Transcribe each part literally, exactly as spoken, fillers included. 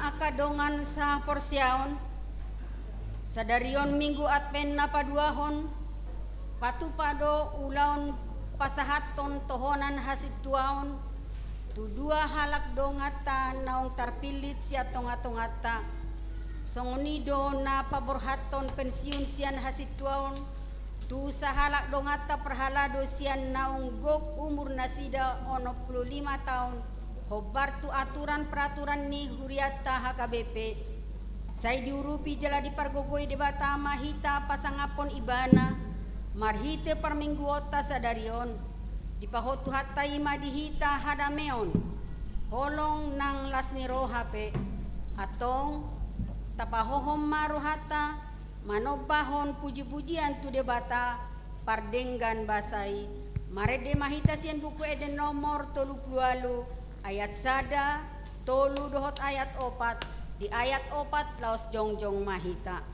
Angka dongan sahaporseaon, sadari on Minggu Advent na paduahon, patupa do ulaon pasahathon tohonan hasintuaon tu dua halak donganta naung tarpillit sian tonga-tonganta. Songon i do na paborhathon pensiun sian hasintuaon tu sahalak donganta parhalado sian naung gok umur nasida onom pulu lima taon, hombar tu aturan peraturan ni hurianta H K B P. Sai diurupi jala dipargogoi Debata ma hita pasangaphon Ibana marhite parmingguonta sadari on. Dipahot Tuhanta i ma di hita hadameon, holong nang las ni roha pe. Antong, tapahohom ma rohanta manombahon puji-pujian tu Debata pardenggan basa i. Marende ma hita sian Buku Ende nomor tolu pulu ualu, ayat sada, tolu dohot ayat opat. Di ayat opat laos jongjong ma hita.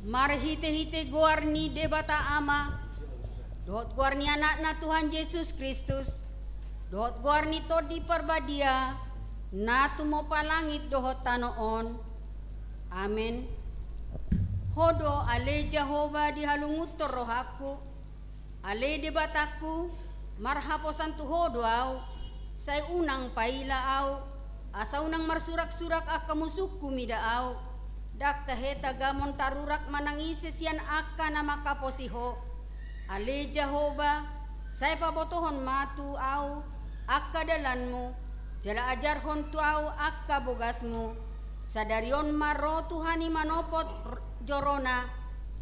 Marhite-hite goar ni Debata Ama, dohot goar ni Anakna Tuhan Jesus Kristus, dohot goar ni Tondi Parbadia, na tumompa langit dohot tano on. Amen. Ho do ale Jahowa dihalungunhon rohangku, ale Debatangku, marhaposan tu Ho do ahu, sai unang paila ahu, asa unang marsurak-surak angka musungku mida ahu. Ndang tahe tagamon tarurak manang ise sian angka na manghaposi Ho. Ale Jahowa, sai pabotohon ma tu ahu angka dalanmu, jala ajarhon tu ahu angka bogasmu. Sadari on ma ro Tuhan i manopot r-, jorona,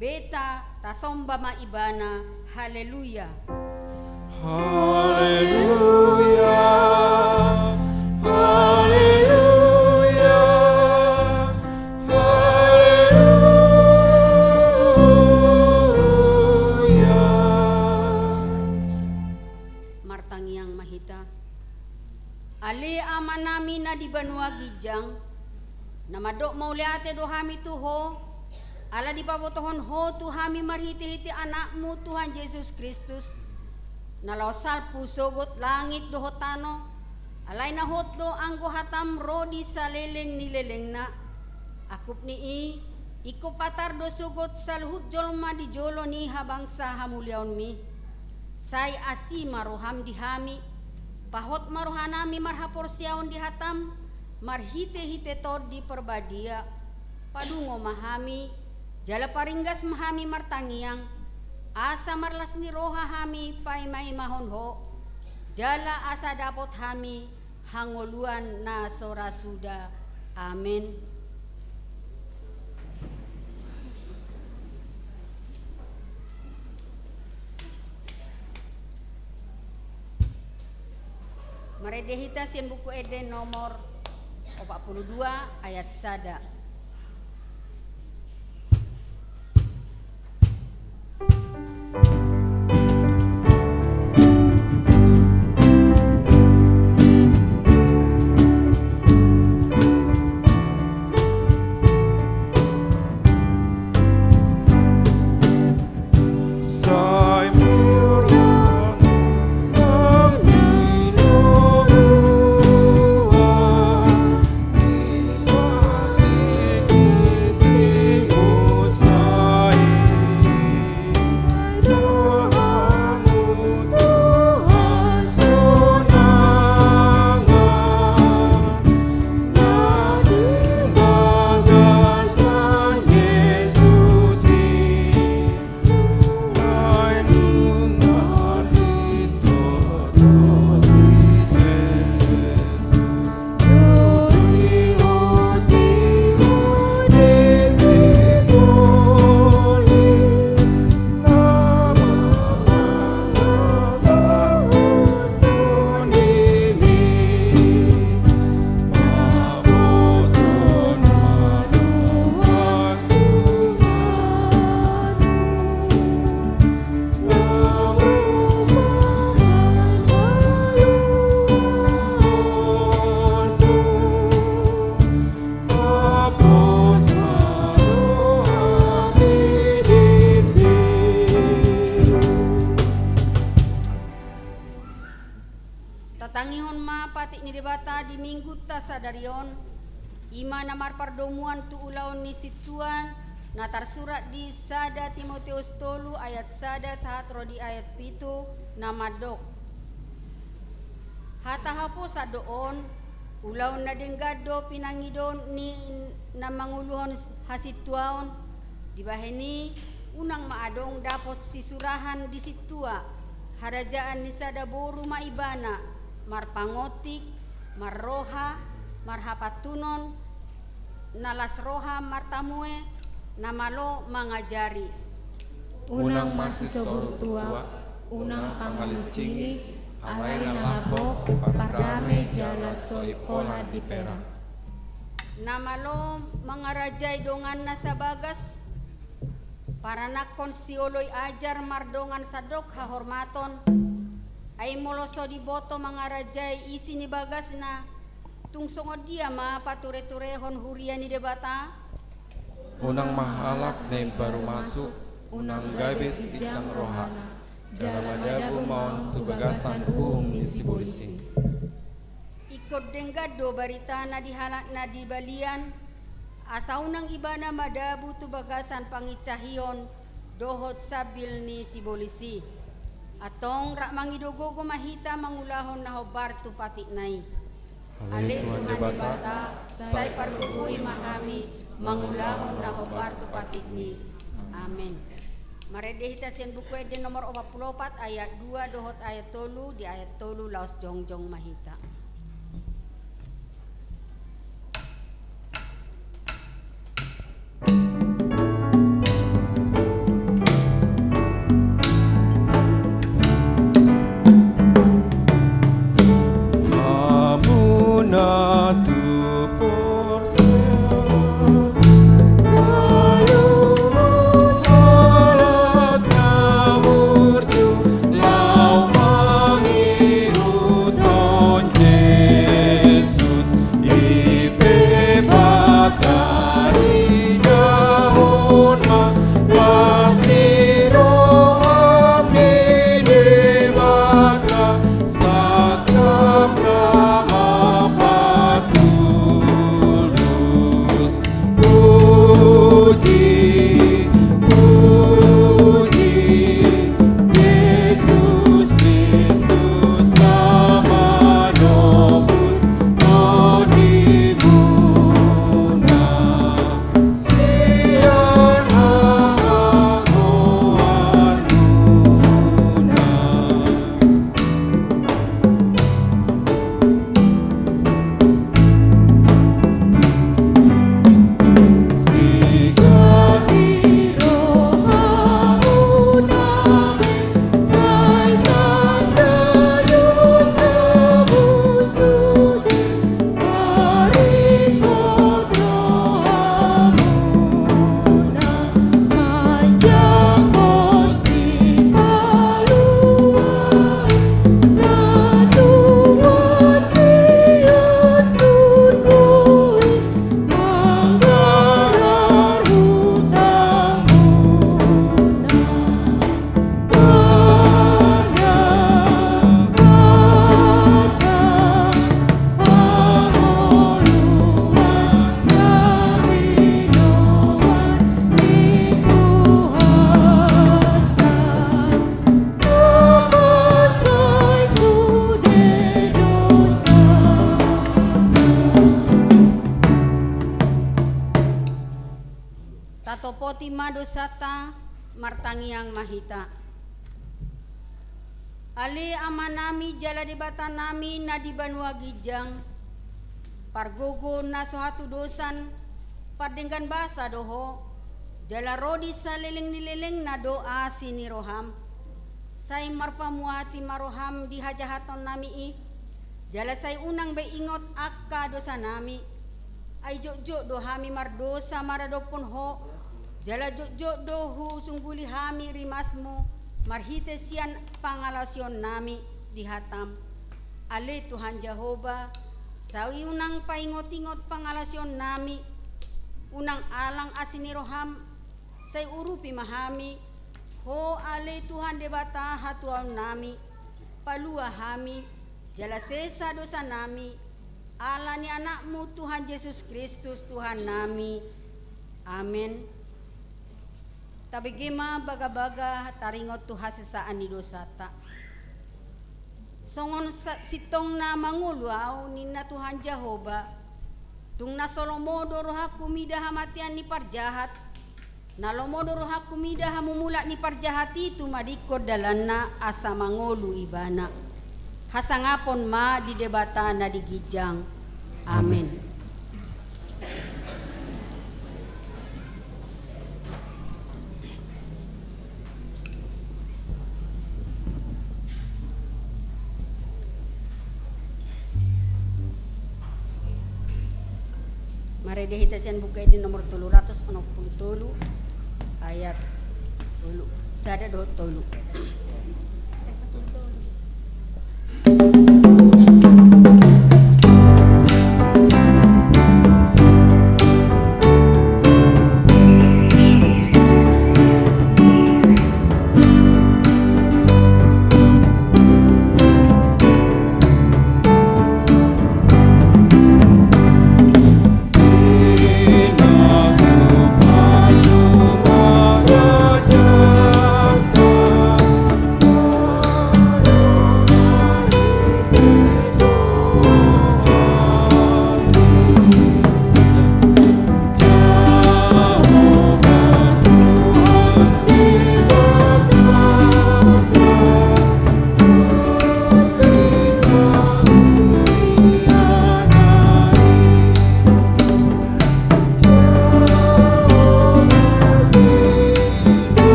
beta tasomba ma Ibana. Haleluya. Haleluya. Haleluya. Haleluya. Martangiang ma hita. Ale Amanami na di banua ginjang, na mandok mauliate do hami tu Ho, ala dipabotohon Ho tu hami marhite-hite Anakmu Tuhan Jesus Kristus. na laho salpu sogot langit dohot tano, alai na hot do anggo hatam ro di saleleng ni lelengna. Angkup ni i, ingkon patar do sogot saluhut jolma di jolo ni habangsa hamuliaonmi. Sai asi ma roham di hami, pahot ma rohanami marhaporseaon di hatam, marhitehite Tondi Parbadia. Padungo ma hami, jala paringgas ma hami martangiang, asa marlas ni roha hami paimaimahon ho, jala asa dapot hami hangoluan na so ra suda. Amen. Marende hita sian Buku Ende nomor opat puluh dua ayat sada. Tatangihon ma patik ni Debata di Minggunta sadari on, i ma na marpardomuan tu ulaon ni sintua na tarsurat di sada Timoteus tolu ayat sada sahat ro di ayat pitu, na mandok: Hata haposan do on, ulaon na denggan do pinangido ni na manguluhon hasintuaon. Dibahen i, unang ma adong dapot sisurahan di sintua harajaan ni sada boru ma ibana, marpangontik, marroha, marhapantunon, na las roha martamue, na malo mangajari. Unang masisoru tua, unang pangalinsingi, alai na laho pardame jala so i pola di pera. Na malo mangarajai donganna sabagas, paranakhon sioloi ajar mardongan sandok hahormaton. Ai molo so diboto mangarajai isi ni bagasna, tung songon dia ma patureturehon huria ni Debata? Unang ma halak na imbaru masuk, unang gabe siginjang rohana, jala madabu ma on tu bagasan uhum ni sibolis i. Ingkon denggan do baritana di halak na di balian, asa unang ibana madabu tu bagasan pangincahion dohot sambil ni sibolis i. Antong rap mangido gogo ma hita mangulahon na hombar tu patikna i. Ale Tuhan Debata, sai pargogoi ma hami mangulahon na hombar tu patikmi. Amen. Marende hita sian Buku Ende nomor opat puluh opat ayat dua dohot ayat tolu, di ayat tolu laos jongjong ma hita. Ma dosanta, martangiang ma hita. Ale Amanami jala Debatanami na di banua ginjang, pargogo na so hatudosan, pardenggan basa do Ho, jala ro di saleleng ni lelengna do asi ni roham. Sai marpamuati ma roham di hajahatonnami i, jala sai unang be ingot angka dosanami. Ai jotjot do hami mardosa maradophon Ho, jala jotjot do husungguli hami rimasmu marhite sian pangalaosionnami di hatam. Ale Tuhan Jahowa, sai unang paingotingot pangalaosionnami, unang alang asi ni roham, sai urupi ma hami, Ho ale Tuhan Debata hatuaonnami, palua hami, jala sesa dosanami, ala ni Anakmu Tuhan Jesus Kristus Tuhannami. Amen. Tabege ma bagabaga taringot tu hasesaan ni dosanta. Songon sa-, sintongna mangolu ahu, ninna Tuhan Jahowa, tung na so lomo do rohangku mida hamatean ni parjahat, na lomo do rohangku mida hamumulak ni parjahat i tumadingkon dalanna asa mangolu ibana. Hasangapon ma di Debata na di ginjang. Amen. Amen. Marende hita sian Buku Ende nomor tolu ratus onom pulu tolu, ayat tolu, sada dohot tolu.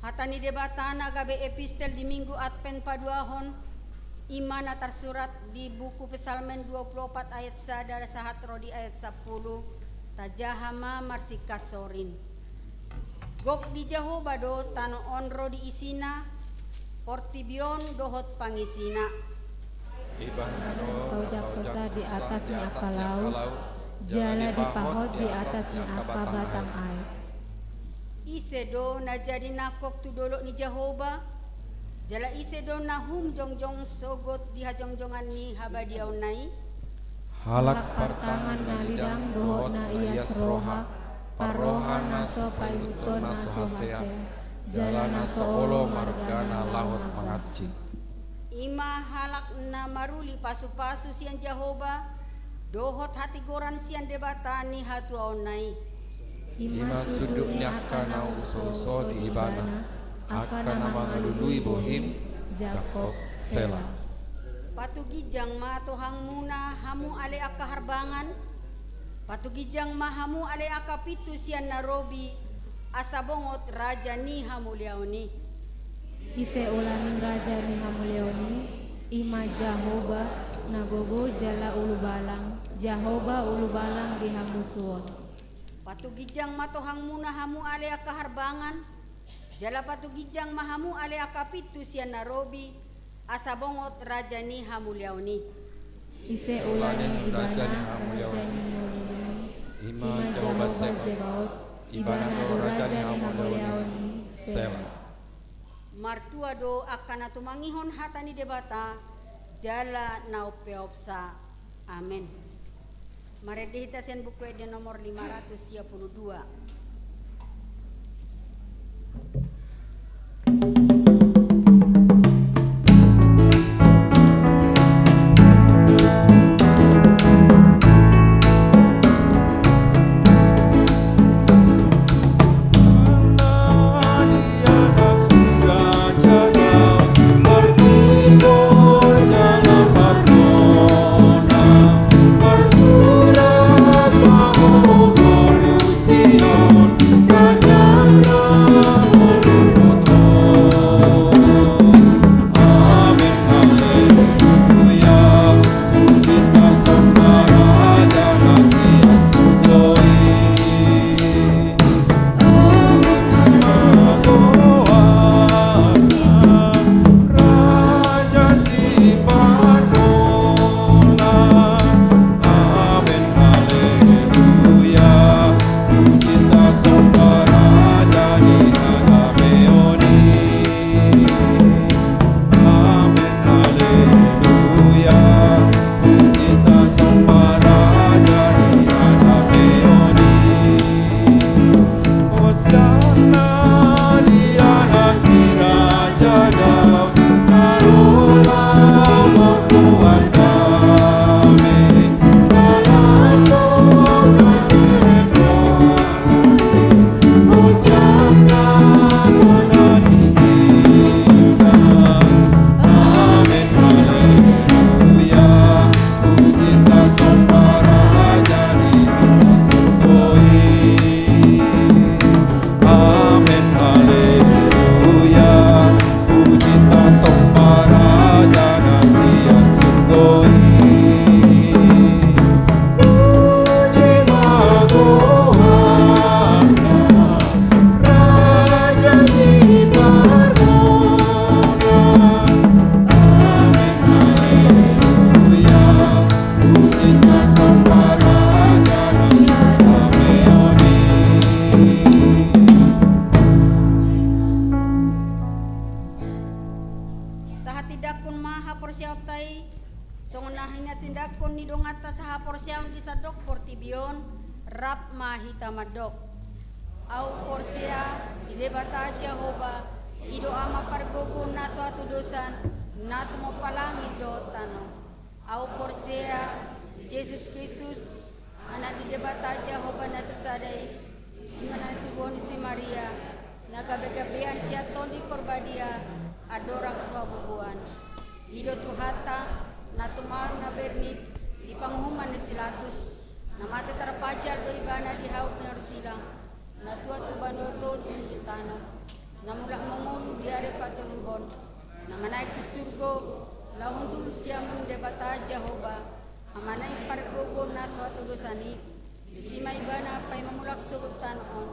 Hata ni Debata na gabe epistel di Minggu Advent paduahon, i ma na tarsurat di buku Psalmen dua pulu opat ayat sada sahat ro di ayat sampulu, tajaha ma marsingkat sorin. Gok ni Jahowa do tano on ro di isina, portibi on dohot pangisina. Ibana do paujak hosa di atas ni angka laut, jala dipahot di atas ni angka batang aek. Ise do na jadi nangkok tu dolok ni Jahowa? Jala ise do na hum jongjong sogot di hajongjongan ni habadiaonna i? Halak partangan na lidang dohot na ias roha, parroha na so paihuthon na so hasea, jala na so olo margana laho manganjing. I ma halak na maruli pasupasu sian Jahowa, dohot hatigoran sian Debata ni hatuaonna i. I ma sundut ni angka na usouso di Ibana, angka na mangalului bohim, Jakob. Sela. Patuginjang ma tohangmuna hamu ale angka harbangan, patuginjang ma hamu ale angka pintu sian na robi, asa bongot Raja ni hamuliaon i. Ise ulaning Raja ni hamuliaon i? I ma Jahowa, na gogo jala ulubalang, Jahowa ulubalang di hamusuon. Patuginjang ma tohangmuna hamu ale angka harbangan, jala patuginjang ma hamu ale angka pintu sian na robi, asa bongot Raja ni hamuliaon i. Ise ulaning Ibana, Raja ni hamuliaon i? I ma Jahowa Zebaot, Ibana do raja ni hamaoliaon i. Sela. Martua do angka na tumangihon hata ni Debata, jala na umpeopsa. Amen. Marende hita sian Buku Ende nomor lima ratus sia puluh dua. Tahatindangkon ma haporseaonta i, songon na hinatindangkon ni donganta sahaporseaon di sandok portibi on. Rap ma hita mandok: Ahu porsea di Debata Jahowa, i do Ama pargogo na so hatudosan, na tumompa langit dohot tano. Ahu porsea di Jesus Kristus, Anak ni Debata Jahowa na sasada i, i ma na tinodohon ni si Maria, na gabegabean sian Tondi Porbadia, andorang so habubuhan. I do Tuhanta, na tumaon na bernit di panguhuman ni si Pilatus, na mate tarpajal do Ibana di hau pinarsilang, na tuat tu banua tondi di tano, na mulak mangolu di ari patoluhon, na manaek tu surgo, laho hundul siamun Debata Jahowa, Ama na i pargogo na so hatudosan i. Disi ma Ibana paima mulak sogot tano on,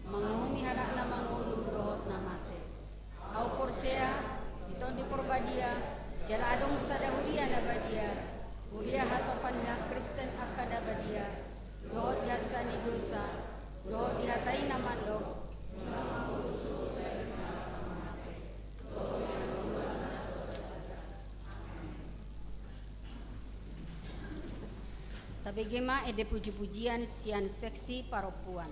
manguhumi halak na mangolu dohot na mate. Ahu porsea di Tondi Porbadia, jala adong sada huria na badia, huria hatopan ni halak Kristen angka na badia, dohot di hansa ni dosa, dohot di hata i na mandok: Tabege ma ende pujipujian sian seksi parompuan.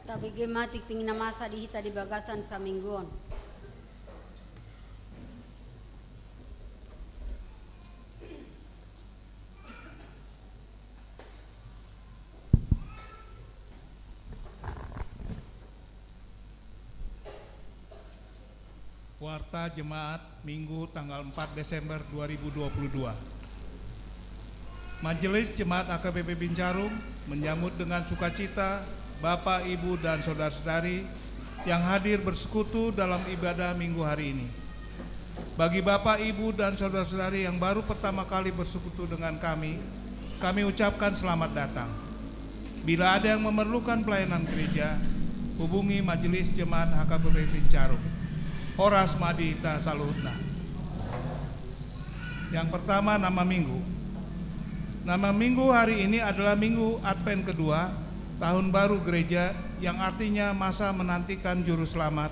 Tabege ma tingting na masa di hita di bagasan saminggu on. Warta Jemaat, Minggu, tanggal empat Desember dua ribu dua puluh dua. Majelis Jemaat H K B P Bincarum menyambut dengan sukacita Bapak, Ibu, dan saudara-saudari yang hadir bersekutu dalam ibadah Minggu hari ini. Bagi Bapak, Ibu, dan saudara-saudari yang baru pertama kali bersekutu dengan kami, kami ucapkan selamat datang. Bila ada yang memerlukan pelayanan gereja, hubungi Majelis Jemaat H K B P Bincarum. Horas ma di hita saluhutna. Yang pertama, nama Minggu. Nama Minggu hari ini adalah Minggu Advent kedua, Tahun Baru Gereja, yang artinya masa menantikan Juru Selamat,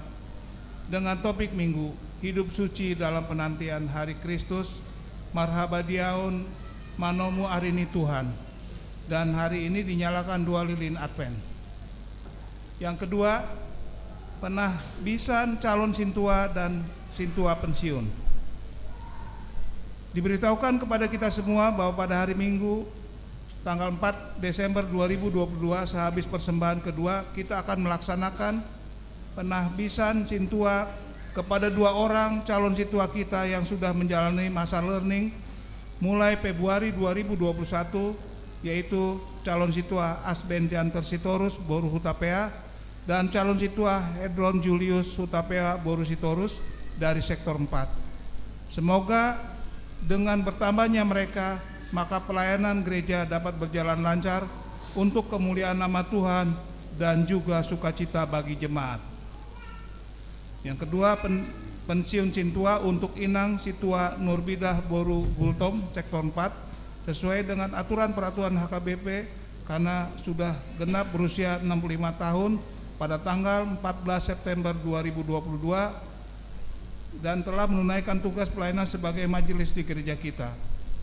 dengan topik Minggu, Hidup Suci dalam Penantian Hari Kristus, Marhabadiaon Manomu Ari ni Tuhan. Dan hari ini dinyalakan dua lilin Advent. Yang kedua, penahbisan calon sintua dan sintua pensiun. Diberitahukan kepada kita semua bahwa pada hari Minggu, tanggal empat Desember dua ribu dua puluh dua, sehabis persembahan kedua, kita akan melaksanakan penahbisan sintua kepada dua orang calon sintua kita yang sudah menjalani masa learning mulai Februari dua ribu dua puluh satu, yaitu calon sintua Asben Janter Sitorus, boru Hutapea, dan calon sintua Hedron Julius Hutapea, boru Sitorus, dari sektor empat. Semoga dengan bertambahnya mereka, maka pelayanan gereja dapat berjalan lancar untuk kemuliaan nama Tuhan dan juga sukacita bagi jemaat. Yang kedua, pen-, pensiun sintua untuk Inang Sintua Nurbidah boru Gultom, sektor empat, sesuai dengan aturan peraturan H K B P, karena sudah genap berusia enam puluh lima tahun pada tanggal empat belas September dua ribu dua puluh dua, dan telah menunaikan tugas pelayanan sebagai majelis di gereja kita.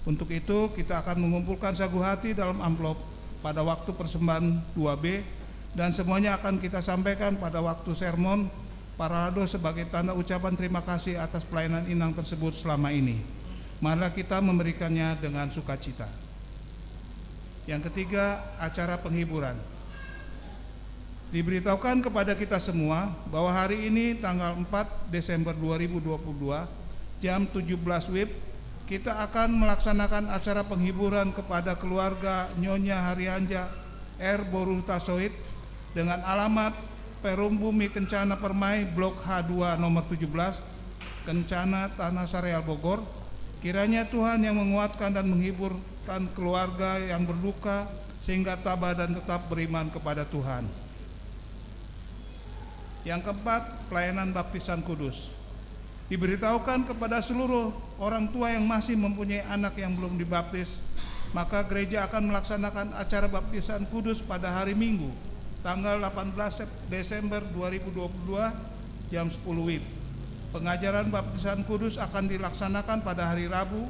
Untuk itu, kita akan mengumpulkan sagu hati dalam amplop pada waktu persembahan dua B, dan semuanya akan kita sampaikan pada waktu sermon paralado sebagai tanda ucapan terima kasih atas pelayanan inang tersebut selama ini. Marilah kita memberikannya dengan sukacita. Yang ketiga, acara penghiburan. Diberitahukan kepada kita semua bahwa hari ini, tanggal empat Desember dua ribu dua puluh dua, jam tujuh belas wib, kita akan melaksanakan acara penghiburan kepada keluarga Nyonya Harianja R boru Hutasoit dengan alamat Perum Bumi Kencana Permai, Blok H dua nomor tujuh belas, Kencana, Tanah Sareal, Bogor. Kiranya Tuhan yang menguatkan dan menghiburkan keluarga yang berduka, sehingga tabah dan tetap beriman kepada Tuhan. Yang keempat, pelayanan baptisan kudus. Diberitahukan kepada seluruh orang tua yang masih mempunyai anak yang belum dibaptis, maka gereja akan melaksanakan acara baptisan kudus pada hari Minggu, tanggal delapan belas Sep-, Desember dua ribu dua puluh dua, jam sepuluh wib. Pengajaran baptisan kudus akan dilaksanakan pada hari Rabu,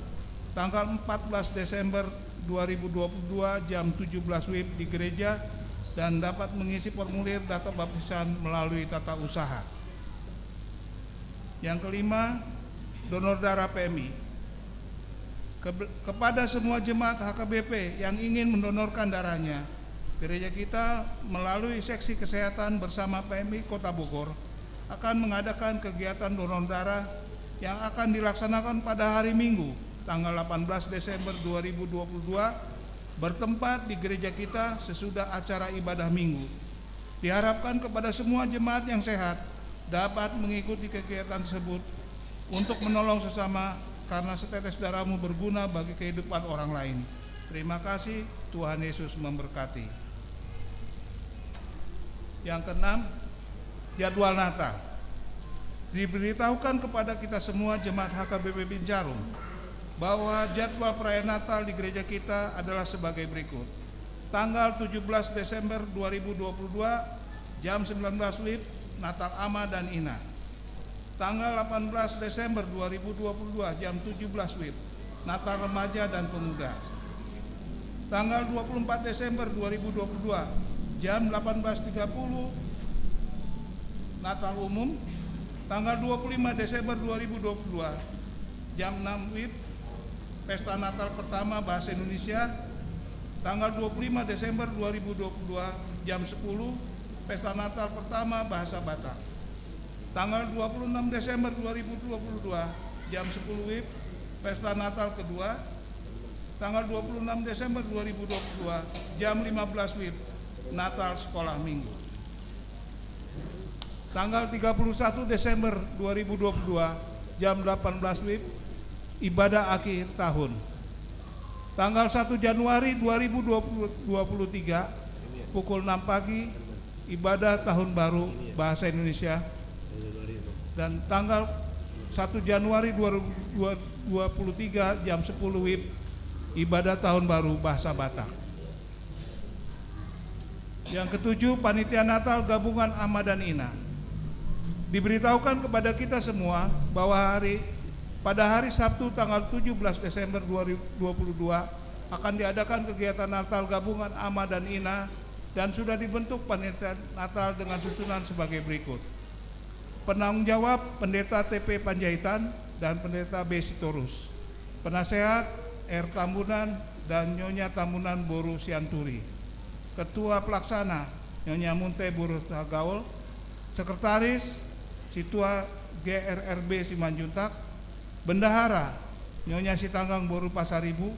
tanggal empat belas Desember dua ribu dua puluh dua, jam tujuh belas wib di gereja, dan dapat mengisi formulir daftar baptisan melalui tata usaha. Yang kelima, donor darah P M I. Ke-, kepada semua jemaat H K B P yang ingin mendonorkan darahnya, gereja kita melalui Seksi Kesehatan Bersama P M I Kota Bogor akan mengadakan kegiatan donor darah yang akan dilaksanakan pada hari Minggu, tanggal delapan belas Desember dua ribu dua puluh dua, bertempat di gereja kita sesudah acara ibadah Minggu. Diharapkan kepada semua jemaat yang sehat dapat mengikuti kegiatan tersebut untuk menolong sesama, karena setetes darahmu berguna bagi kehidupan orang lain. Terima kasih, Tuhan Yesus memberkati. Yang keenam, jadwal Natal. Diberitahukan kepada kita semua jemaat H K B P Binjarum bahwa jadwal perayaan Natal di gereja kita adalah sebagai berikut. Tanggal tujuh belas Desember dua ribu dua puluh dua, jam sembilan belas wib, Natal Ama dan Ina. Tanggal delapan belas Desember dua ribu dua puluh dua, jam tujuh belas wib, Natal Remaja dan Pemuda. Tanggal dua puluh empat Desember dua ribu dua puluh dua, jam delapan belas tiga puluh, Natal Umum. Tanggal dua puluh lima Desember dua ribu dua puluh dua, jam enam wib, Pesta Natal pertama Bahasa Indonesia. Tanggal dua puluh lima Desember dua ribu dua puluh dua, jam sepuluh, Pesta Natal pertama Bahasa Batak. Tanggal dua puluh enam Desember dua ribu dua puluh dua, jam sepuluh wib, Pesta Natal kedua. Tanggal dua puluh enam Desember dua ribu dua puluh dua, jam lima belas wib, Natal Sekolah Minggu. Tanggal tiga puluh satu Desember dua ribu dua puluh dua, jam delapan belas wib, ibadah akhir tahun. Tanggal satu Januari dua ribu dua puluh, dua puluh tiga, pukul enam pagi, ibadah tahun baru Bahasa Indonesia. Dan tanggal satu Januari dua ribu dua puluh tiga, jam sepuluh wib, ibadah tahun baru Bahasa Batak. Yang ketujuh, Panitia Natal Gabungan Ama dan Ina. Diberitahukan kepada kita semua bahwa hari, pada hari Sabtu tanggal tujuh belas Desember dua ribu dua puluh dua, akan diadakan kegiatan Natal Gabungan Ama dan Ina, dan sudah dibentuk Panitia Natal dengan susunan sebagai berikut. Penanggung jawab, Pendeta T P Panjaitan dan Pendeta B Sitorus. Penasehat, R Tambunan dan Nyonya Tambunan boru Sianturi. Ketua pelaksana, Nyonya Munte boru Hutagaol. Sekretaris, Situa G R R B Simanjuntak. Bendahara, Nyonya Sitanggang boru Pasaribu.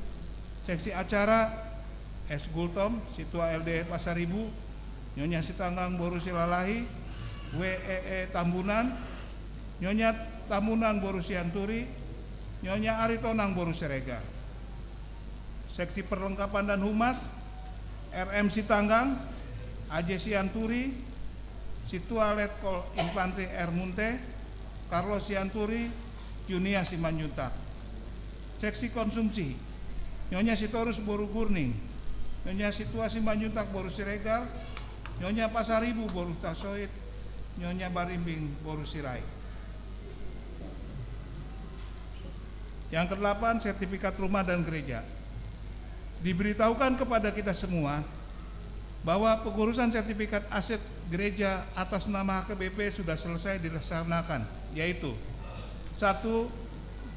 Seksi acara, S Gultom, Situa L D Pasaribu, Nyonya Sitanggang boru Silalahi, W E E Tambunan, Nyonya Tambunan boru Sianturi, Nyonya Aritonang boru Siregar. Seksi perlengkapan dan humas, R M Sitanggang, A J Sianturi, Situa Letkol Infantri R Munte, Carlos Sianturi, Junia Simanjuntak. Seksi konsumsi, Nyonya Sitorus boru Gurning, Nyonya Situa Simanjuntak boru Siregar, Nyonya Pasaribu boru Hutasoit, Nyonya Barimbing boru Sirait. Yang kedelapan, sertifikat rumah dan gereja. Diberitahukan kepada kita semua bahwa pengurusan sertifikat aset gereja atas nama H K B P sudah selesai dilaksanakan, yaitu: satu,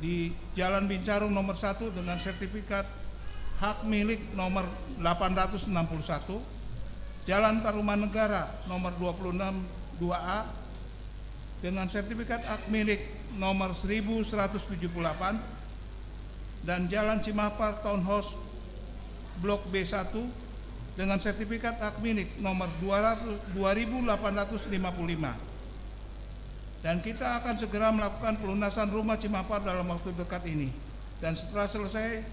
di Jalan Bincarung nomor satu dengan sertifikat hak milik nomor delapan ratus enam puluh satu, Jalan Tarumanegara nomor dua puluh enam dua A, dengan sertifikat hak milik nomor seribu seratus tujuh puluh delapan, dan Jalan Cimapar Townhouse Blok B satu dengan sertifikat hak milik nomor dua ratus, dua ribu delapan ratus lima puluh lima. Dan kita akan segera melakukan pelunasan rumah Cimapar dalam waktu dekat ini. Dan setelah selesai,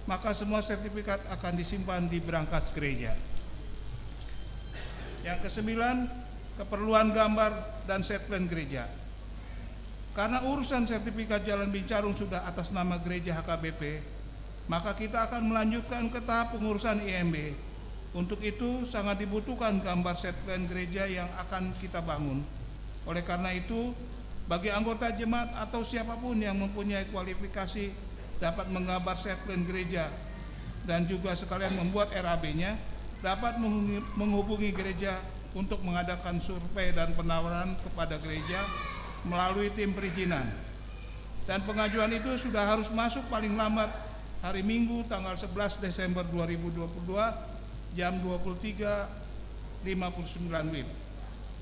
maka semua sertifikat akan disimpan di berangkas gereja. Yang kesembilan, keperluan gambar dan set plan gereja. Karena urusan sertifikat Jalan Bincarung sudah atas nama gereja H K B P, maka kita akan melanjutkan ke tahap pengurusan I M B. Untuk itu, sangat dibutuhkan gambar set plan gereja yang akan kita bangun. Oleh karena itu, bagi anggota jemaat atau siapapun yang mempunyai kualifikasi dapat menggambar set plan gereja dan juga sekalian membuat R A B-nya, dapat menghubungi, menghubungi gereja untuk mengadakan survei dan penawaran kepada gereja melalui tim perizinan. Dan pengajuan itu sudah harus masuk paling lambat hari Minggu, tanggal sebelas Desember dua ribu dua puluh dua, jam dua puluh tiga lima puluh sembilan W I B.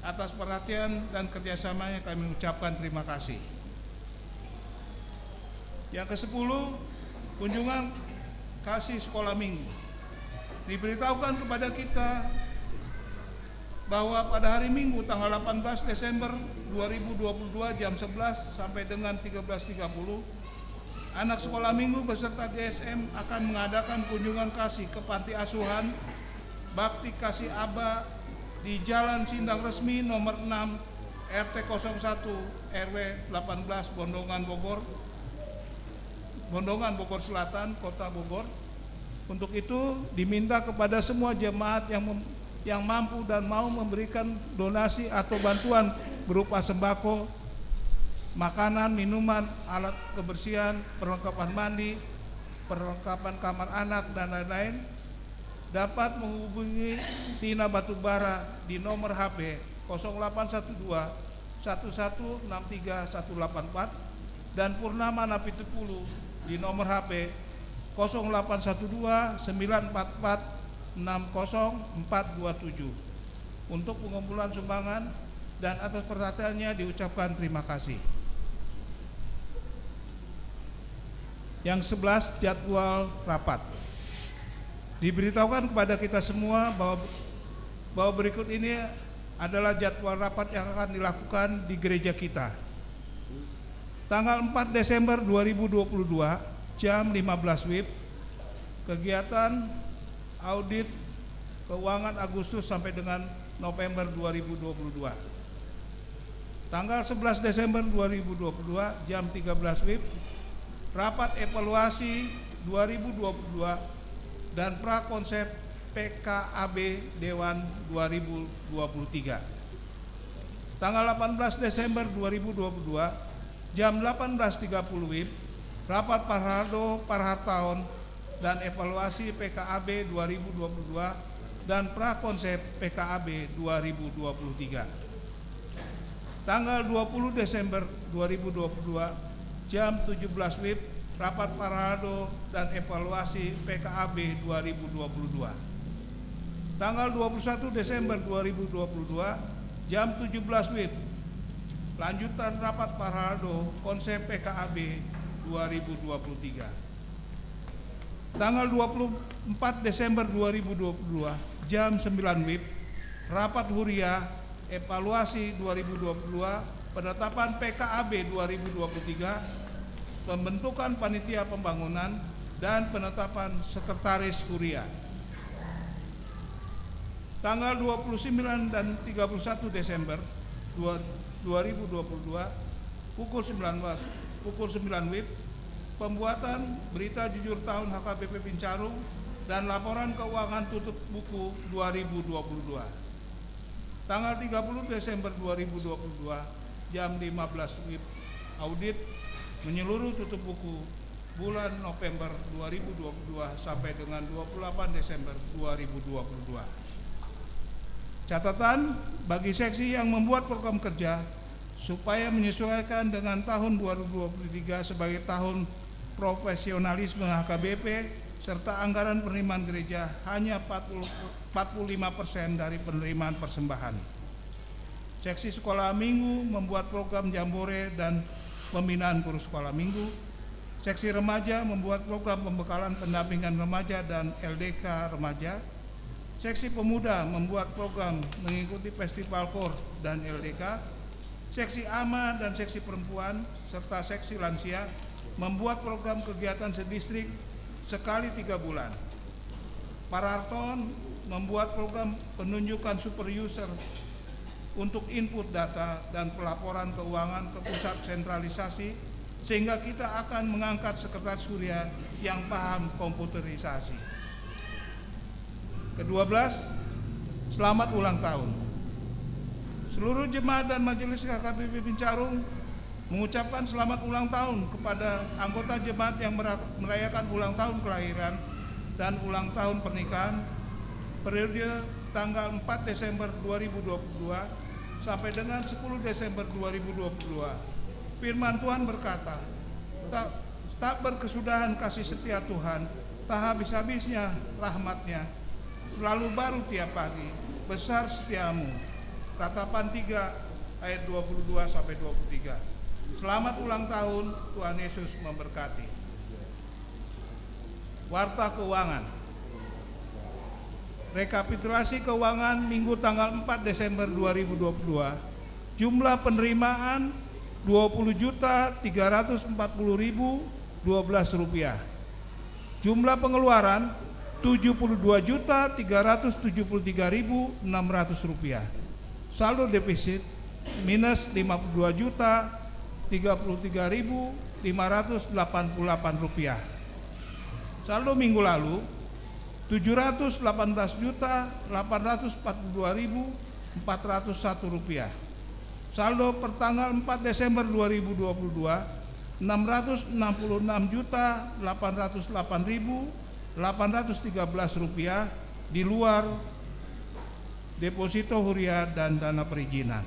Atas perhatian dan kerjasamanya kami ucapkan terima kasih. Yang kesepuluh, kunjungan kasih sekolah minggu. Diberitahukan kepada kita bahwa pada hari Minggu, tanggal delapan belas Desember dua ribu dua puluh dua, jam sebelas sampai dengan tiga belas tiga puluh, anak sekolah minggu beserta G S M akan mengadakan kunjungan kasih ke panti asuhan Bakti Kasih Aba di Jalan Sindang Resmi nomor enam, R T kosong satu, R W delapan belas, Bondongan, Bogor, Bondongan, Bogor Selatan, Kota Bogor. Untuk itu, diminta kepada semua jemaat yang mem-, yang mampu dan mau memberikan donasi atau bantuan berupa sembako, makanan, minuman, alat kebersihan, perlengkapan mandi, perlengkapan kamar anak, dan lain-lain, dapat menghubungi Tina Batubara di nomor H P kosong delapan satu dua satu satu enam tiga satu delapan empat, dan Purnama Napitupulu di nomor H P kosong delapan satu dua sembilan empat empat enam kosong empat dua tujuh untuk pengumpulan sumbangan, dan atas perhatiannya diucapkan terima kasih. Yang sebelas, jadwal rapat. Diberitahukan kepada kita semua bahwa, bahwa berikut ini adalah jadwal rapat yang akan dilakukan di gereja kita. Tanggal empat Desember dua ribu dua puluh dua, jam lima belas W I B, kegiatan audit keuangan Agustus sampai dengan November dua ribu dua puluh dua. Tanggal sebelas Desember dua ribu dua puluh dua, jam tiga belas W I B, rapat evaluasi dua ribu dua puluh dua dan prakonsep P K A B Dewan dua ribu dua puluh tiga. Tanggal delapan belas Desember dua ribu dua puluh dua, jam delapan belas tiga puluh W I B, rapat parhaldo parhataon dan evaluasi P K A B dua ribu dua puluh dua dan prakonsep P K A B dua ribu dua puluh tiga. Tanggal dua puluh Desember dua ribu dua puluh dua, jam tujuh belas W I B, rapat parhaldo dan evaluasi P K A B dua ribu dua puluh dua. Tanggal dua puluh satu Desember dua ribu dua puluh dua, jam tujuh belas W I B, lanjutan rapat parhaldo konsep P K A B dua ribu dua puluh tiga. Tanggal dua puluh empat Desember dua ribu dua puluh dua, jam sembilan W I B, rapat huria, evaluasi dua ribu dua puluh dua, penetapan P K A B dua ribu dua puluh tiga, pembentukan panitia pembangunan, dan penetapan sekretaris huria. Tanggal dua puluh sembilan dan tiga puluh satu Desember dua, dua ribu dua puluh dua, pukul sembilan belas, pukul sembilan W I B, pembuatan berita jujur tahun H K B P Bincarung dan laporan keuangan tutup buku dua ribu dua puluh dua. Tanggal tiga puluh Desember dua ribu dua puluh dua, jam lima belas W I B, audit menyeluruh tutup buku bulan November dua ribu dua puluh dua sampai dengan dua puluh delapan Desember dua ribu dua puluh dua. Catatan, bagi seksi yang membuat program kerja, supaya menyesuaikan dengan tahun dua ribu dua puluh tiga sebagai tahun profesionalisme H K B P serta anggaran penerimaan gereja, hanya empat puluh, empat puluh lima persen dari penerimaan persembahan. Seksi sekolah minggu membuat program jambore dan pembinaan guru sekolah minggu. Seksi remaja membuat program pembekalan pendampingan remaja dan L D K remaja. Seksi pemuda membuat program mengikuti festival koor dan L D K. Seksi ama dan seksi perempuan serta seksi lansia membuat program kegiatan sedistrik sekali tiga bulan. Pararton membuat program penunjukan super user untuk input data dan pelaporan keuangan ke pusat sentralisasi, sehingga kita akan mengangkat sekretaris kuria yang paham komputerisasi. Kedua belas, selamat ulang tahun. Seluruh jemaat dan majelis H K B P Bincarung mengucapkan selamat ulang tahun kepada anggota jemaat yang mera-, merayakan ulang tahun kelahiran dan ulang tahun pernikahan periode tanggal empat Desember dua ribu dua puluh dua sampai dengan sepuluh Desember dua ribu dua puluh dua. Firman Tuhan berkata, "Tak, tak berkesudahan kasih setia Tuhan, tak habis-habisnya rahmat-Nya, selalu baru tiap pagi, besar setia-Mu." Ratapan tiga ayat dua puluh dua sampai dua puluh tiga. Selamat ulang tahun, Tuhan Yesus memberkati. Warta keuangan. Rekapitulasi keuangan Minggu tanggal empat Desember dua ribu dua puluh dua. Jumlah penerimaan dua puluh juta tiga ratus empat puluh ribu dua belas rupiah. Jumlah pengeluaran tujuh puluh dua juta tiga ratus tujuh puluh tiga ribu enam ratus rupiah. Saldo defisit minus lima puluh dua juta tiga puluh tiga ribu lima ratus delapan puluh delapan rupiah. Saldo minggu lalu tujuh ratus delapan belas juta delapan ratus empat puluh dua ribu empat ratus satu rupiah. Saldo per tanggal empat Desember dua ribu dua puluh dua, enam ratus enam puluh enam juta delapan ratus delapan ribu delapan ratus tiga belas rupiah di luar deposito huria dan dana perizinan.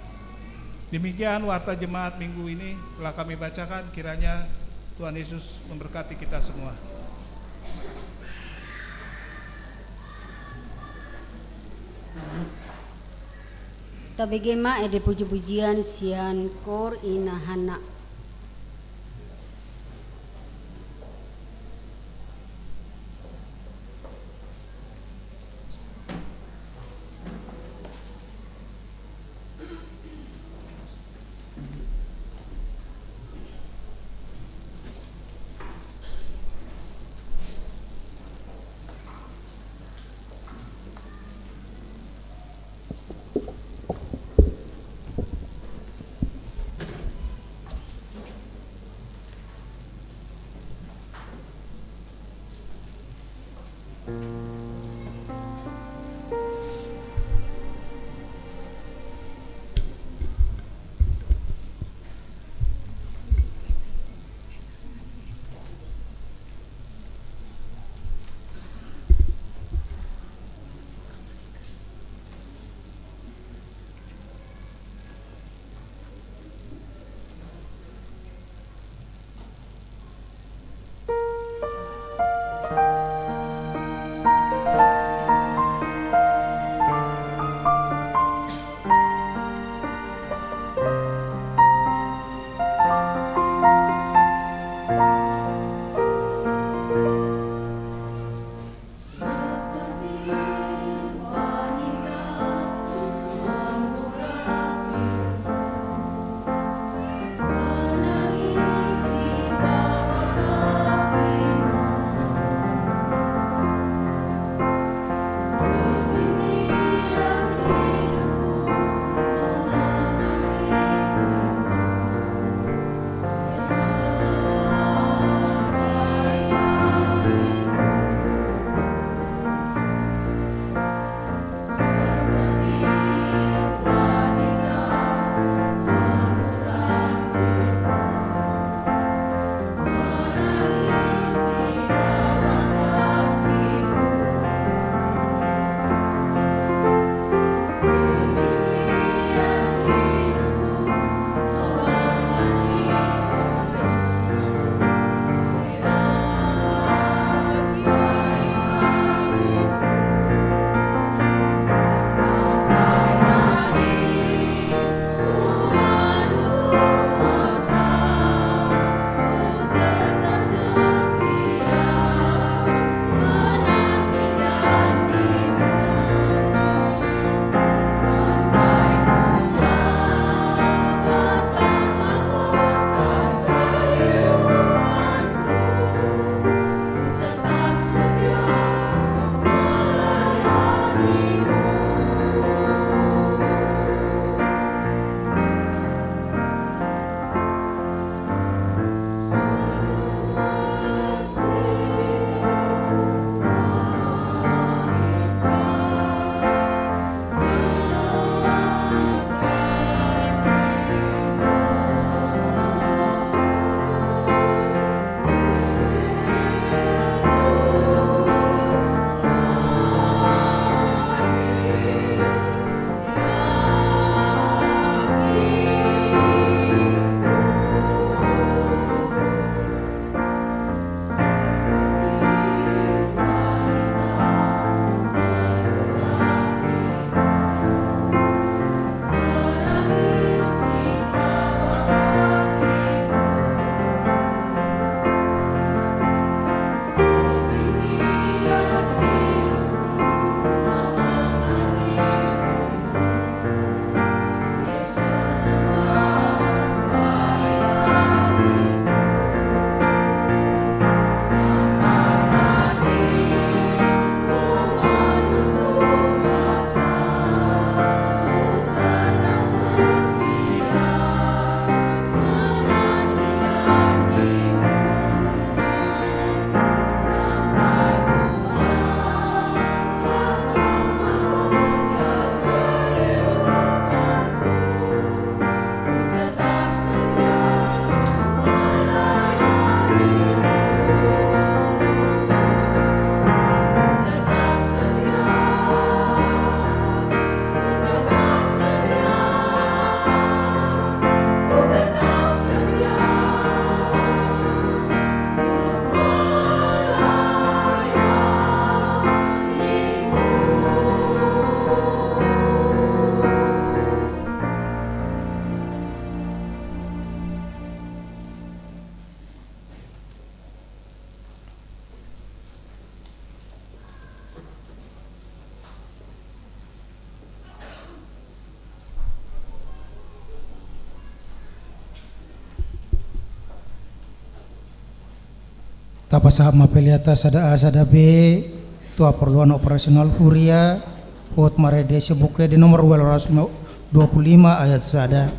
Demikian warta jemaat minggu ini telah kami bacakan, kiranya Tuhan Yesus memberkati kita semua. Tabege ma ende puji-pujian sian koor Ina Hanna. Pasahat ma pelean ta sada A sada B tu haporluan operasional huria, huhut marende sian Buku Ende nomor ualu ratus dua puluh lima ayat sada.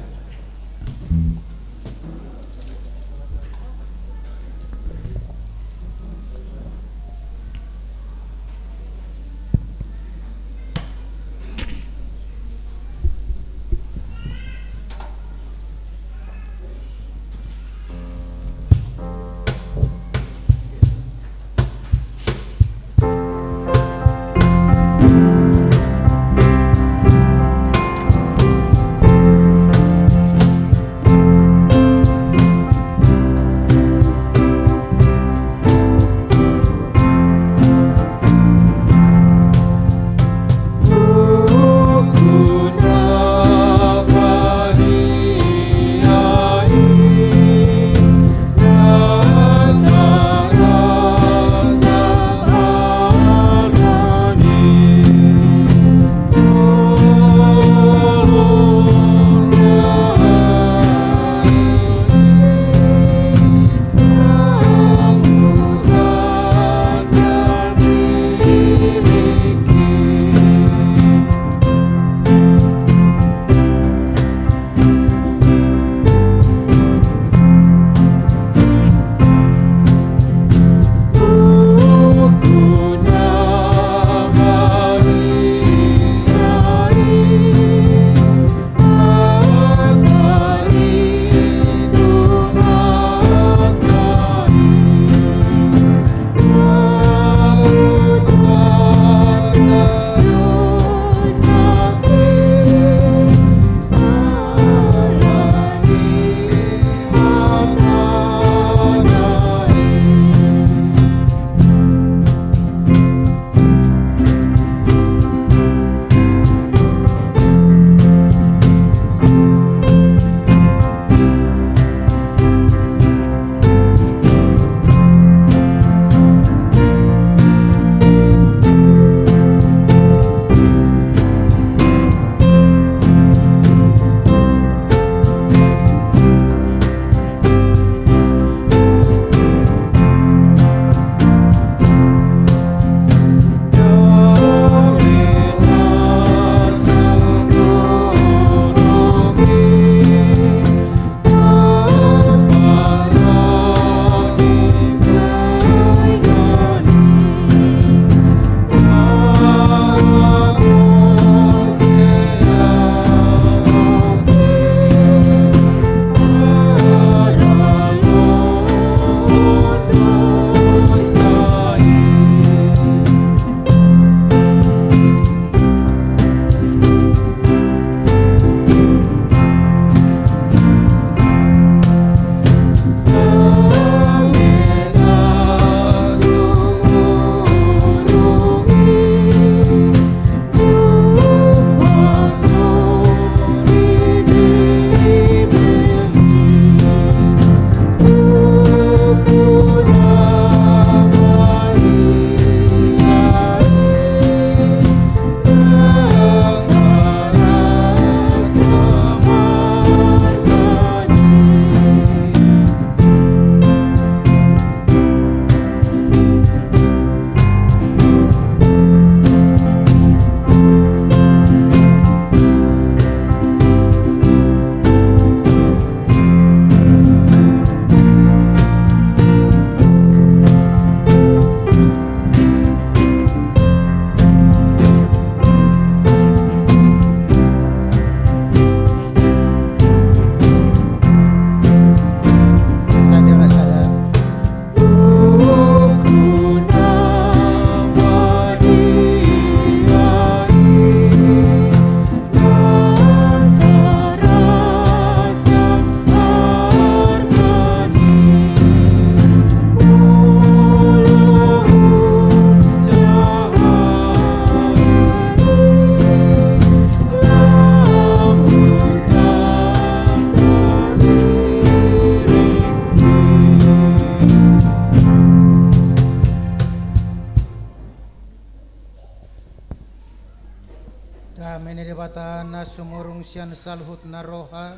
Dame ni Debata na sumurung sian saluhut na roha,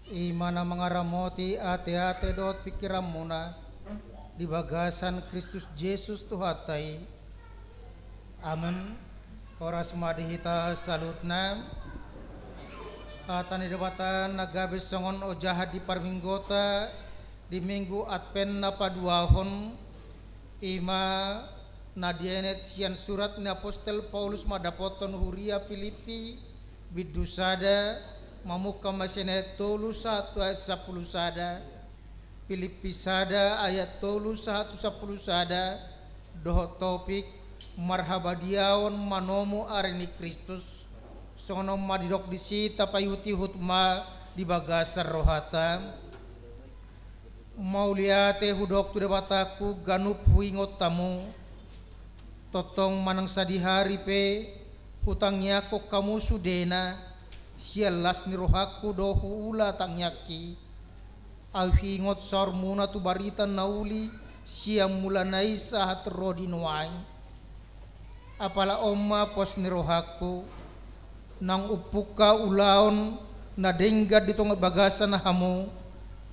i ma na mangaramoti ateate dohot pingkiranmuna, Di bagasan Kristus Jesus Tuhanta i. Amen. Horas ma di hita saluhutna. Hata ni Debata na gabe songon ojahan di parmingguonta di Minggu Advent na paduahon, i ma na dienet sian surat ni apostel Paulus mandapothon huria Pilippi, bindu sada, mamungka ma sian ayat tolu sahat tu ayat sampulu sada. Pilippi sada ayat tolu sahat tu sampulu sada, dohot topik, marhabadiaon manomu ari ni Kristus. Songon on ma didok disi, tapaihutihut ma di bagasan rohanta. Mauliate hudok tu Debatangku ganup huingot hamu. Tongtong manang sadihari pe hutangiangkon hamu sudena, sian las ni rohangku do huula tangiangki. Ahu huingot saurmuna tu barita na uli sian mulana i sahat ro di nuaeng. Apala on ma pos ni rohangku, naung umpungka ulaon na denggan di tonga bagasan hamu,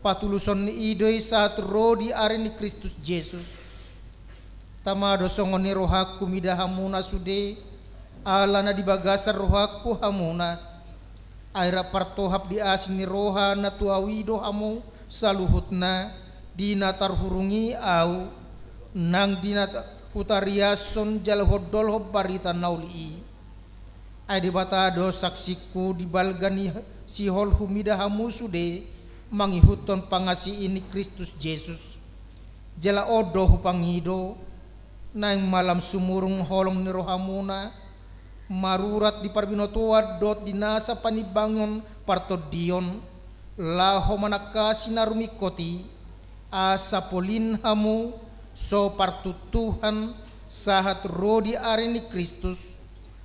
patuluson ni i do i sahat ro di ari ni Kristus Jesus. Tama do songon i rohangku mida hamuna sude, ala na di bagasan rohangku hamuna. Ai rap partohap di asi ni roha na tu ahu i do hamu saluhutna, di na tarhurung i ahu, nang di na ta-, hutariashon jala huondolhon barita na uli i. Ai Debata do saksingku di balga ni sihol humida hamu sude mangihuthon pangasihi ni Kristus Jesus. Jala on do hupangido, naeng ma lam sumurung holong ni rohamuna, marurat di parbinotoan dohot di nasa panimbangon partondion, laho manangkasi na rumingkot i, asa polin hamu so partuntuhan sahat ro di ari ni Kristus,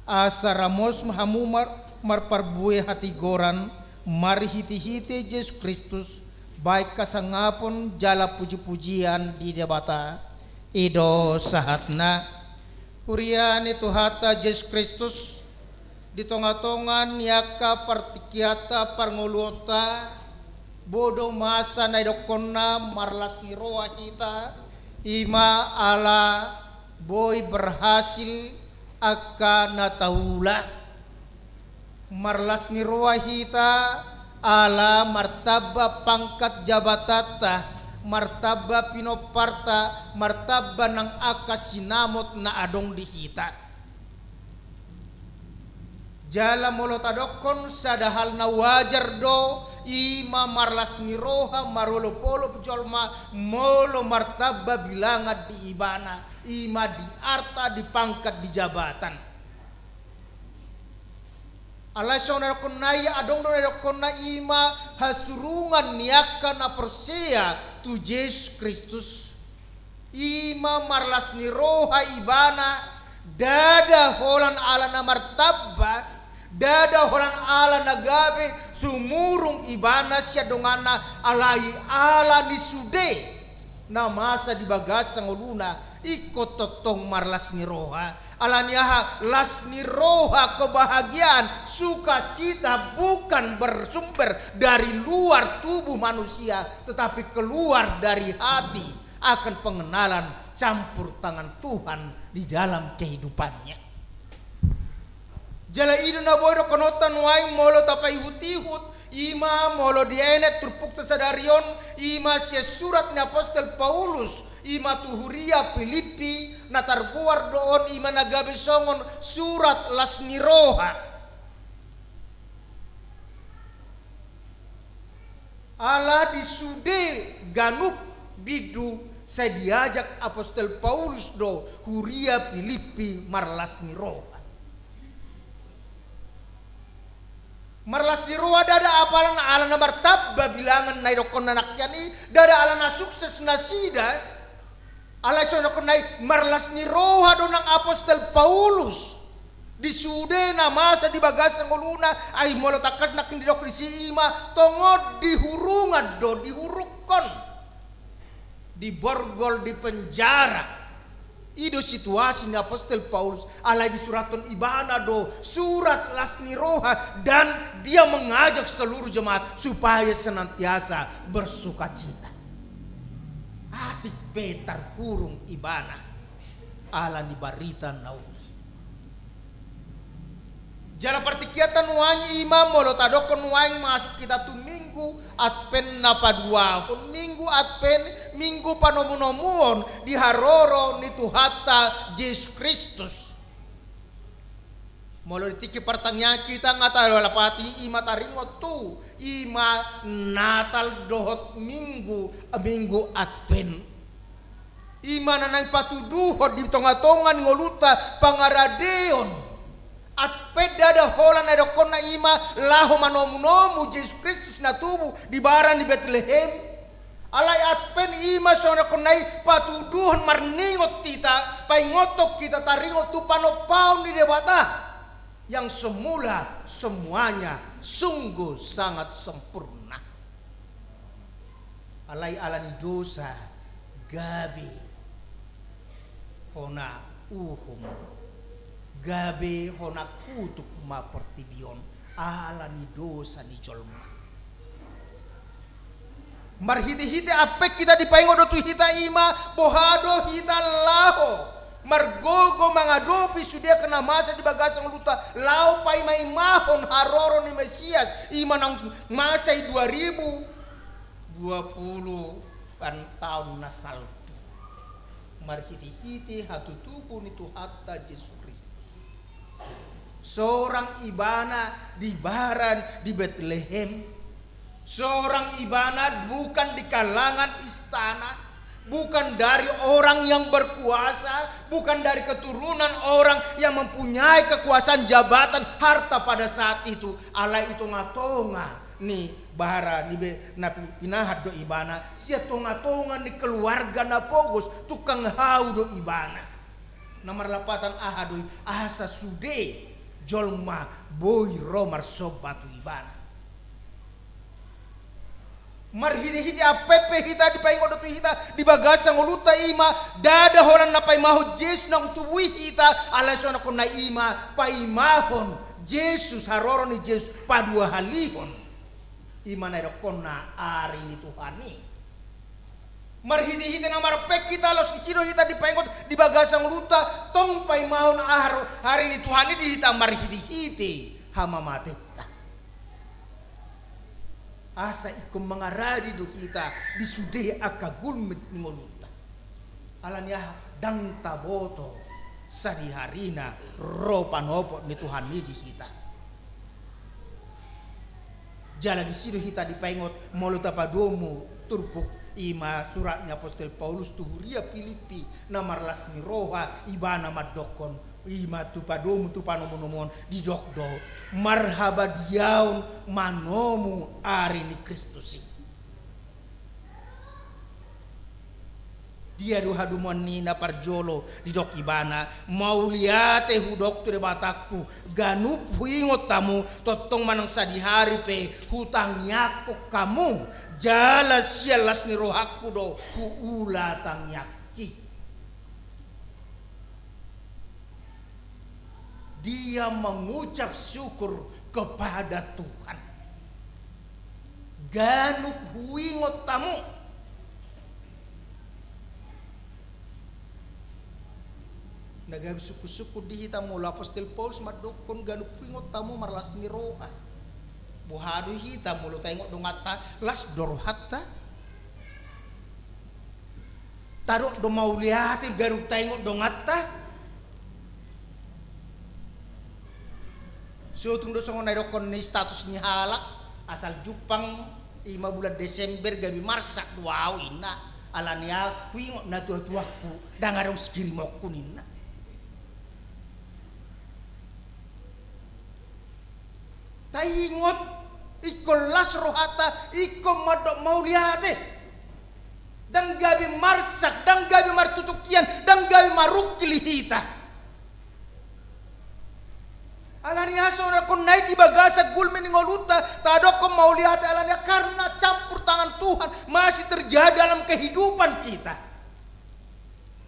asa ramos hamu mar-, marparbue hatigoran marhitehite Jesus Kristus, baen hasangapon jala pujipujian di Debata. I do sahatna. Huria ni Tuhanta Jesus Kristus, di tongatonga ni angka partingkianta parngoluonta, boi do masa na idokkonna marlas ni roha hita, i ma ala boi berhasil angka na taula. Marlas ni roha hita ala martamba pangkat jabatanta, martamba pinomparta, martamba nang angka sinamot na adong di hita. Jala molo tadokkon sada hal na wajar do, i ma marlas ni roha, marolopolop jolma molo martamba bilangan di ibana, i ma di arta, di pangkat, di jabatan. Alai songon na idokkonna i, adong do na idokkonna i ma hasurungan ni angka na porsea tu Jesus Kristus. I ma marlas ni roha ibana, ndada holan ala na martamba, ndada holan ala na gabe sumurung ibana sian donganna, alai ala ni sude na masa di bagasan ngoluna, ingkon tongtong marlas ni roha. Ala ni aha? Las ni roha, kebahagiaan, sukacita bukan bersumber dari luar tubuh manusia, tetapi keluar dari hati akan pengenalan campur tangan Tuhan di dalam kehidupannya. Jala i do na boi dohononta nuaeng molo tapaihutihut, i ma molo dienet turpukta sadari on, i ma sian surat ni apostel Paulus, i ma tu huria Pilippi, na targoar do on, i ma na gabe songon surat las ni roha. Ala di sude ganup bindu sai diajak apostel Paulus do huria Pilippi marlas ni roha. Marlas ni roha ndada apala na ala na martamba bilangan na idokkonna nangkin i, ndada ala na sukses nasida. Alai songon na i marlas ni roha do nang apostel Paulus di sude na masa di bagasan ngoluna, ai molo tangkas nangkin didok disi i ma tongon di hurungan do, di hurungkon, di borgol, di penjara. I do situasi ni apostel Paulus, alai disurathon ibana do surat las ni roha, dan dia mengajak seluruh jemaat supaya senantiasa bersukacita. Ah, pe tarhurung ibana ala ni barita na uli. Jala partingkianta nuaeng i ma molo tadokkon nuaeng masuk hita tu Minggu Advent na paduahon, Minggu Advent, Minggu panomunomuon di haroro ni Tuhanta Jesus Kristus. Molo di tingki partangiangan hita nga talapati i ma taringot tu i ma Natal dohot Minggu, Minggu Advent. I ma na naeng patuduhon di tongatonga ni ngolunta pangaradeon. Advent ndada holan na dokkonna i ma laho manomunomu Jesus Kristus na tubu di bara ni Betlehem. Alai Advent i ma songon na dokkonna i patuduhon marningot hita, paingothon hita taringot tu panompaon ni Debata yang semula semuanya sungguh sangat sempurna. Alai ala ni dosa gabe hona uhum, gabe hona kutuk ma portibi on ala ni dosa ni jolma. Marhitehite Advent hita dipaingot do tu hita i ma boha do hita laho margogo mangadopi sude angka na masa di bagasan ngolunta laho paimaimahon haroro ni Mesias i ma naung masa i dua ribu dua puluh an taon na salpu. Marhitehite hatutubu ni Tuhanta Jesus Kristus. Sorang ibana di bara di Betlehem. Sorang ibana bukan di kalangan istana, bukan dari orang yang berkuasa, bukan dari keturunan orang yang mempunyai kekuasaan, jabatan, harta pada saat itu. Alai i tongatonga ni bara ni be-, na pi-, pinahan do ibana, sian tongatonga ni keluarga na pogos, tukang hau do ibana. Na marlapatan aha do i, asa sude jolma boi ro marsomba tu ibana. Marhitehite Advent pe hita dipaingot do tu hita di bagasan ngolunta i ma ndada holan na paimahon Jesus naung tubu i hita, alai songon na dokkonna i ma paimahon Jesus, haroro ni Jesus paduahalihon. I ma na dokkonna ari ni Tuhan i. Marhitehite na marpek hita laos disi do hita dipaingot di bagasan ngolunta tong paimahon aha ro ari ni Tuhan i di hita marhitehite hamamatenta. Asa ingkon mangaradi do hita di sude angka gulmit ni ngolunta. Ala ni aha, ndang taboto sadiharina ro panopot ni Tuhan i di hita. Jala disi do hita dipaingot molo tapadomu turpuk i ma surat ni apostel Paulus tu huria Pilippi na marlas ni roha, ibana mandokkon i ma tu padomu tu panomunomuon didok do, marhabadiaon manomu ari ni Kristus i. Dia do hadomuan ni na parjolo, didok ibana, mauliate hudok tu Debatangku, ganup huingot hamu, tongtong manang sadihari pe hutangiangkon hamu, jala sian las ni rohangku do huula tangiangki. Dia mengucap syukur kepada Tuhan. Ganup huingot hamu. Na gabe sungkun-sungkun di hita molo apostel Paulus mandokkon ganup huingot hamu marlas ni roha. Boha do hita molo taingot donganta las do rohanta? Tadok do mauliate ganup taingot donganta. Sotung do songon na didokkon ni status ni halak, asal jumpang i ma bulan Desember gabe marsak do au inna, ala ni aha huingot natuatuangku, ndang adong sikirimonku ninna. Taingot ingkon las rohanta, ingkon mandok mauliate. Ndang gabe marsak, ndang gabe martutukian, ndang gabe marungkil hita. Ala ni aha songon na dokkon i di bagasan gulmit ni ngolunta tadokkon mauliate, ala ni aha, karena campur tangan Tuhan masih terjadi dalam kehidupan kita.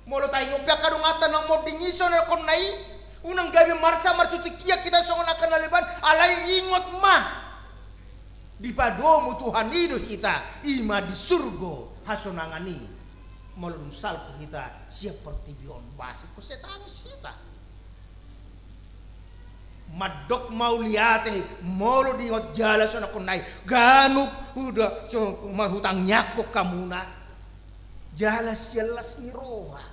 Molo taingot pe angka donganta na monding i songon na dokkon i, unang gabe marsak martutukian hita songon angka na leban, alai ingot ma, dipadomu Tuhan i do hita, i ma di surgo hasonangan i. Molo dung salpu hita sian portibi on, bah, ingkon sai tangis hita. Mandok mauliate, molo diingot jala sonangkon na i, ganup huda, so, ma hutangiangkon hamuna. Jala sian las ni roha.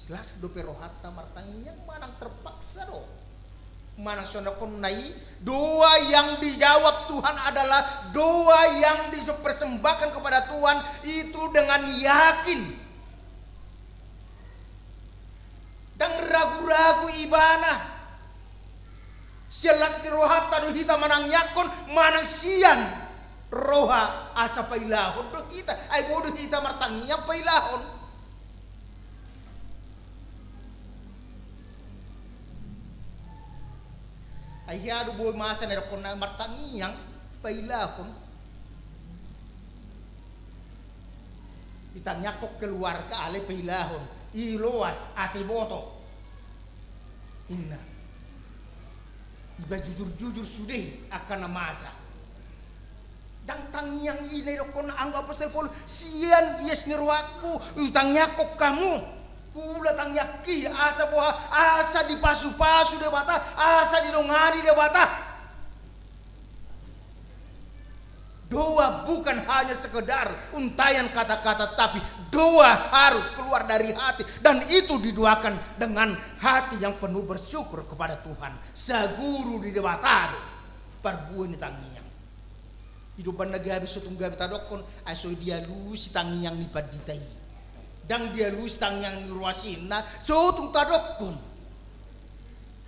Las dope rohanta martangiang manang terpaksa do. Manang sonangkon na i, doa yang dijawab Tuhan adalah doa yang dipersembahkan kepada Tuhan itu dengan yakin. Ndang ragu-ragu ibana. Sian las ni rohanta do hita manangiangkon, manang sian roha asa pailahon do hita. Ai boi do hita martangiang pailahon. Ai hea do boi masa na didokkon na martangiang pailahon. Ditangiangkon keluarga alai pailahon, i loas asa iboto. Inna. Iba jujur-jujur sude angka na masa. Ndang tangiang i na didokkon anggo apostel Paulus, sian ias ni rohangku hutangiangkon hamu. Huula tangiangki asa boha, asa dipasu-pasu Debata, asa didongani Debata. Doa bukan hanya sekedar untaian kata-kata, tapi doa harus keluar dari hati, dan itu didoakan dengan hati yang penuh bersyukur kepada Tuhan. Saguru di Debata do parbue ni tangiang. I do umbahen na gabe, so tung gabe tadokkon, ai so dialusi tangiang ni pandita i. Ndang dialusi tangiang ni ruasinna, so tung tadokkon.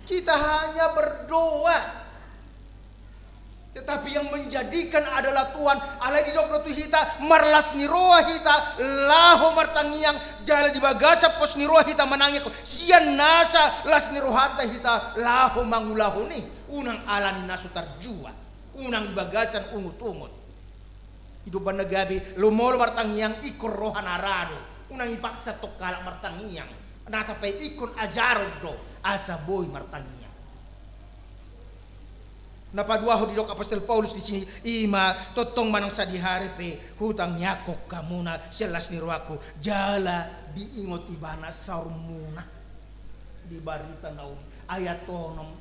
Kita hanya berdoa. Tetapi yang menjadikan adalah Tuhan. Alai didok do tu hita, marlas ni roha hita laho martangiang, jala di bagasan pos ni roha hita manangiang, sian nasa las ni rohanta hita laho mangulahon i, unang ala ni na so tarjua, unang di bagasan ungut-ungut. I do umbahen na gabe, lo molo martangiang ingkon roha na ra do, unang ipaksa tong halak martangiang, na tapa i ingkon ajaron do asa boi martangiang. Na paduahon didok apostel Paulus disi, i ma tongtong manang sadihari pe hutangiangkon hamuna sian las ni rohangku, jala diingot ibana saurmuna. Di barita naung ayat onom,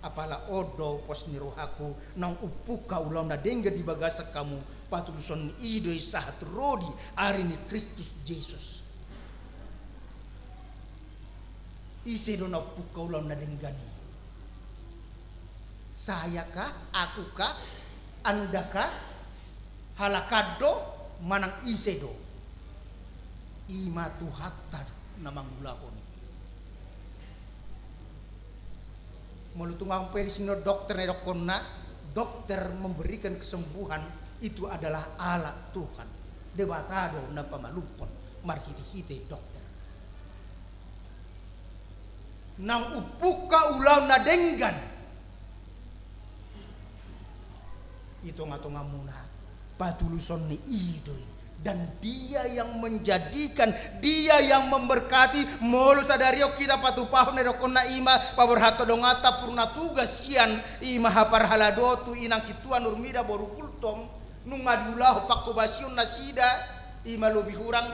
apala on do pos ni rohangku, naung umpungka ulaon na denggan di bagasan hamu, patuluson ni i do i sahat ro di ari ni Kristus Jesus. Ise do na umpungka ulaon na denggan i? Saya kah? Aku kah? Anda kah? Halak an do? Manang ise do? I ma Tuhanta do na mangulahon i. Molo tung ahu pe disi, dokter na didokkonna, dokter memberikan kesembuhan itu adalah Allah Tuhan. Debata do na pamalumhon marhite-hite dokter. Naung umpungka ulaon na denggan i tonga-tongamuna, patuluson ni i do i. Dan Dia yang menjadikan, Dia yang memberkati. Molo sadari on hita patupahon na didokkonna, i ma paborhathon donganta purna tugas sian, i ma haparhalado tu inang sintua Nurmida boru Gultom, nunga diulahon panghobasion nasida, i ma lobi hurang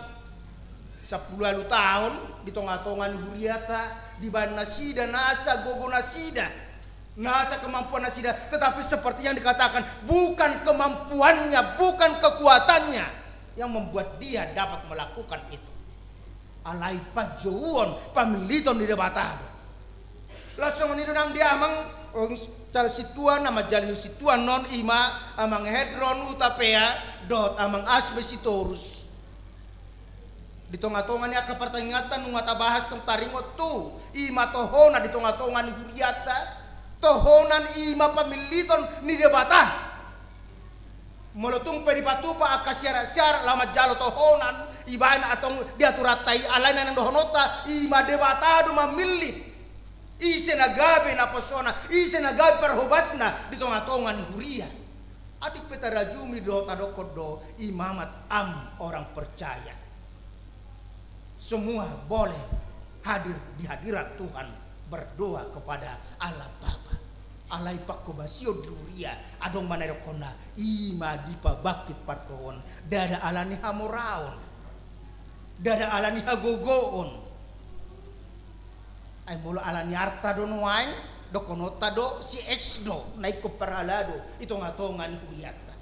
sampulu ualu taon di tonga-tonga ni huriata, dibaen nasida nasa gogo nasida, nasa kemampuan nasida, tetapi seperti yang dikatakan, bukan kemampuannya, bukan kekuatannya yang membuat dia dapat melakukan itu. Alai panjouon, pamilliton ni Debata do. Laos songon i do nang di amang, oh, calon sintua, na manjalo sintua on, i ma amang Hedron Hutapea dohot amang Asbe Sitorus. Di tonga-tonga ni angka partangianganta nunga tabahas tong taringot tu, i ma tohonan di tonga-tonga ni hurianta, tohonan i ma pamilliton ni Debata. Molo tung pe dipatupa angka syarat-syarat laho manjalo tohonan, ibaen antong di aturanta i, alai na naeng dohononta, i ma Debata do mamillit. Ise na gabe naposona, ise na gabe parhobasna di tonga-tonga ni huria. Atik pe tarajumi do, tadokkon do, imamat am orang percaya. Semua boleh hadir di hadirat Tuhan, berdoa kepada Allah Bapa. Alai pangkobasion di huria, adong ma na didokkonna, i ma dipabangkit partohonan, ndada ala ni hamoraon, ndada ala ni hagogoon. Ai molo ala ni arta do nuaeng, dohononta do si X do, na ingkon parhalado i tonga-tonga ni hurianta.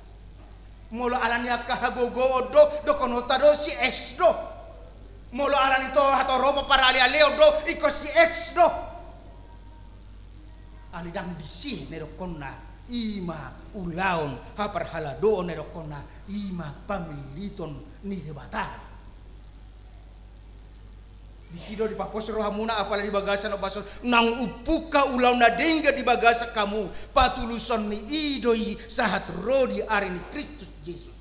Molo ala ni angka hagogoon do, dohononta do si X do. Molo ala ni to hatoropan paralealeon do, ingkon si X do. Alai ndang disi na didokkonna, i ma ulaon haparhaladoon, na didokkonna, i ma pamilliton ni Debata. Disi do dipapos rohamuna, apala di bagasan ombas on, naung umpungka ulaon na denggan di bagasan hamu, patuluson ni i do i sahat ro di ari ni Kristus Jesus.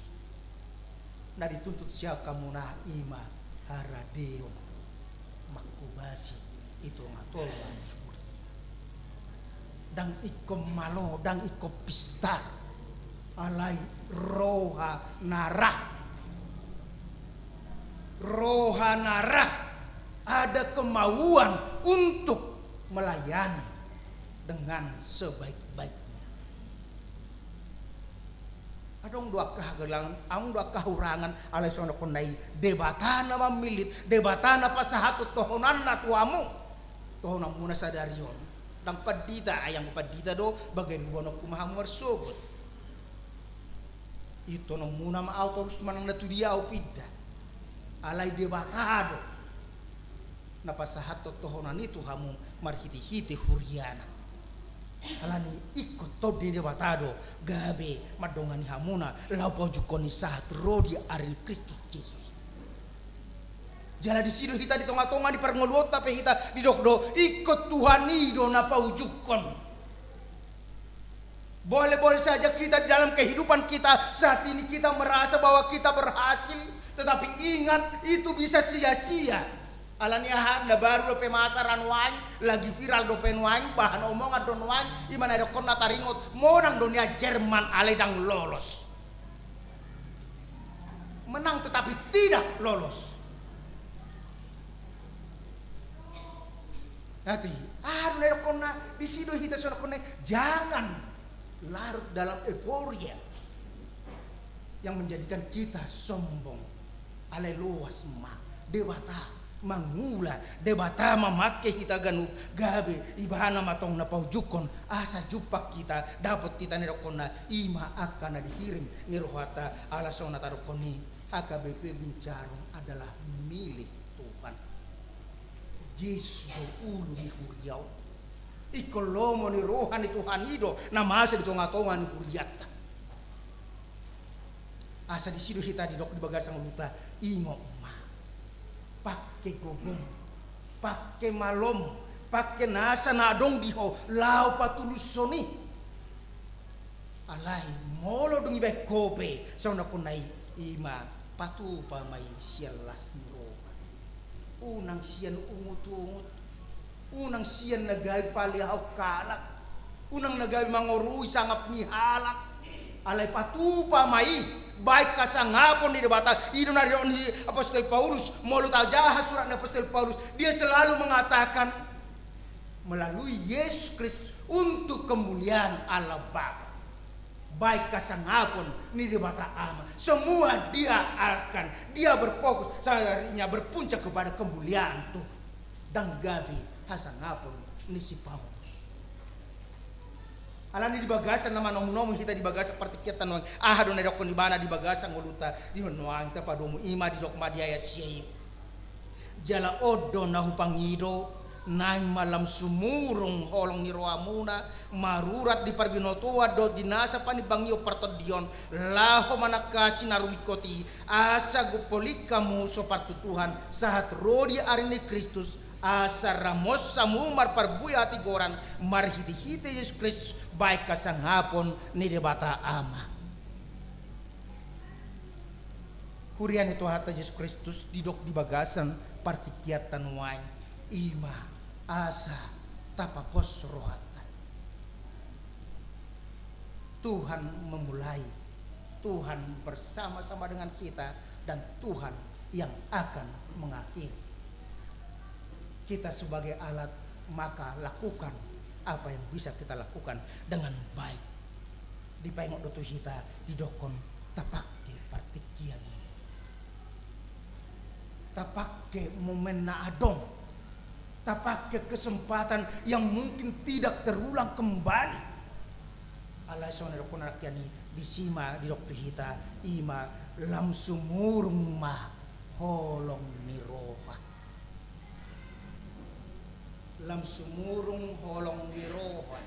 Na dituntut sian hamuna i ma haradeon, mangkobasi i tonga-tonga ni huria. Ndang ingkon malo, ndang ingkon pistar, alai roha na ra. Roha na ra, ada kemauan untuk melayani dengan sebaik-baiknya. Adong do angka hagelangan, adong do angka hahurangan, alai songon na didokkon i, Debata na mamillit, Debata na pasahathon tohonanna tu hamu. Tohonanmuna sadari on. Ndang pandita, ai anggo pandita do, bagabe boanonku ma hamu marsogot. Ihuthononmuna ma ahu torus manang na tu dia ahu pinda. Alai Debata do na pasahathon tohonan i tu hamu marhite-hite huriana. Alani ingkon Tondi ni Debata do gabe mandongani hamuna laho paujungkon i sahat ro di ari ni Kristus Jesus. Jala disi do hita di tonga-tonga ni parngoluonta pe hita didok do, ingkon Tuhan i do na paujungkon. Boleh-boleh saja kita di dalam kehidupan kita saat ini kita merasa bahwa kita berhasil, tetapi ingat, itu bisa sia-sia. Alani aha? Na baru dope masa ra nuaeng, lagi viral dope nuaeng, bahan omongan do nuaeng, i ma na didokkon na taringot, monang do nian Jerman alai ndang lolos. Menang tetapi tidak lolos. Nanti, aha do na didokkonna, disi do hita songon na didokkonna, jangan larut dalam euforia yang menjadikan kita sombong. Alai loas ma, Debata mangula, Debata mamangke hita ganup, gabe Ibana ma tong na paujungkon, asa jumpang hita, dapot hita na didokkonna, i ma angka na dihirim ni rohanta, ala songon na tadokkon i, H K B P Bincarong adalah milik Tuhan. Jesus do ulu ni huria on. Ingkon lomo ni roha ni Tuhan i do na masa di tonga-tonga ni hurianta. Asa disi do hita didok di bagasan ngolunta, ingot ma, pangke gogom, pangke malom, pangke nasa na adong di ho laho patulushon i. Alai molo dung dibaen ho pe songon na didokkon i, i ma patupa ma i sian las ni roha. Unang sian ungut-ungut, unang sian na gabe palehahon halak, unang na gabe mangorui sangap ni halak. Alai patupa ma i, baen hasangapon ni Debata. I do na didok ni Apostel Paulus, molo tajaha surat ni Apostel Paulus, dia selalu mengatakan, melalui Yesus Kristus untuk kemuliaan Allah Bapa. Baen hasangapon ni Debata Ama. Semua dia arahkan, dia berfokus, seharusnya berpuncak kepada kemuliaan Tuhan. Ndang gabe hasangapon ni si Paulus. Alani di bagasan na manomu-nomu hita di bagasan partingkianta nuaeng, aha do na didokkon ibana di bagasan ngolunta di nuaeng tapadomu, i ma didok ma di ayat sia i. Jala on do na hupangido, naeng ma lam sumurung holong ni rohamuna, marurat di parbinotoan dohot di nasa panimbangion partondion, laho manangkasi na rumingkot i, asa gumpoling hamu so partutuhan, sahat ro di ari ni Kristus, asa ramos hamu marparbue hatigoran, marhite-hite Jesus Kristus, baen hasangapon ni Debata Ama. Huria ni Tuhanta Jesus Kristus, didok di bagasan partingkianta nuaeng, i ma asa tapapos rohanta. Tuhan memulai, Tuhan bersama-sama dengan kita, dan Tuhan yang akan mengakhiri. Kita sebagai alat, maka lakukan Apa yang bisa kita lakukan dengan baik? Dipaingot do tu hita, didokkon, tapake partingkian i. Tapake momen na adong. Tapake kesempatan yang mungkin tidak terulang kembali. Alai songon na didokkon nangkin i, disi ma didok tu hita, i ma lam sumurung ma holong ni roha. Lam sumurung holong ni roha.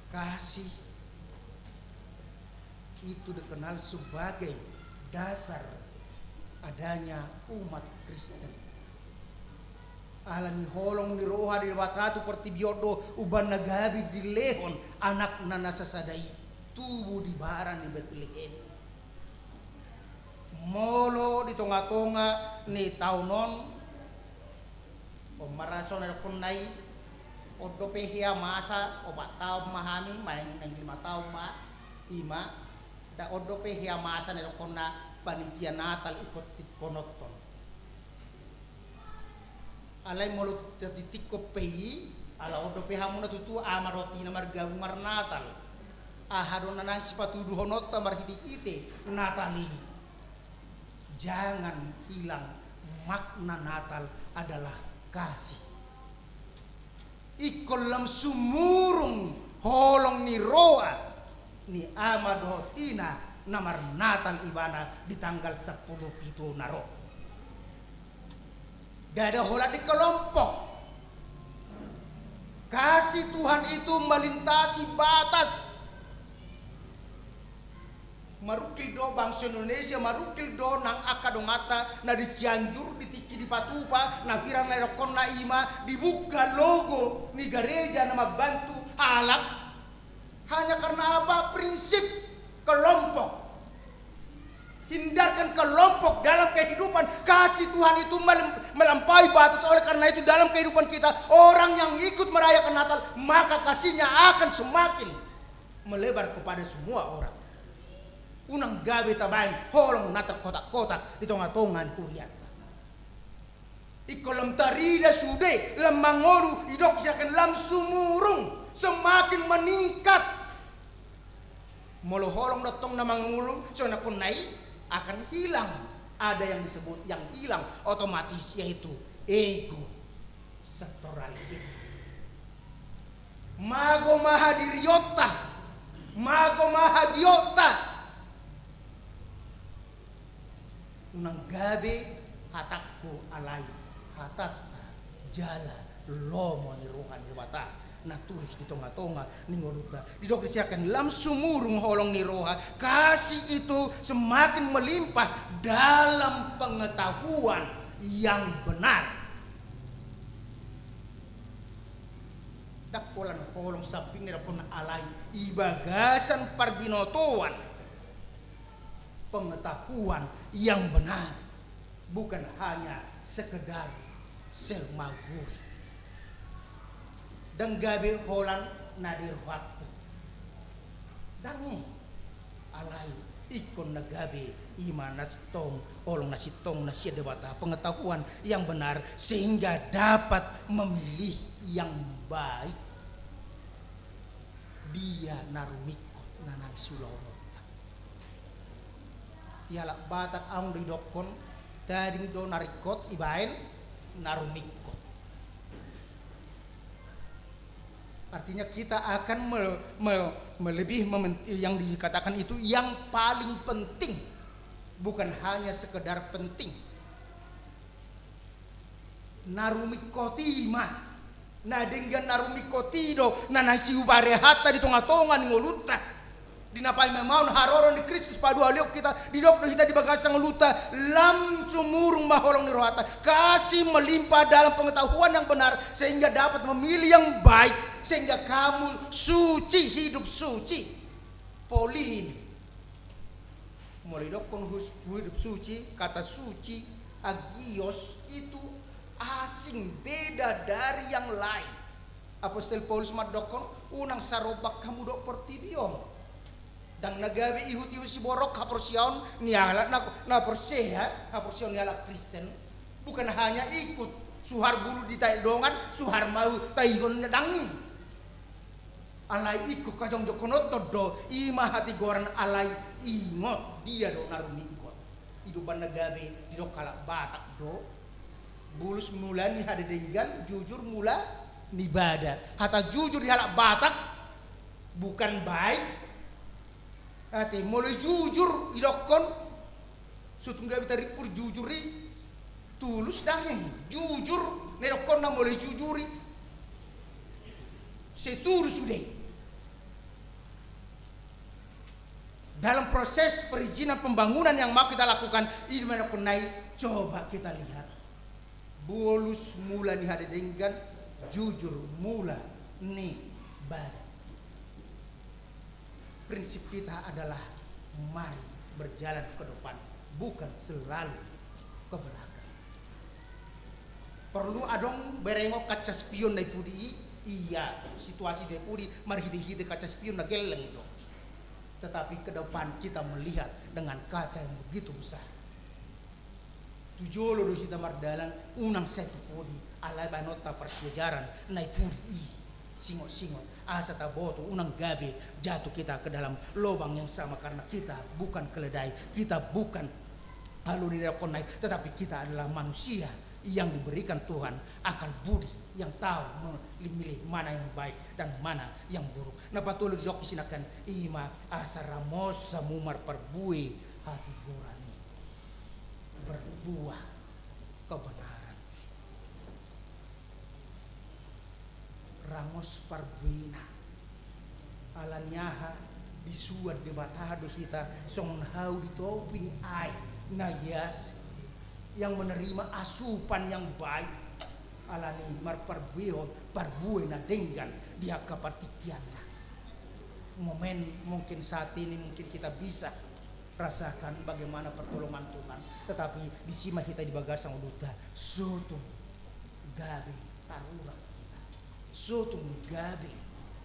Kasih itu dikenal sebagai dasar adanya umat Kristen. Ala ni holong ni roha ni Debata tu portibi on do umbahen na gabe dilehon anakna na sasada i tubu di bara ni Betlehem. Molo di tonga-tonga ni taon on, on ma ra songon na didokkon na i, on dope hea masa, opat taon ma hami, maeng naeng lima taon ma, i ma, da on dope hea masa na didokkon na panitia Natal ingkon tingkononhon. Alai molo tatitingkon pe i, ala on dope hamuna tutu ama dohot ina margabung marnatal. Aha do na naeng sipatuduhononta marhite-hite Natal i? Jangan hilang makna Natal adalah kasih. Ingkon lam sumurung holong ni roha ni ama dohot ina na marnatal ibana di tanggal sampulu pitu na ro. Ndada holan di kelompok. Kasih Tuhan itu melintasi batas. Marungkil do bangso Indonesia, marungkil do nang angka donganta na di Cianjur, di tingki di Patupa, na pira na didokkon na i ma dibuka logo ni gareja na mambantu halak. Hanya karena apa? Prinsip kelompok. Hindarkan kelompok dalam kehidupan. Kasih Tuhan itu melem-, melampaui batas. Oleh karena itu, dalam kehidupan kita, orang yang ikut merayakan Natal, maka kasihnya akan semakin melebar kepada semua orang. Unang gabe tabaen holong na terkotak-kotak di tonga-tonga ni hurianta. Ingkon lam tarida sude, lam mangolu, didok sian lam sumurung, semakin meningkat. Molo holong do tong na mangolu, songon na didokkon na i, akan hilang. Ada yang disebut yang hilang, otomatis yaitu ego, sektorality. Mago ma hadirionta, mago ma hagionta. Unang gabe hatangku alai hatanta jala lomo ni roha ni Debata na tulus di tonga-tonga ni ngolunta. Didok disi angka i, lam sumurung holong ni roha, kasih itu semakin melimpah dalam pengetahuan yang benar. Ndang holan holong sambing na didokkon na, alai di bagasan parbinotoan, pengetahuan yang benar, bukan hanya sekedar semaguri. Ndang gabe holan na di rohangku. Ndang i. Alai ingkon na gabe i ma na sintong, holong na sintong na sian Debata, pengetahuan yang benar, sehingga dapat memilih yang baik. Dia na rumingkot na naeng siulahononta. Di halak Batak adong do didokkon, tading do na ringkot, ibaen na rumingkot. Artinya kita akan me-, me-, me-, lebih memen-, yang dikatakan itu yang paling penting, bukan hanya sekedar penting. Na rumingkot i ma, na denggan na rumingkot i do na naeng siubarehanta di tonga-tonga ni ngolunta. Di na paima-imaon haroro ni Kristus paduahalihon hita, didok do hita di bagasan ngolunta, lam sumurung ma holong ni rohanta, kasih melimpah dalam pengetahuan yang benar, sehingga dapat memilih yang baik, sehingga kamu suci, hidup suci. Pauline. Molo didokkon hus-, hidup suci, kata suci, agios, itu asing, beda dari yang lain. Apostel Paulus mandokkon, unang sarombak hamu dohot portibi on. Ndang na gabe ihut-ihut siborok haporseaon ni halak na, na porsea, haporseaon ni halak Kristen. Bukan hanya ikut Suhar bulu di tai dongan, suhar ma tahigon dang i. Alai ingkon hajongjongkononta do, i ma hatigoran alai ingot dia do na rumingkot. I do umbahen na gabe didok halak Batak do. Bulus mula ni hadedenggan, jujur mula ni bada. Hata jujur di halak Batak bukan baik. Ate, molo jujur idokkon, so tung gabe tarimpur jujur i, tulus dang i, jujur na idokkonna molo jujur i. Sai tulus sude. Dalam proses perizinan pembangunan yang mau kita lakukan, i ma na idokkon na i, coba kita lihat. Bulus mula ni hadedenggan, jujur mula ni bada. Prinsip kita adalah mari berjalan ke depan, bukan selalu ke belakang. Perlu adong berengo kaca spion na i pudi i, iya, situasi na i pudi marhite-hite kaca spion na gelleng i do. Tetapi ke depan kita melihat dengan kaca yang begitu besar. Tu jolo do hita mardalan, unang sai tu pudi, alai bahenonta parsiajaran na i pudi i, singot-singot, asa taboto, unang gabe jatuh kita ke dalam lobang yang sama, karena kita bukan keledai, kita bukan, alu ni idokkon na i, tetapi kita adalah manusia yang diberikan Tuhan akal budi, yang tahu memilih mana yang baik dan mana yang buruk. Na patolu didok i sinangkan, i ma asa ramos hamu marparbue hatigoran i. Berbuah kebenaran. Ramos parbuena. Ala ni aha? Disuan Debata do hita songon hau di topi ni aek na ias, yang menerima asupan yang baik. Ala ni marparbuehon parbue na denggan di angka partingkianna. Momen mungkin saat ini mungkin kita bisa rasakan bagaimana pertolongan Tuhan. Tetapi disi ma hita di bagasan ngolunta, so tung gabe tarurak hita. So tung gabe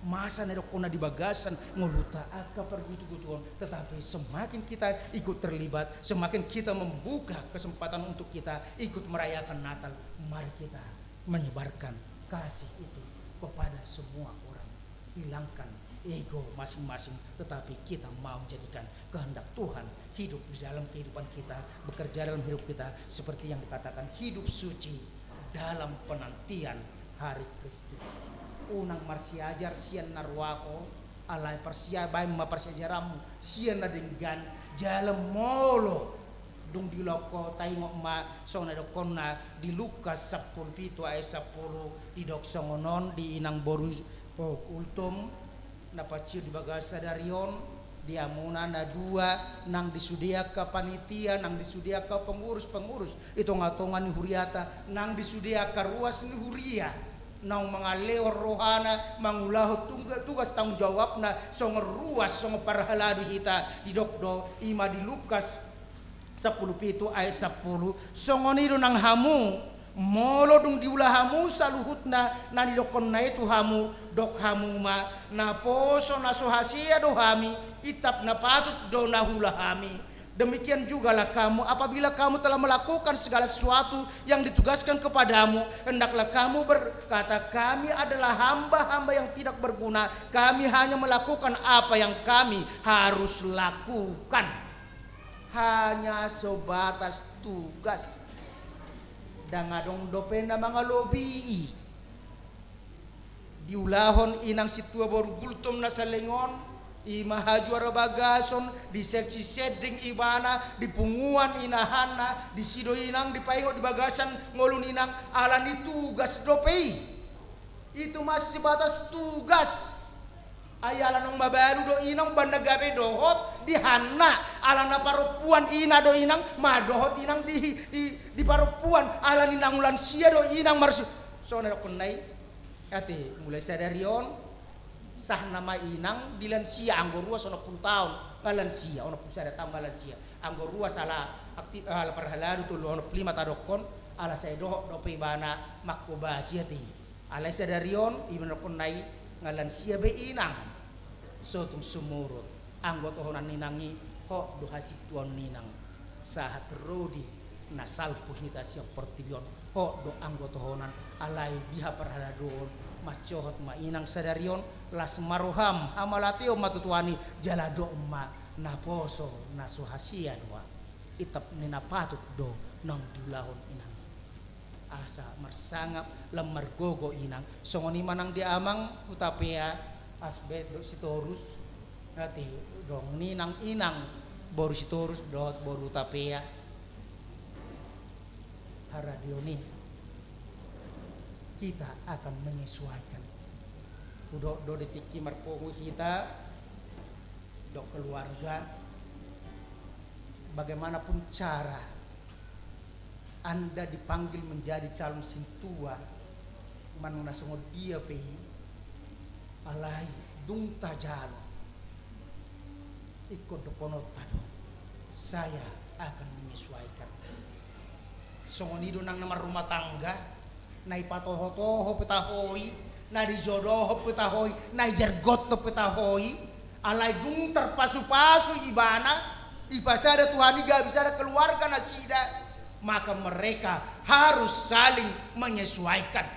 masa na idokkonna di bagasan ngolunta angka pargutu-gutuon. Tetapi semakin kita ikut terlibat, semakin kita membuka kesempatan untuk kita ikut merayakan Natal, mari kita menyebarkan kasih itu kepada semua orang. Hilangkan ego masing-masing, tetapi kita mau menjadikan kehendak Tuhan hidup di dalam kehidupan kita, bekerja dalam hidup kita, seperti yang dikatakan, hidup suci dalam penantian hari Kristus. Unang marsiajar sian na ruako, alai parsia-, baen ma parsiajaranmu sian na denggan, jala molo dung diulahon ho, taingot ma songon na idokkonna di Lukas sampulu pitu ayat sampulu, didok songon on di inang boru, oh, Kultum, na pansur di bagasan sadari on, di hamuna na dua, nang di sude angka panitia, nang di sude angka pengurus-pengurus, di tonga-tonga ni huriata, nang di sude angka ruas ni huria, naung mangalehon rohana, mangulahon tungga-, tugas tanggung jawabna, songon ruas, songon parhalado hita, didok do, i ma di Lukas sampulu pitu ayat sampulu, songon i do nang hamu, molo dung diula hamu saluhutna na nidokkonna i tu hamu, dok hamu ma, naposo na so hasea do hami, itap na patut do na huula hami. Demikian jugalah kamu, apabila kamu telah melakukan segala sesuatu yang ditugaskan kepadamu, hendaklah kamu berkata, "Kami adalah hamba-hamba yang tidak berguna, kami hanya melakukan apa yang kami harus lakukan." Hanya sebatas tugas. Ndang adong dope na mangalobii. Diulahon inang sintua boru Gultom na saleleng on, i ma hajuara bagason, di seksi sending ibana, di punguan inahanna, disi do inang dipaingot di bagasan ngolu ni inang, ala ni tugas dope i. Itu masih sebatas tugas. Ai ala naung mabalu do inang, umbahen na gabe dohot di hanna, ala na parompuan ina do inang, ma dohot inang di, di, di parompuan, ala ni naung lansia do inang marsi-, songon na idokkonna i. Ate, mulai sadari on, sahna ma inang di lansia, anggo ruas onom pulu taon nga lansia, onom pulu sada taon nga lansia. Anggo ruas ala aktif, ala parhalado tolu onom pulu lima tadokkon, ala sai dohot dope ibana mangkobasi, ate. Alai sadari on, i ma na idokkonna i, nga lansia be inang. So tung sumurut anggo tohonan ni inang i, hot do hasintuaon ni inang. Sahat ro di na salpu hita sian portibi on. Hot do anggo tohonan, alai di haparhaladoon, mansohot ma inang sadari on, las ma roham, hamauliateon ma tu Tuhan i, jala dok ma naposo na so hasea do ahu. Itap ni na patut do naung diulahon inang. Asa marsangap lam margogo inang. Songon i ma nang di amang Hutapea, Asbeth dohot Sitorus. Ate, dung ninang inang boru Sitorus dohot boru Hutapea, haradeon i, kita akan menyesuaikan. Hudok do di tingki marpungu hita dohot keluarga, bagaimanapun cara Anda dipanggil menjadi calon sintua, manang na songon dia pe i, alai dung tajalo, ingkon dohononta do, saya akan menyesuaikan. Songon i do nang na marrumah tangga, na ipatoho-toho pe taho i, na dijodohon pe taho i, na ijergot pe taho i, alai dung tarpasu-pasu ibana, ipasada Tuhan i gabe sada keluarga nasida, maka mereka harus saling menyesuaikan.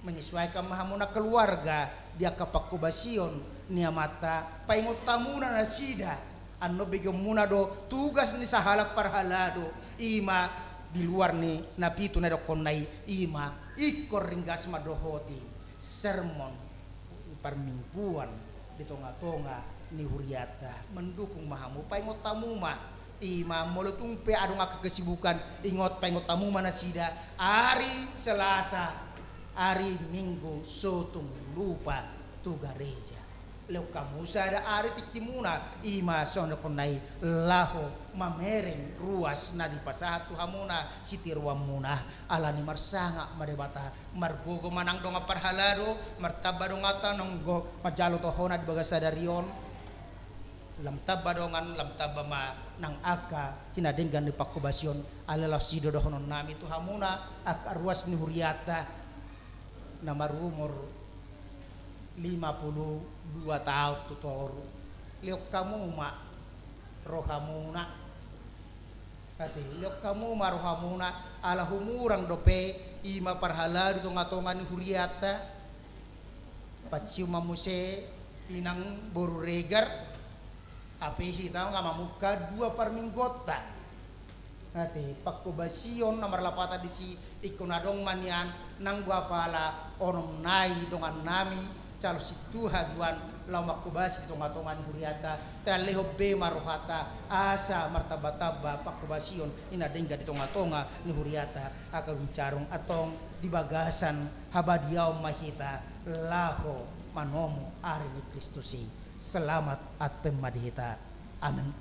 Menyesuaikan ma hamuna keluarga di angka panghobasion ni Amanta, paingot hamuna nasida. Annon begeonmuna do tugas ni sahalak parhalado, i ma di luar ni na pitu na didokkonna i, i ma ingkon ringgas mandohoti sermon parmingguan di tonga-tonga ni hurianta. Mendukung ma hamu, paingot hamu ma. I ma molo tung pe adong angka kesibukan, ingot, paingot hamu ma nasida, ari Selasa, ari Minggu, so tung lupa tu gareja. Lehon hamu sada ari tingkimuna, i ma songon didokkonna i, laho mamereng ruas na dipasahat tu hamuna sitiruanmuna. Alani marsangap ma Debata, margogo ma nang dongan parhalado, martamba donganta nanggo manjalo tohonan di bagasan sadari on. Lam tamba dongan, lam tamba ma nang angka hinadenggan ni panghobasion. Alai laos i do dohononnami tu hamuna angka ruas ni hurianta na marumur lima pulu dua taon tu toru. Lehon hamu ma rohamuna. Ate, lehon hamu ma rohamuna, ala humurang dope i ma parhalado di tonga-tonga ni hurianta. Pacium ma muse inang boru Regar, hape hita nga mamungka dua parmingguonta. Ate, panghobasion na marlapatan disi, ingkon adong ma nian nanggo apala onom nai dongannami calon sintua haduan laho manghobasi di tonga-tonga ni hurianta. Talehon be ma rohanta asa martamba-tamba panghobasion i na denggan di tonga-tonga ni hurianta. Angka dung carung, antong di bagasan habadiaon ma hita laho manomu ari ni Kristus i. Selamat Advent ma di hita. Amen.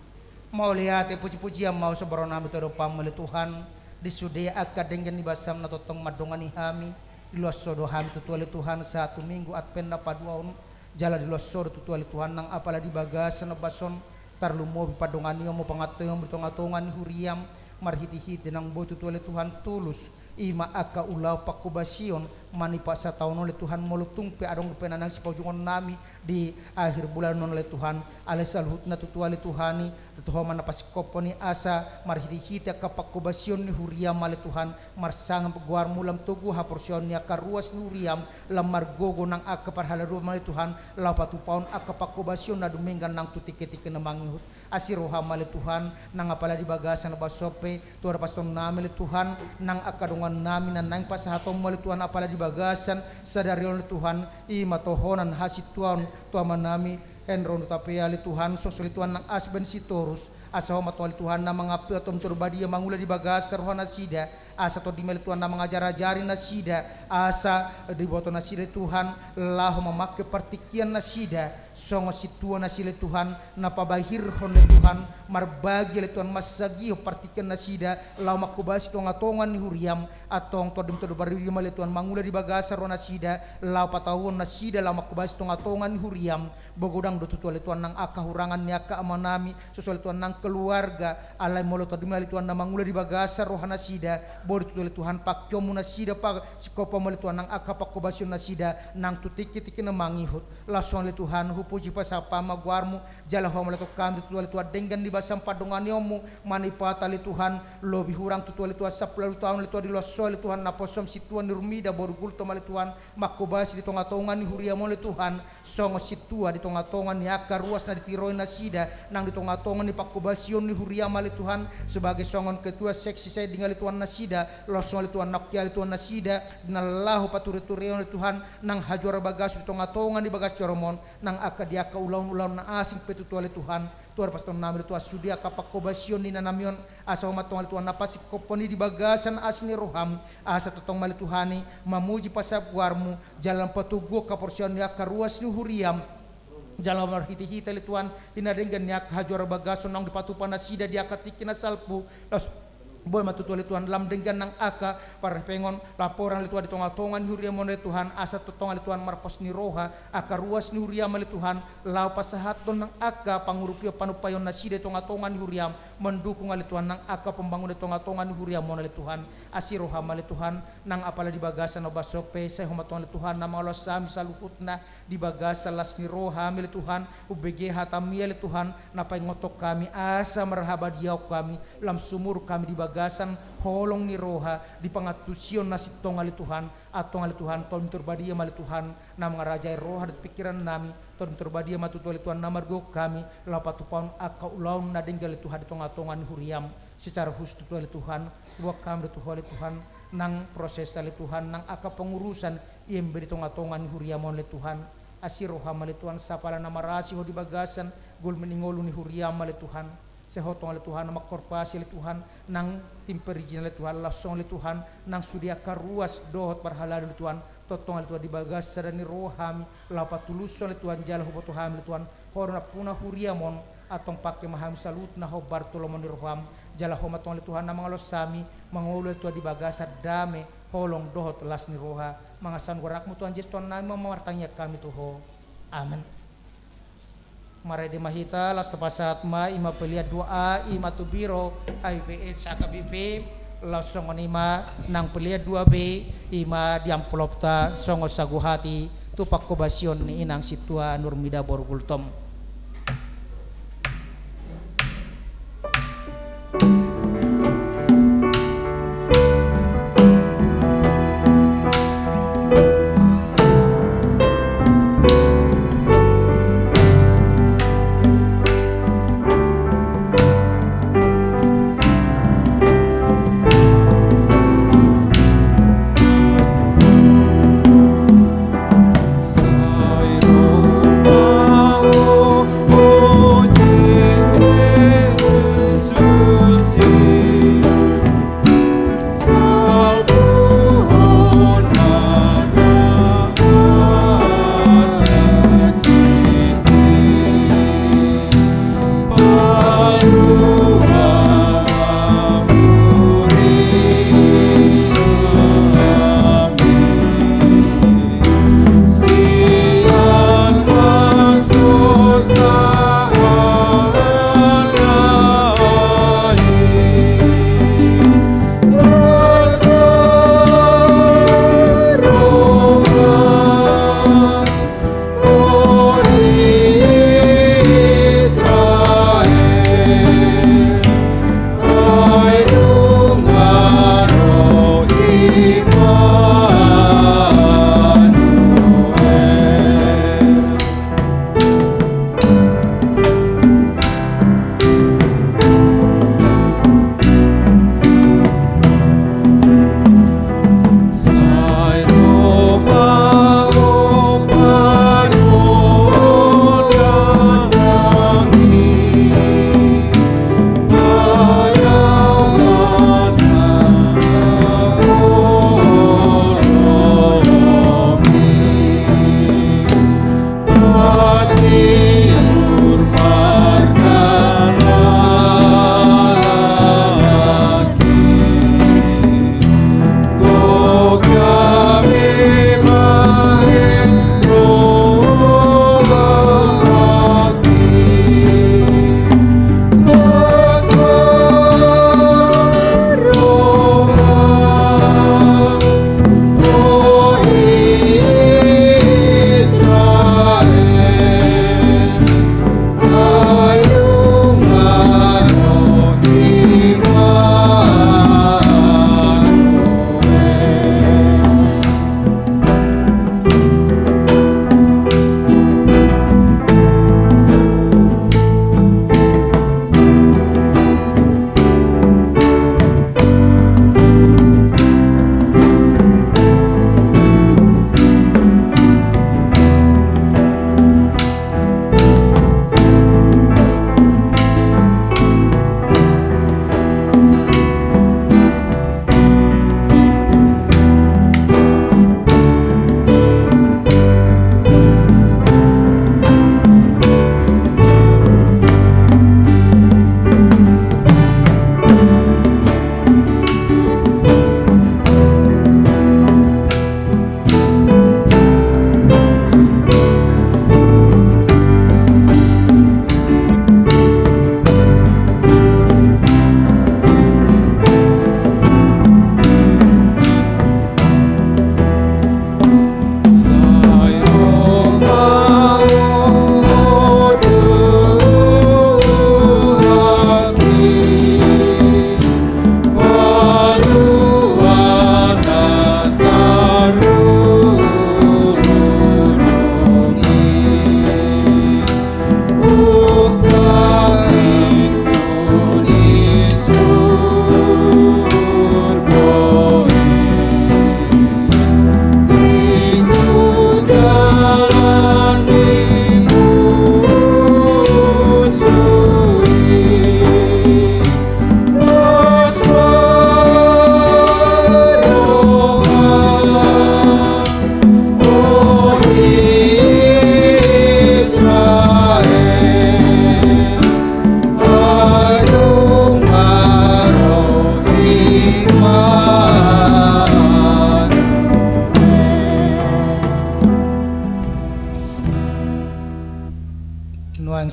Mauliate, puji-pujian ma hu somba rohanami tu adopanmu ale Tuhan, di sude angka denggan ni basam na tongtong mandongani hami. Diloas Ho do hami tutu ale Tuhan sahat tu Minggu Advent na paduahon, jala diloas Ho do tutu ale Tuhan nang apala di bagasan ombas on, tarlumobi pandonganion ma pangantusionmu di tonga-tonga ni huriam, marhite-hite nang boi tutu ale Tuhan tulus, i ma angka ulaon panghobasion manipat sataon on ale Tuhan, molo tung pe adong dope na naeng sipaujungonnami di akhir bulan on ale Tuhan. Alai saluhutna tutu ale Tuhan i, tu Ho ma na pasingkophon i asa marhite-hite angka panghobasion ni huriam ale Tuhan, marsangap goarmu lam togu haporseaon ni angka ruas ni huriam, lam margogo nang angka parhaladoan ale Tuhan, laho patupahon angka panghobasion na dumenggan nang tu tingki-tingki na mangihut. Asi roham ale Tuhan, nang apala di bagasan ombas on pe, tu adopan nami ale Tuhan, nang angka dongannami na naeng pasahatonmu ale Tuhan, apala di bagasan sadari on ale Tuhan, i ma tohonan hasintuaon tu amanami Henron Hutapea ale Tuhan, songon i ale Tuhan nang Asbeth Sitorus, asa Ho ma tong ale Tuhan na mangampu, antong Tondi Parbadia mangula di bagasan rohanasida, asa Tondi ma ale Tuhan na mangajar-ajari nasida, asa diboto nasida Tuhan, laho mamangke partingkian nasida, songon sintua nasida ale Tuhan, na pabahirhon ale Tuhan, marbagi ale Tuhan, mansagihon partingkian nasida, laho manghobasi tonga-tonga ni huriam, antong Tondi, Tondi Parbadia ma ale Tuhan mangula di bagasan rohanasida, laho patauhon nasida, laho manghobasi tonga-tonga ni huriam, begodang do tutu ale Tuhan nang angka hurangan ni angka amanami, songon i ale Tuhan nang keluarga, alai molo tadinami ale Tuhan na mangula di bagasan rohanasida, boi tutu ale Tuhan pangkeonmu nasida, pa-, singkopmu ale Tuhan nang angka panghobasion nasida, nang tu tingki-tingki na mangihut. Laos songon i ale Tuhan, hupuji pasahat ma goarmu, jala hualualuhon hami tutu ale Tuhan, denggan di bagasan pandonganionmu, manat ale Tuhan, lobi hurang tutu ale Tuhan, sampulu ualu taon ale Tuhan, dilehon ho ale Tuhan, naposom sintua ni Nurmida boru Gultom ale Tuhan, manghobasi di tonga-tonga ni huriam on ale Tuhan, songon sintua di tonga-tonga ni angka ruas na ditiroi nasida, nang di tonga-tonga ni panghobasion ni huriam ale Tuhan, sebagai songon ketua seksi siding ale Tuhan nasida, laos songon i ale Tuhan, nang hea ale Tuhan nasida, na laho pature-tureon ale Tuhan, nang hajuar bagason di tonga-tonga ni bagas joromon, nang angka di angka ulaon-ulaon na asing pe tutu ale Tuhan, Tuhan pasahaton nami ale Tuhan, sude angka panghobasion ni inanami on, asa Ho ma tongtong ale Tuhan, na pasingkophon i di bagasan asi ni roham, asa tongtong ma ale Tuhan i, mamuji pasahat goarmu, jala lam patoguhon haporseaon ni angka ruas ni huriam, jala marhite-hite ale Tuhan, hinadenggan ni angka hajuar bagason naung dipatupa nasida di angka tingki na salpu, laos boi ma tutu ale Tuhan, lam denggan nang angka parhepengon, laporan ale Tuhan di tonga-tonga ni huriam on ale Tuhan, asa tongtong ale Tuhan marpos ni roha, angka ruas ni huriam ale Tuhan, laho pasahathon nang angka pangurupion panumpaion nasida di tonga-tonga ni huriam, mandukung ale Tuhan nang angka pembangunan di tonga-tonga ni huriam on ale Tuhan, asi roham ale Tuhan, nang apala di bagasan na basaon pe, sai Ho ma tongtong ale Tuhan, na mangaloas hami saluhutna, di bagasan las ni roham ale Tuhan, umbege hatam i ale Tuhan, na paingothon hami asa marhabadiaon hami, lam sumurung hami di bagasan holong ni roha, di pangantusion na sintong ale Tuhan, antong ale Tuhan, Tondi Parbadia ma ale Tuhan, na mangarajai roha dohot pingkiran nami, Tondi Parbadia ma tutu ale Tuhan, na margogo hami, laho patupahon angka ulaon na denggan ale Tuhan di tonga-tonga ni huriam, secara khusus tutu ale Tuhan, huboan hami do tu Ho ale Tuhan, nang proses ale Tuhan, nang angka pengurusan, i embe di tonga-tonga ni huriam on ale Tuhan, asi roham ale Tuhan, sai apala na marasi Ho di bagasan, gual ni ngolu ni huriam ale Tuhan, sai Ho tongtong ale Tuhan, na mangkorpasi ale Tuhan, nang tim perizinan ale Tuhan, laos songon i ale Tuhan, nang sude angka ruas dohot parhalado ale Tuhan, tongtong ale Tuhan di bagasan sada ni roham, laho patulushon ale Tuhan, jala huboto hami ale Tuhan, Ho do nampuna huriam on, antong pangke ma hami saluhutna hombar tu lomo ni roham, jala Ho ma tongtong ale Tuhan, na mangaloas hami, mangolu ale Tuhan di bagasan dame, holong dohot las ni roha, mangasahon goar ni anakmu Tuhan Jesus Tuhan nami ma martangiang hami tu Ho. Amen. Marende ma hita, laos tapasahat ma, i ma pelean dua A, i ma tu biro, H P H H K B P, laos songon i ma nang pelean dua B, i ma di amplopta, songon sagu hati, tu panghobasion ni inang sintua Nurmida boru Gultom.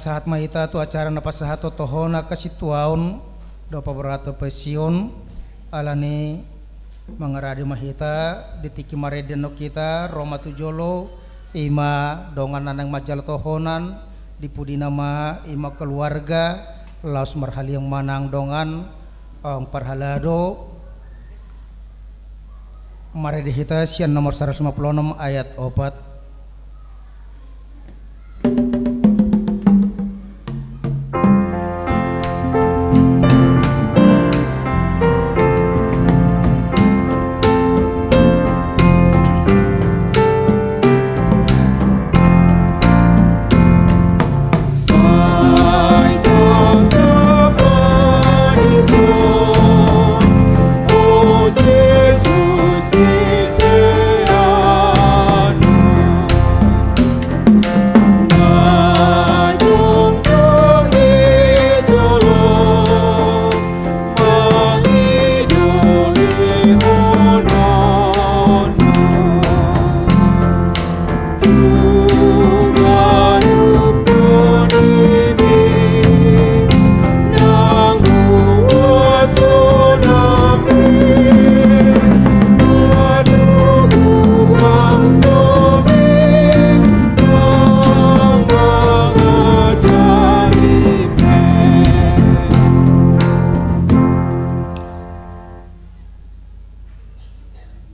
Sahat ma hita tu acara na pasahathon tohonan hasintuaon dohot paborhathon pensiun, alani mangarade ma hita di tingki marende annon hita, ro ma tu jolo, i ma dongan na naeng manjalo tohonan, di pudina ma i ma keluarga, laos marhaliang ma nang dongan, aung parhalado, marende hita sian nomor saratus lima pulu onom ayat opat.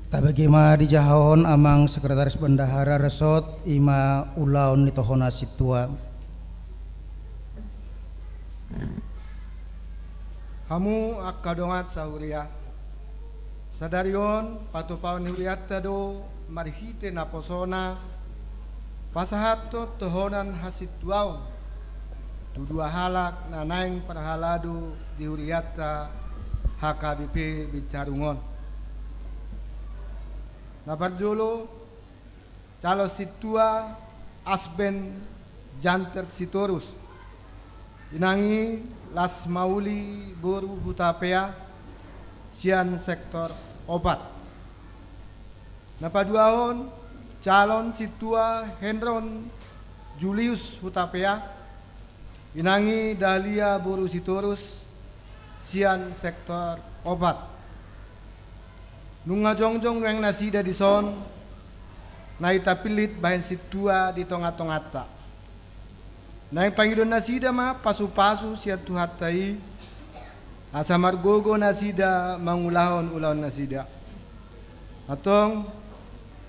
Tabege ma di jahahon amang sekretaris bendahara resort, i ma ulaon ni tohonan sintua. Hamu angka dongan sahuria, sadari on patupaon ni hurianta do marhite naposona pasahathon tohonan hasintuaon tu dua halak na naeng parhalado di hurianta H K B P Bincarung on. Na parjolo, calon sintua Asben Janter Sitorus, inang i Las Mauli boru Hutapea, sian sektor opat. Na paduahon, calon sintua Henron Julius Hutapea, inang i Dahlia boru Sitorus, sian sektor opat. Nunga jongjong nuaeng nasida dison, na i tapillit bahen sintua di tongatonganta. Naeng pangidoon nasida ma pasupasu sian Tuhanta i, asa margogo nasida mangulahon ulaon nasida. Antong,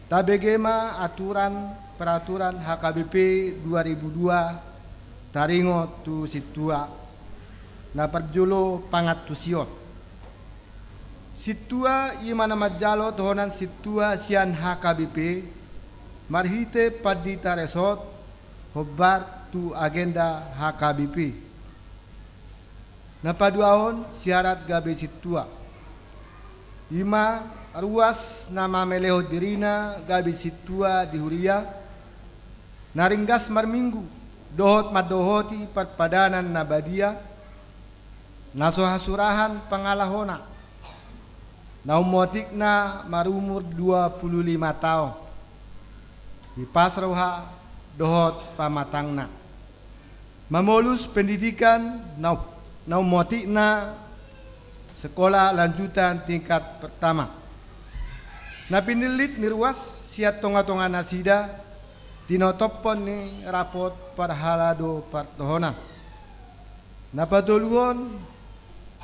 tabege ma aturan peraturan H K B P dua ribu dua taringot tu sintua. Na parjolo, pangantusion. Sintua i ma na manjalo tohonan sintua sian H K B P marhite pandita resort, hombar tu agenda H K B P. Na paduahon, syarat gabe sintua. I ma ruas na mamelehon dirina gabe sintua di huria, na ringgas marminggu, dohot mandohoti parpadanan na badia, na so hasurahan pangalahona, na ummotikna marumur dua pulu lima taon, hipas roha dohot pamatangna. Mamolus pendidikan na, na ummotikna sekolah lanjutan tingkat pertama. Na pinillit ni ruas sian tongatonga nasida, tinotophon ni rapot parhalado partohonan. Na patoluhon,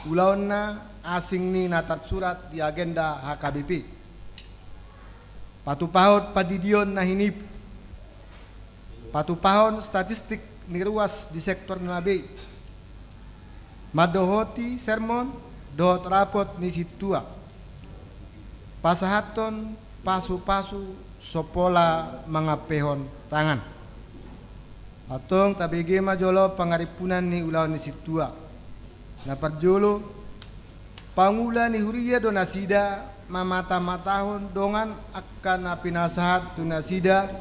ulaonna asing ni na tarsurat di agenda H K B P. Patupahon pandidion na hinipu. Patupahon statistik ni ruas di sektor na bei. Mandohoti sermon dohot rapot ni sintua. Pasahathon pasupasu so pola mangampehon tangan. Antong tabege ma jolo pangarimpunan ni ulaon ni sintua. Na parjolo, pangula ni huria do nasida mamatamatahon dongan angka na pinasahat tu nasida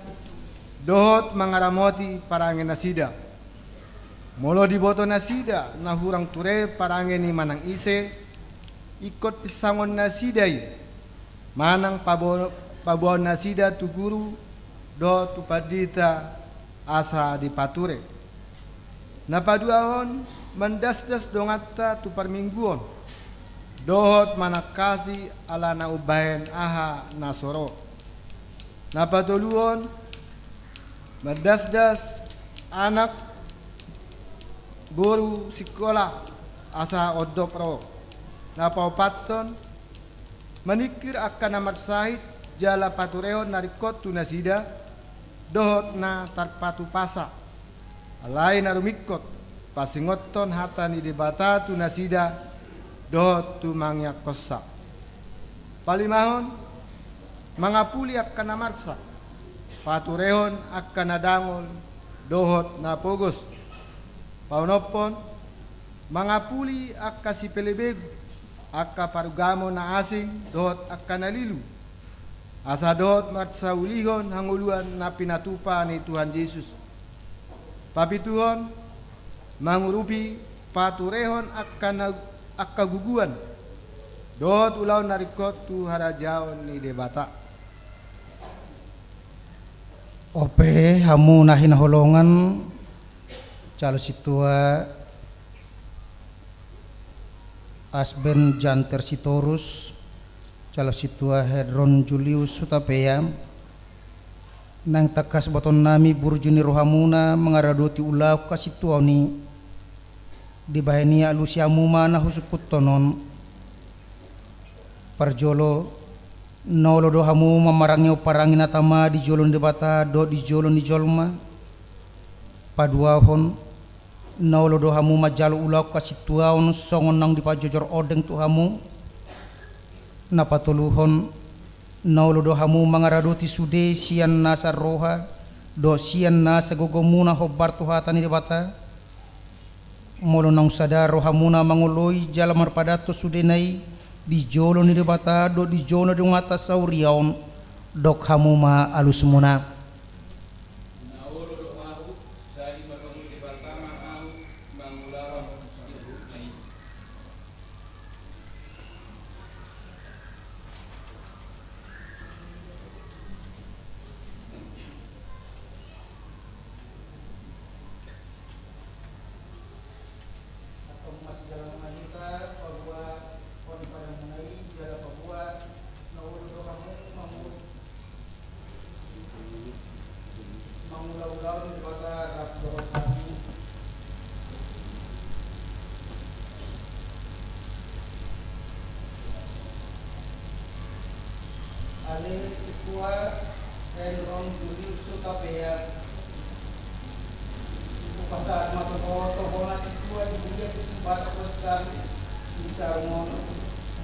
dohot mangaramoti parange nasida. Molo diboto nasida na hurang ture parange ni manang ise, ingkon pinsangon nasida i, manang pabo-, paboaon nasida tu guru dohot tu pandita asa dipature. Na paduahon, mandasdas donganta tu parmingguon, dohot manangkasi ala na umbahen aha na so ro. Na patoluhon, mandasdas anak boru sikola asa ondop ro. Na paopathon, maningkir angka na marsahit jala paturehon na ringkot tu nasida, dohot na tarpatupasa. Alai na rumingkot, pasingothon hata ni Debata tu nasida, dohot tu mangiangkonsa. Palimahon, mangapuli angka na marsak, paturehon angka na dangol, dohot na pogos. Paonomhon, mangapuli angka sipelebegu, angka parugamo na asing, dohot angka na lilu, asa dohot marsaulihon hangoluan na pinatupa ni Tuhan Jesus. Papituhon, mangurupi paturehon angka na, angka guguan, dohot ulaon na ringkot tu harajaon ni Debata. Ope, hamu na hinaholongan, Calon Sintua Asben Janter Sitorus, Calon Sintua Henron Julius Hutapea, naeng tangkas botoonnami burju ni rohamuna mangaradoti ulaon hasintuaon i. Dibahen i alusi hamu ma na husungkunhon on. Parjolo, na olo do hamu mamarangehon parange na tama di jolo ni Debata dohot di jolo ni jolma. Paduahon, na olo do hamu manjalo ulaon hasintuaon songon naung dipajojor ondeng tu hamu. Na patoluhon, na olo do hamu mangaradoti sude sian nasa roha dohot sian nasa gogomuna hombar tu hata ni Debata. Molo naung sada rohamuna mangoloi jala marpadathon sudena i di jolo ni Debata dohot di jolo ni donganta sahuria on, dok hamu ma alusmuna. Na olo do ahu, sai marhobas Debata ma ahu mangulahon di huhutna i. Antong masijalaman ma hita paboahon padanmuna i, jala paboa na olo do hamu mangu-, mangula ulaon ni Debata rap dohot hami. Ale Sintua Henron Julius Hutapea, hupasahat ma tu ho tohona sintua di huria Kristen Batak Protestan di Carong on,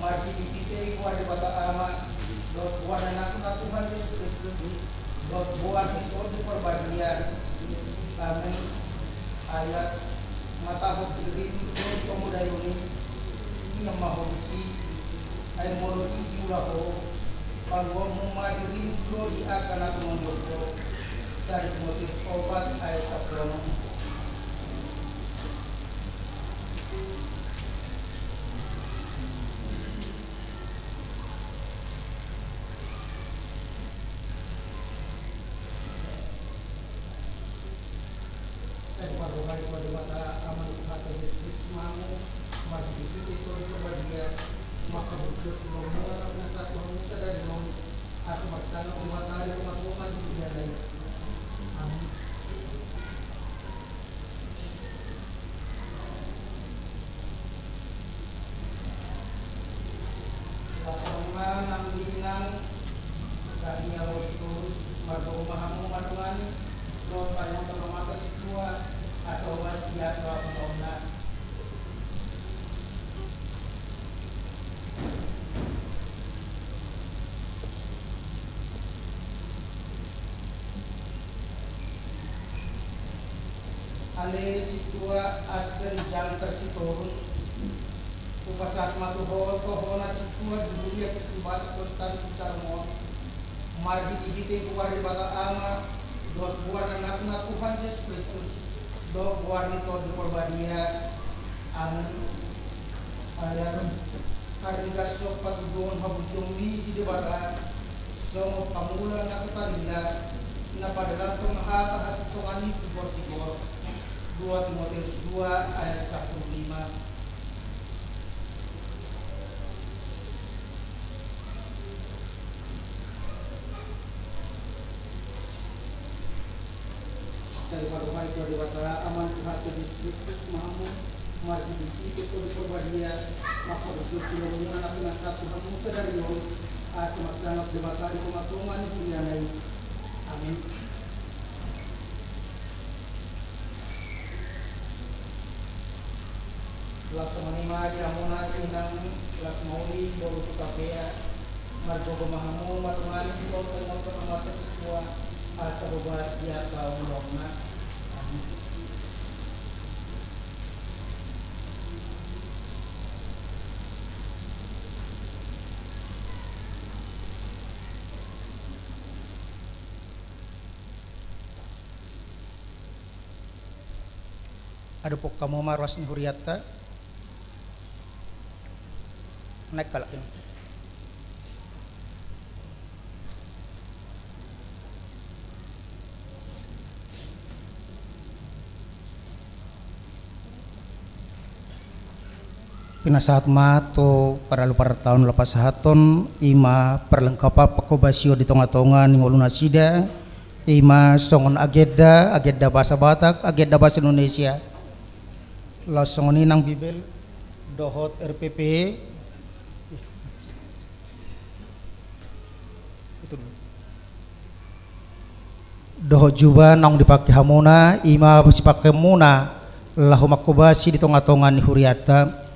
marhitehite goar ni Debata Ama dohot goar ni Anakna Tuhan Jesus Kristus dohot goar ni Tondi Parbadia. Amen. Ayat, manghatahon dirim do di pamodaion i, mian ma ho disi, ai molo i diula ho, paluaonmu ma dirim do di angka na tumandangkon ho. Sari Timoteus opat ayat sampulu onom. Las roha nang di inang, tadinya ro sitorus, margogo ma hamu mandongani, dohot paingothon amanta sintua, asa horas di angka ulaonna. Ale Sintua Asbel Janter Sitorus, hupasahat ma tu ho tohona sintua di huria Kristen Batak Protestan di Carong on, marhitehite goar ni Debata Ama, dohot goar ni Anakna Tuhan Jesus Kristus, dohot goar ni Tondi Parbadia. Amen. Ayat, haringgas on patuduhon habujionmi di Debata, songon pangula na so tarila, na padalanhon hata hasintongan i tigor-tigor. Dua Timoteus dua ayat sampulu lima. Sai padohai tu Debata Ama ni Tuhanta Jesus Kristus ma hamu, marhitehite Tondi Parbadia, manghaholongi silomo ni anak na satu hamu sadari on, asa marsangat Debata di tongatonga ni huriana i. Amin. Laos songon i ma di hamuna inang Lasmauli boru Hutapea, margogo ma hamu mandongani di tongatonga ni tua, asa bebas di angka ulaonna. Amin. Adophon hamu ma ruas ni hurianta. Naeng halak i. Pinasahat ma tu parhalado parhalta on laho pasahathon, i ma parlengkapan panghobasion di tongatonga ni ngolunasida, i ma songon agenda, agenda bahasa Batak, agenda bahasa Indonesia. Laos songon i nang Bibel dohot R P P. Dohot juba naung dipangke hamuna, i ma sipakeonmuna laho manghobasi di tongatonga ni hurianta.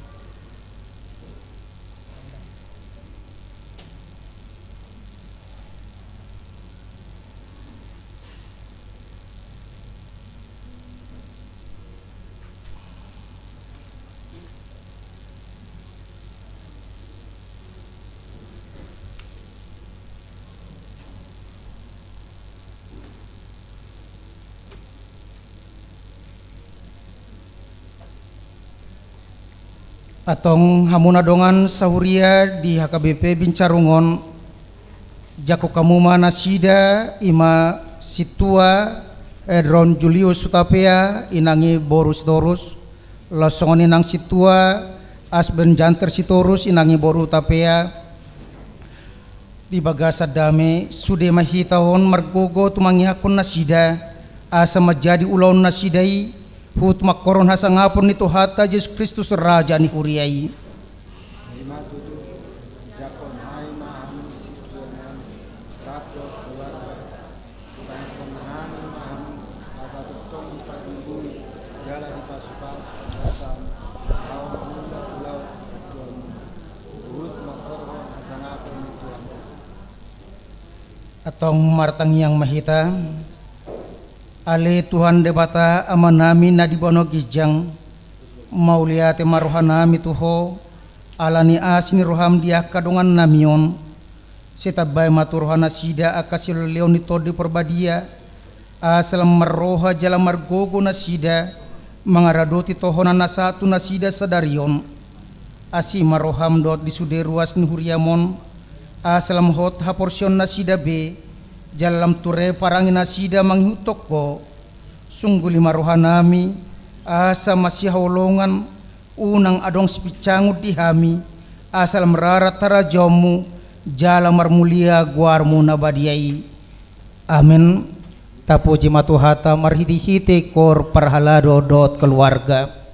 Antong hamu na dongan sahuria di H K B P Bincarung on, jangkon hamu ma nasida, i ma Sintua Edron Julius Hutapea, inang i boru Sitorus, laos songon i nang Sintua Asben Janter Sitorus, inang i boru Hutapea. Di bagasan dame, sude ma hita on margogo tu mangihuthon nasida, asa manjadi ulaon nasida i, huhut mangkorhon hasangapon ni Tuhanta Jesus Kristus Raja ni huria i. I ma tutu, jangkon hami ma hamu sintua nami, rap dohot keluarga, Tangiangkon hami ma hamu, asa tongtong dipargogoi, jala dipasupasu, asa mangula ulaon hasintuamuna, huhut mangkorhon hasangapon ni Tuhanta. Antong martangiang ma hita. Ale Tuhan Debata Amanami na di banua ginjang, mauliate ma rohanami tu Ho, ala ni asi ni roham di angka dongannami on. Sai tambai ma tu rohanasida angka silehonlehon ni Tondi Parbadia, asa lam marroha jala margogo nasida mangaradoti tohonan na sahat tu nasida sadari on. Asi ma roham dohot di sude ruas ni huriam on, asa lam hot haporseaonnasida be, jala lam ture parange nasida mangihuthon Ho. Sungguli ma rohanami, asa masihaholongan, unang adong sipinsangun di hami, asa lam rarat harajaonmu, jala marmulia goarmu na badia i. Amen. Tapuji ma Tuhanta marhitehite koor parhalado dohot keluarga.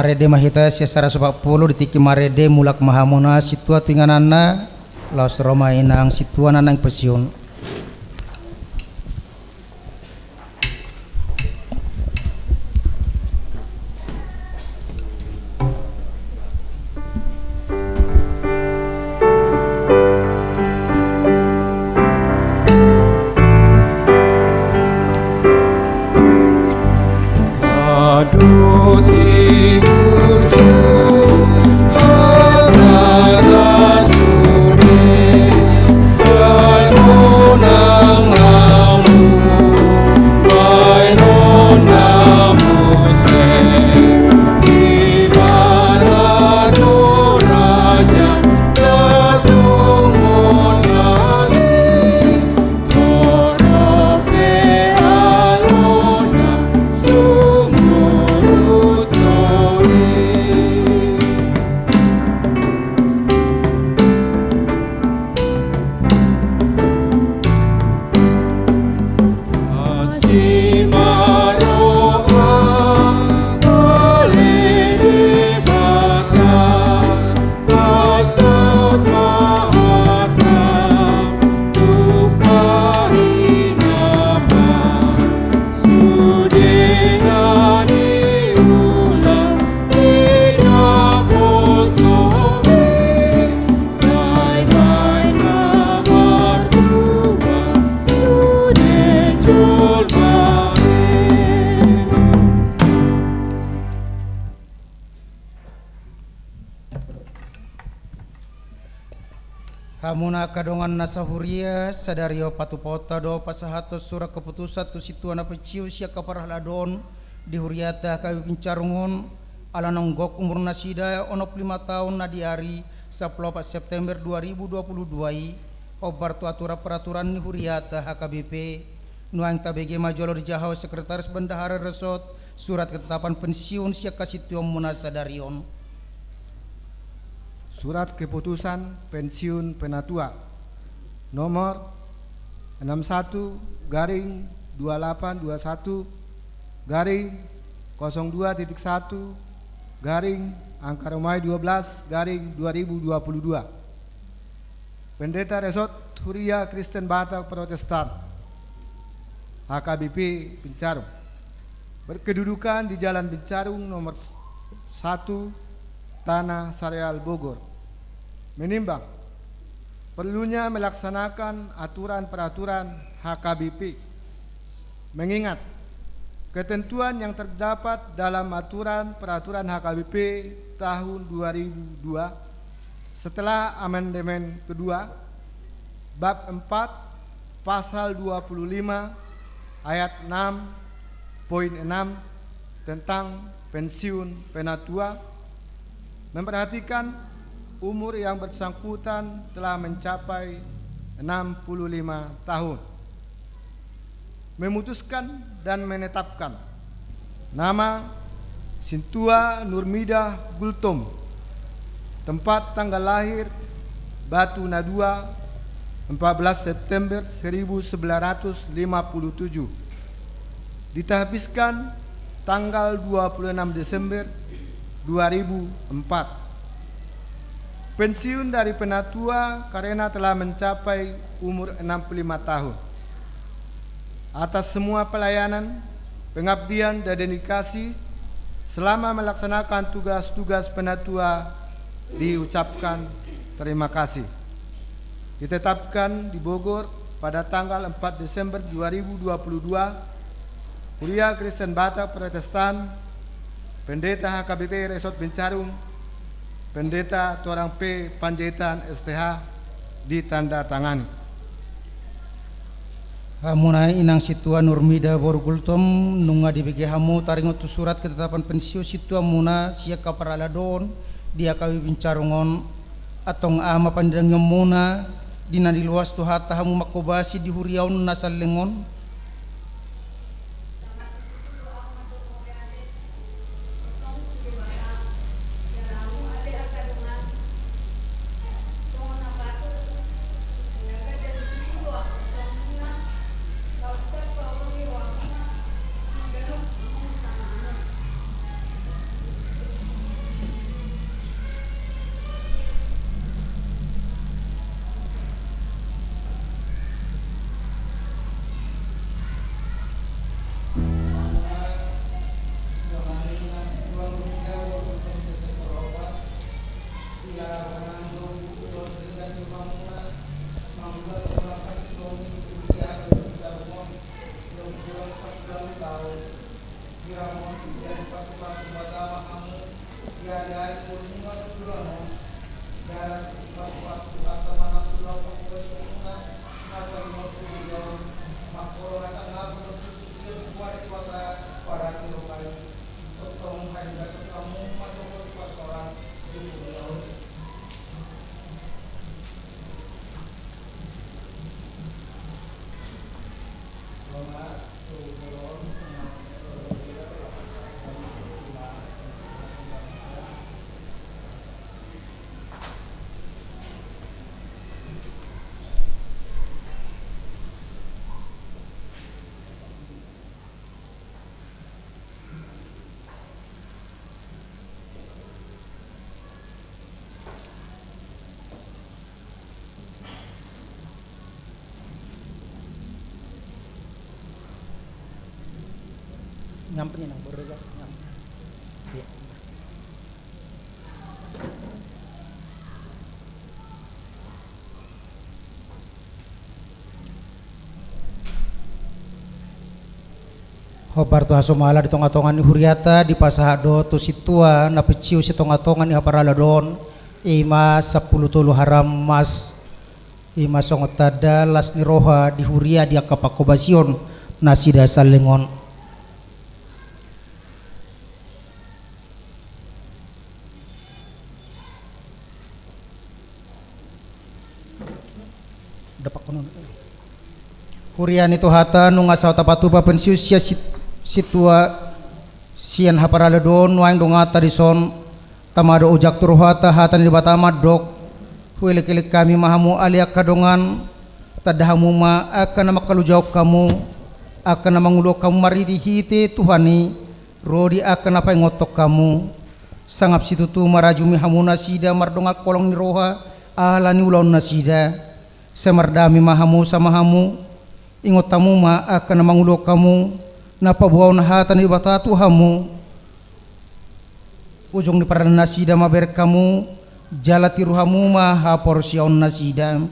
Marende ma hita sian saratus opat pulu di tingki marende, mulak ma hamuna sintua tu ingananna, laos ro ma inang sintua na naeng pensiun. Hamuna angka dongan na sahuria, sadari on patupaonta do pasahathon surat keputusan tu sintua na pensiun sian angka parhalado on di huriata H K B P Pincarung on, ala naung gok umur nasida onom pulu lima taon na di ari sampulu opat September dua ribu dua pulu dua i, hombar tu aturan peraturan ni huriata H K B P. Nuaeng tabege ma jolo di jaha on Sekretaris Bendahara Resort surat ketetapan pensiun sian hasintuanmuna sadari on. Surat keputusan pensiun penatua nomor enam satu garing dua delapan dua satu garing kosong dua titik satu garing angka Romawi dua belas garing dua ribu dua puluh dua. Pendeta Resort Huria Kristen Batak Protestan H K B P Pincarung, berkedudukan di Jalan Pincarung nomor satu, Tanah Sareal, Bogor, menimbang perlunya melaksanakan aturan peraturan H K B P, mengingat ketentuan yang terdapat dalam aturan peraturan H K B P tahun dua ribu dua, setelah amandemen kedua, bab empat, pasal dua puluh lima, ayat enam, poin enam, tentang pensiun penatua, memperhatikan umur yang bersangkutan telah mencapai enam puluh lima tahun, memutuskan dan menetapkan nama Sintua Nurmida Gultom, tempat tanggal lahir Batu Nadua, empat belas September seribu sembilan ratus lima puluh tujuh, ditahbiskan tanggal dua puluh enam Desember dua ribu empat. Pensiun dari penatua karena telah mencapai umur enam puluh lima tahun. Atas semua pelayanan, pengabdian, dan dedikasi selama melaksanakan tugas-tugas penatua, diucapkan terima kasih. Ditetapkan di Bogor pada tanggal empat Desember dua ribu dua puluh dua, Huria Kristen Batak Protestan, Pendeta H K B P Resort Pincarung, Pendeta Torang P Panjaitan S T H, ditandatangani. Hamuna inang Sintua Nurmida boru Gultom, nunga dibege hamu taringot tu surat ketetapan pensiun sintuamuna sian angka parhalado on di H K B P Pincarung on, antong aha ma panidangionmuna di na niloas Tuhanta hamu manghobasi di huria on na saleleng on? Nyampe ni nang borega, nyampe. Iya. Hombar tu hasomala di tongatonga ni huriata, dipasahat do tu sintua na pensiun sian tongatonga ni haparaladoon, i ma sampulu tolu haram mas, i ma songon tanda las ni roha di huria di angka panghobasion nasida saleleng on. Huria ni Tuhanta, nunga saut tapatupa pensiun sian sit-, sintua sian haparaladoon, nuaeng donganta dison, tama do ojak tu rohanta hata ni Debata mandok: Huelekelek hami ma hamu ale angka dongan, tanda hamu ma angka na mangkalojahon hamu, angka na manguluhon hamu marhitehite Tuhan i, ro di angka na paingothon hamu. Sangap situtu marajumi hamu nasida mardongan holong ni roha ala ni ulaonnasida. Sai mardame ma hamu sama hamu. Ingot hamu ma angka na manguluhon hamu, na paboahon hata ni Debata tu hamu. Ujung ni pardalanannasida ma bereng hamu, jala tiru hamu ma haporseaonnasida.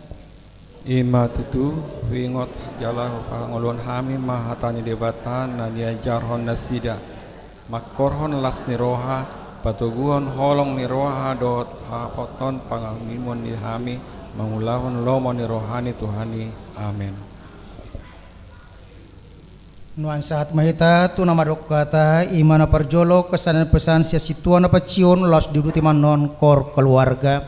I ma tutu, huingot jala hupangoluhon hami ma hata ni Debata na niajarhon nasida. Mangkorhon las ni roha, patoguhon holong ni roha dohot hapothon pangalumon ni hami, mangulahon lomo ni roha ni Tuhan i. Amen. Nuaeng sahat ma hita tu na mandok hata, i ma na parjolo, kesandaan pesan sian sintua na pensiun, laos diuduti ma annon koor keluarga.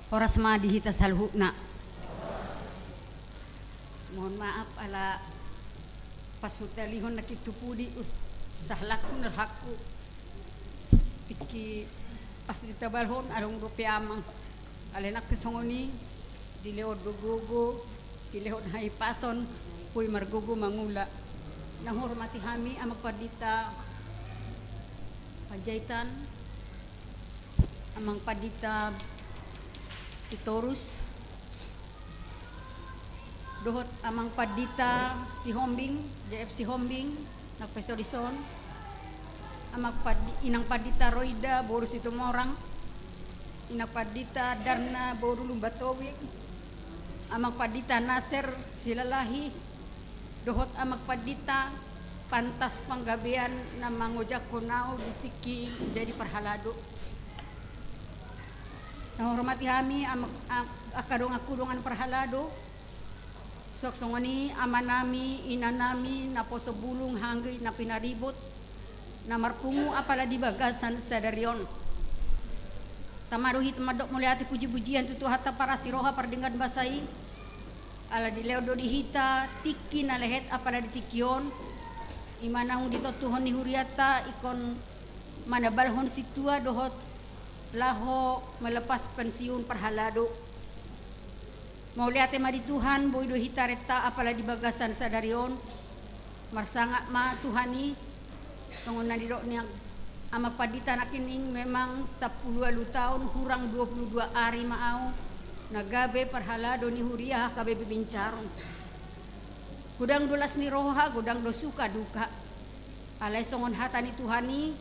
Horas ma di hita saluhutna. Mohon maaf ala pasutalihon nangkin tu pudi, uh, sahalakku na rohangku. Tingki pas ditabalhon adong dope amang. Alai nang pe songon i, dilehon do gogo, dilehon hahipason, boi margogo mangula. Na huhormati hami Amang Pandita Panjaitan, Amang Pandita Sitorus, dohot Amang Pandita Sihombing, J F Sihombing, nang pe so dison, Amang Pandi-, Inang Pandita Roida boru Situmorang, Inang Pandita Darna boru Lumban Tobing, Amang Pandita Naser Silalahi, dohot Amang Pandita Pantas Panggabean na mangojakhon au di tingki jadi parhalado. Na huhormati hami, am-, am-, angka donganku dongan parhalado, suang songon i amanami, inanami, naposo bulung, hanggi, na pinaribot, na marpungu apala di bagasan sadari on. Tama do hita mandok mauliate pujipujian tu Tuhanta parasi roha pardenggan basa i, ala dilehon do di hita tingki na lehet apala di tingki on, i ma naung ditontuhon ni hurianta ingkon manabalhon sintua dohot laho melepas pensiun parhalado. Mauliate ma di Tuhan, boi do hita renta apala di bagasan sadari on. Marsangap ma Tuhan i, songon na nidok ni Amang Pandita nangkining, memang sampulu ualu taon hurang dua pulu dua ari ma au na gabe parhalado ni huria H K B P Bincaron. Godang do las ni roha, godang do suka duka. Alai songon hata ni Tuhan i,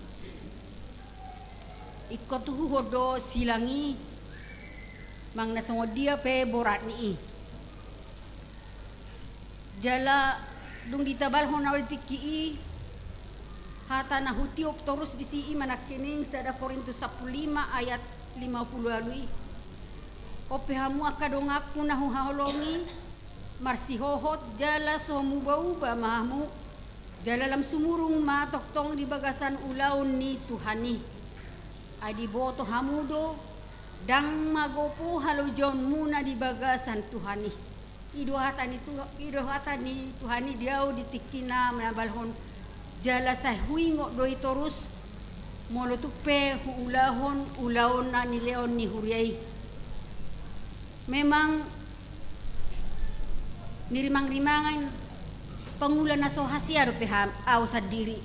ingkon tuhuhon do silang i, manang na songon dia pe borat ni i. Jala dung ditabalhon au di tingki i, hata na hutiop torus disi i ma nangkining sada Korintus sampulu lima ayat lima pulu ualu i. On pe hamu angka donganku na huhaholongi, marsihohot jala so muba-uba ma hamu, jala lam sumurung ma tongtong di bagasan ulaon ni Tuhan i. Ai diboto hamu do, ndang magopo halojaonmuna di bagasan Tuhan i. I do hata ni Tuh-, i do hata ni Tuhan i di ahu di tingki na manabalhon, jala sai huingot do i torus, molo tung pe huulahon ulaon na nilehon ni huria i. Memang nirimang-rimangan pangula na so hasea dope ha-, ahu sandiri.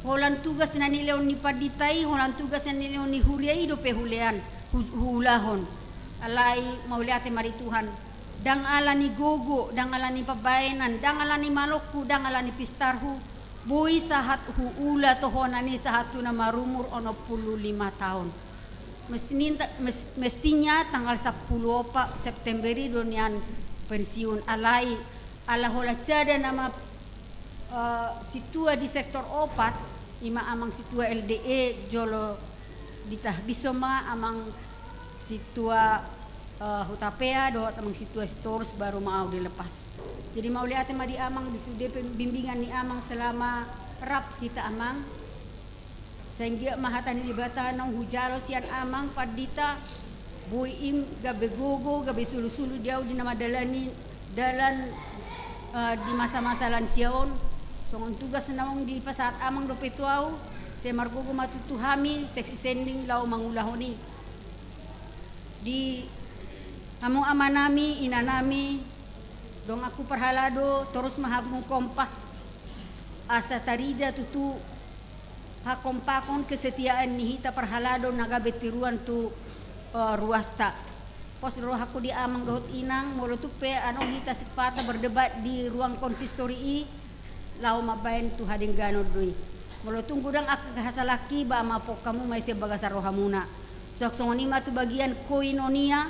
Holan tugas na nilehon ni pandita i, holan tugas na nilehon ni huria i dope hulean, hu-, huulahon. Alai mauliate ma di Tuhan. Ndang ala ni gogo, ndang ala ni pambahenan, ndang ala ni malongku, ndang ala ni pistarhu, boi sahat huula tohonan i sahat tu na marumur onom pulu lima taon. Mestininta-, mes-, mestinya tanggal sampulu opat September i do nian pensiun, alai ala holan sada nama, eh, sintua di sektor opat, ima amang sintua L D E jolo s-, ditahbishon ma amang sintua, eh, Hutapea dohot amang sintua Sitorus baru ma ahu dilepas. Jadi mauliate ma di amang di sude pembimbingan ni amang selama rap hita amang. Sai anggiat ma hata ni Debata naung hujalo sian amang pandita, boi im gabe gogo, gabe sulu-sulu di ahu di na mandalani dalan, eh, di masa-masa lansia on. Songon tugas naung dipasahat amang dope tu ahu, sai margogo ma tutu hami seksi sending laho mangulahon i. Di hamu amanami, inanami, donganku parhalado, torus ma hamu kompak. Asa tarida tutu hakompakon, kesetiaan ni hita parhalado na gabe tiruan tu, eh, ruasta. Pos do rohangku di amang dohot inang, molo tung pe adong hita sipata berdebat di ruang konsistori i, laho mambahen tu hadengganon do i. Molo tung godang angka hasalangki, ba ma apok hamu ma i sian bagasan rohamuna. Suang songon i ma tu bagian koinonia,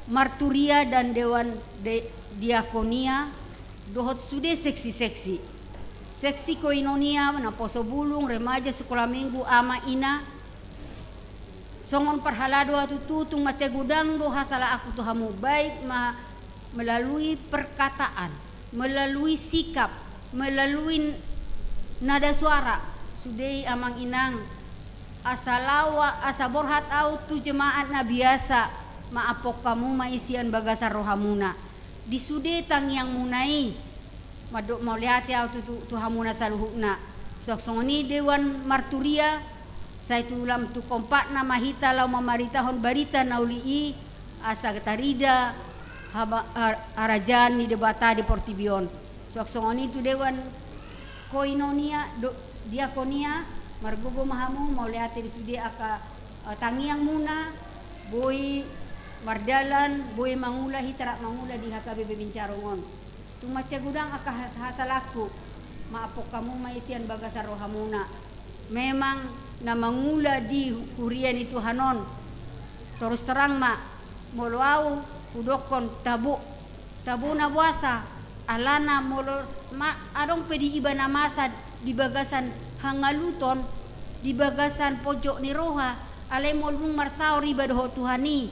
marturia dan dewan de-, diakonia, dohot sude seksi-seksi. Seksi koinonia, naposo bulung, remaja, sekolah minggu, ama, ina. Songon parhalado ahu tutu, tung mansai godang do hasalaanku tu hamu, baik ma melalui perkataan, melalui sikap, melalui n-, nada suara, sude i amang inang, asa laho, asa borhat ahu tu jemaat na biasa, ma apok hamu ma i sian bagasan rohamuna. Di sude tangiangmuna i, mandok mauliate ahu tu, tu, tu hamuna saluhutna. Suang songon i dewan marturia, sai tu lam tu kompakna ma hita laho mamaritahon barita na uli i, asa tarida haba-, har-, harajaan ni Debata di portibi on. Suang songon i tu dewan koinonia, do-, diakonia, margogo ma hamu, mauliate di sude angka, eh, tangiangmuna, boi mardalan, boi mangula hita rap mangula di H K B P Bincarong on. Tung mansai godang angka has-, hasalaanku, ma apok hamu ma i sian bagasan rohamuna. Memang na mangula di huria ni Tuhan on, torus terang ma, molo ahu hudokkon tabo, tabo na boasa, alana molo ma-, adong pe di iba na masa di bagasan hangaluton, di bagasan pojok ni roha, alai molo dung marsaor iba dohot Tuhan i,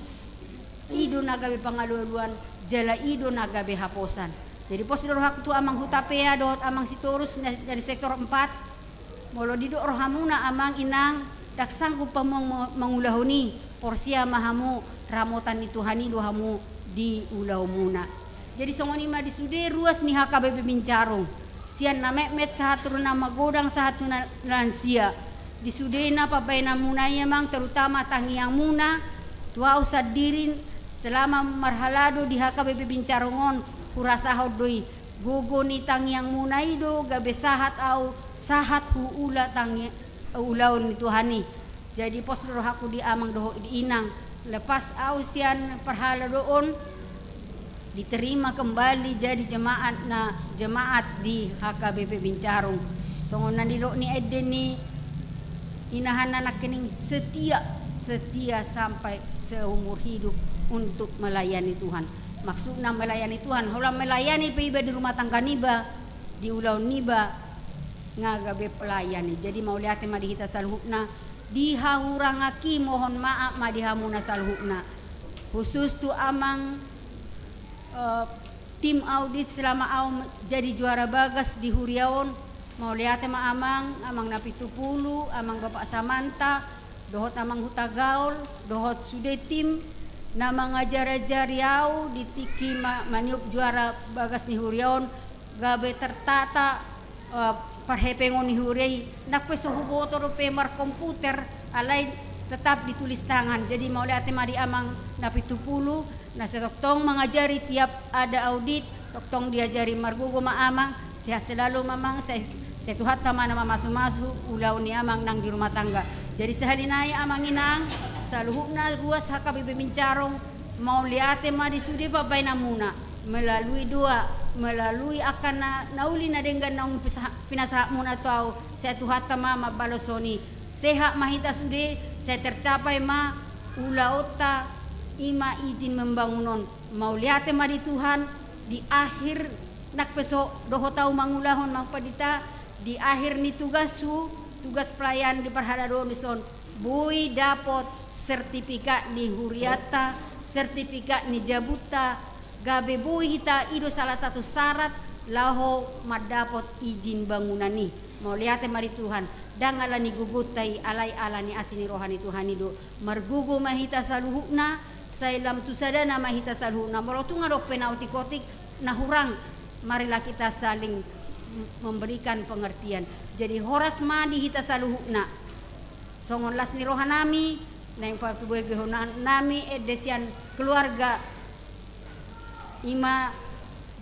i do na gabe pangalualuan, jala i do na gabe haposan. Jadi pos do rohangku tu amang Hutapea dohot amang Sitorus na, dari sektor empat. Molo didok rohamuna amang inang, ndang sanggup hamu ma-, mangulahon i, porsea ma hamu, ramotan ni Tuhan i do hamu di ulaonmuna. Jadi songon i ma di sude ruas ni H K B P Bincarong. Sian na metmet sahat tu na magodang sahat tu na lansia. Di sudena pambahenanmuna i amang, terutama tangiangmuna, tu ahu sandiri selama marhalado di H K B P Bincarong on, hurasahon do i. Gogo ni tangiangmuna i do gabe sahat ahu, sahat huula tangi-, ulaon ni Tuhan i. Jadi pos do rohangku di amang dohot di inang, lepas ahu sian parhalado on, diterima kembali jadi jemaat na, jemaat di H K B P Bincarong. Songon na nidok ni ende ni inahanna nangkining, setia, setia sampai seumur hidup untuk melayani Tuhan. Maksudna melayani Tuhan, holan melayani pe iba di rumah tangga niba, di ulaon niba, nga gabe pelayan i. Jadi mauliate ma di hita saluhutna, di hahuranganki, mohon maaf ma di hamuna saluhutna. Khusus tu amang, eh, tim audit selama au jadi juara bagas di huria on. Mauliate ma amang, amang Napitupulu, amang Bapak Samanta, dohot amang Hutagaol, dohot sude tim na mangajar-ajari au di tingki ma-, maniop juara bagas ni huria on, gabe tertata, eh, parhepengon ni huria i. Nang pe so huboto dope markomputer, alai tetap ditulis tangan. Jadi mauliate ma di amang Napitupulu, na sai tongtong mangajari tiap ada audit, tongtong diajari. Margogo ma amang, sehat selalu ma amang, sai, sai Tuhanta ma na mamasu-masu ulaon ni amang nang di rumah tangga. Jadi sahali nai amang inang, saluhutna ruas H K B P Bincarong, mauliate ma di sude pambahenanmuna, melalui doa, melalui angka na, na uli na denggan naung pisa-, pinasahatmuna tu au, sai Tuhanta ma mambalos on i. Sehat ma hita sude, sai tercapai ma ulaonta, i ma izin membangun on. Mauliate ma di Tuhan, di akhir, nang pe so dohot au mangulahon, Amang Pandita, di akhir ni tugashu, tugas pelayan di parhalado on dison, boi dapot sertifikat ni hurianta, sertifikat ni jabunta, gabe boi hita, i do salah satu syarat laho mandapot izin bangunan i. Mauliate ma di Tuhan, ndang ala ni gogonta i, alai ala ni asi ni roha ni Tuhan i do. Margogo ma hita saluhutna, sai lam tu sadana ma hita saluhutna. Molo tung adong pe na otik-otik, na hurang, marilah kita saling m-, memberikan pengertian. Jadi horas ma di hita saluhutna. Songon las ni rohanami, naeng patubegeonnami ende sian keluarga, i ma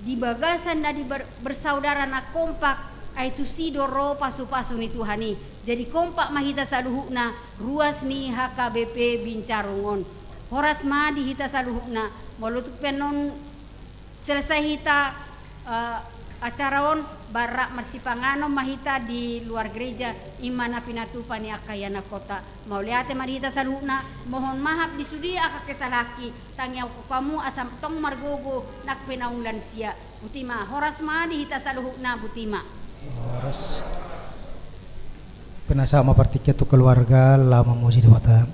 di bagasan na di ber-, bersaudara na kompak, ai tusi do ro pasu-pasu ni Tuhan i. Jadi kompak ma hita saluhutna, ruas ni H K B P Bincarong on. Horas ma di hita saluhutna, molo tung pe annon selesai hita, eh, acara on, ba rap marsipanganon ma hita di luar gereja, i ma na pinatupa ni angka ianakhonta. Mauliate ma di hita saluhutna, mohon maaf di sude angka kesalahanki, tangiangkon hamu asa tong margogo nang pe naung lansia. Botima, horas ma di hita saluhutna, botima. Horas. Pinasahat ma partingkian tu keluarga, laho mamuji Debata.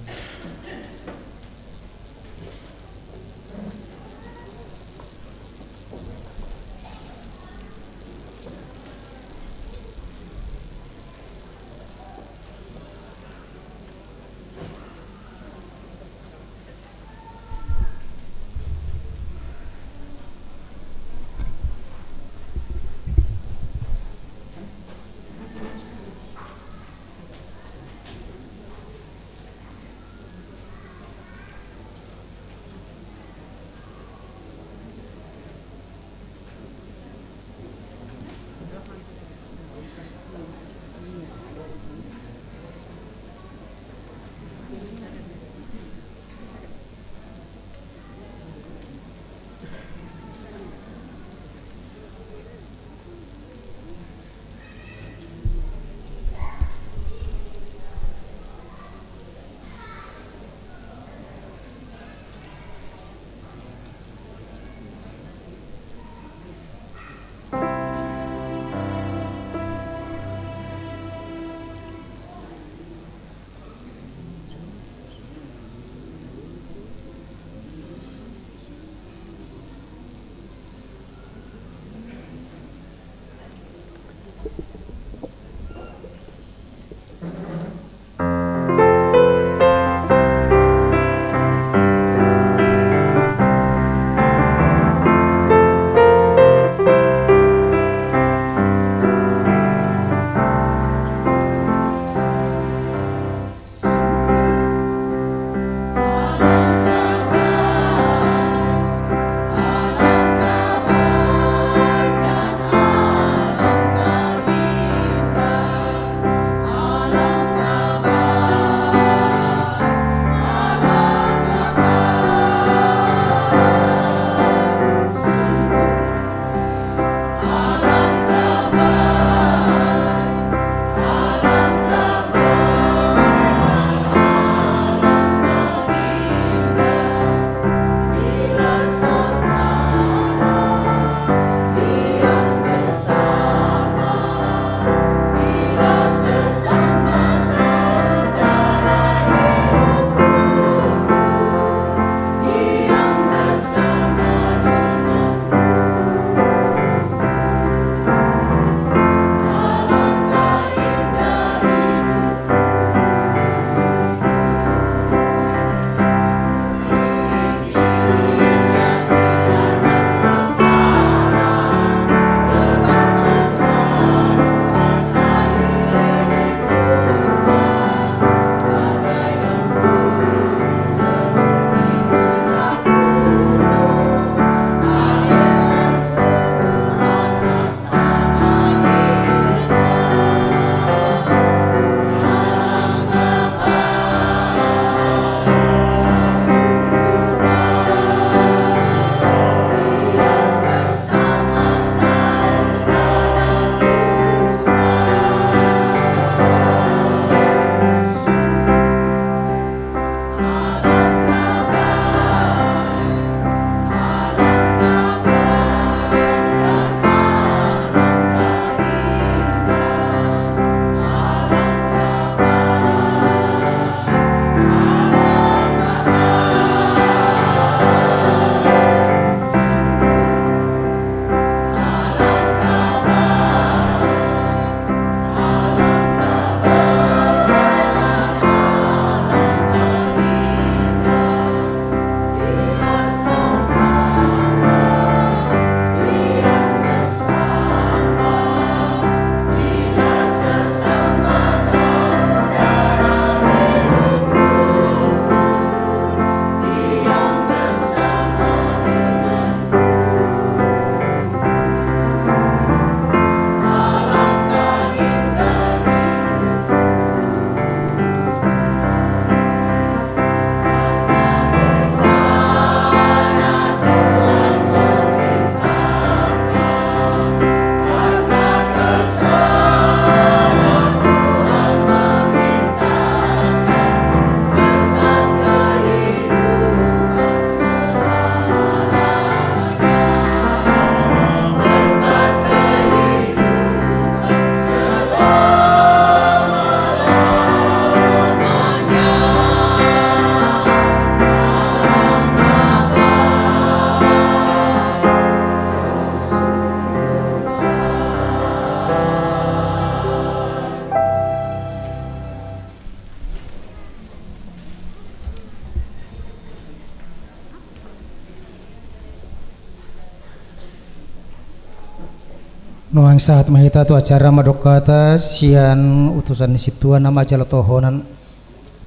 Nuaeng sahat ma hita tu acara mandok hata sian utusan ni sintua na manjalo tohonan.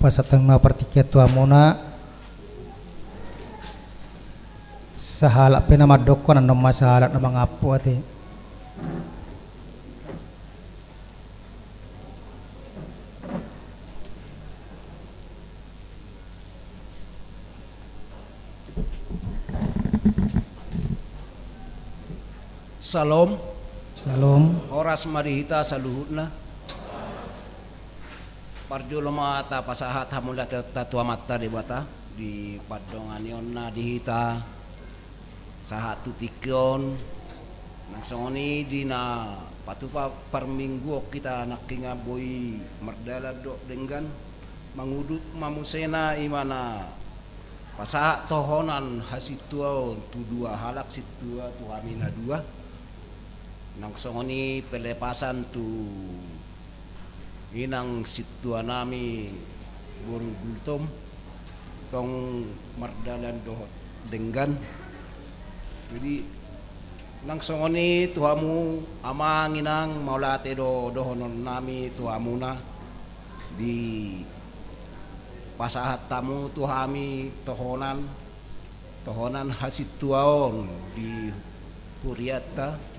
Pasahat ma partingkian tu hamuna. Sahalak pe na mandokkon, annon ma sahalak na mangampu ate. Salom. Salom. Horas ma di hita saluhutna. Parjolo ma tapasahat hamuliateonta tu Amanta Debata di pandonganionna di hita sahat tu tingki on. Nang songon i di na patupa parmingguon hita nangkiningan boi mardalan dohot denggan, mangudut ma musena i ma na pasahat tohonan hasintuaon tu dua halak sintua tu hami na dua. Nang songon i pelepasan tu inang sintuanami boru Gultom, tong mardalan dohot denggan. Jadi nang songon i tu hamu amang inang, mauliate do dohononnami tu hamuna di pasahat hamu tu hami tohonan, tohonan hasintuaon di hurianta.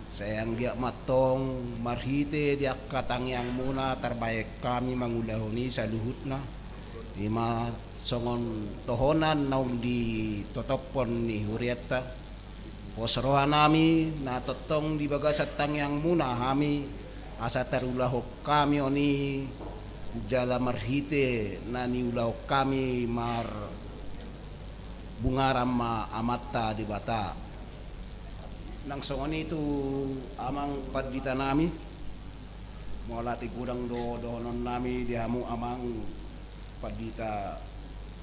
Sai anggiat ma antong marhite di angka tangiangmuna tarbahen hami mangulahon i saluhutna, i ma songon tohonan naung ditotophon ni hurianta. Pos rohanami na tongtong di bagasan tangiangmuna hami, asa tarulahon hami on i jala marhite na niulahon hami marbungaran ma Amanta Debata. Nang songon i tu amang panditanami, mauliate godang do dohononnami di hamu amang pandita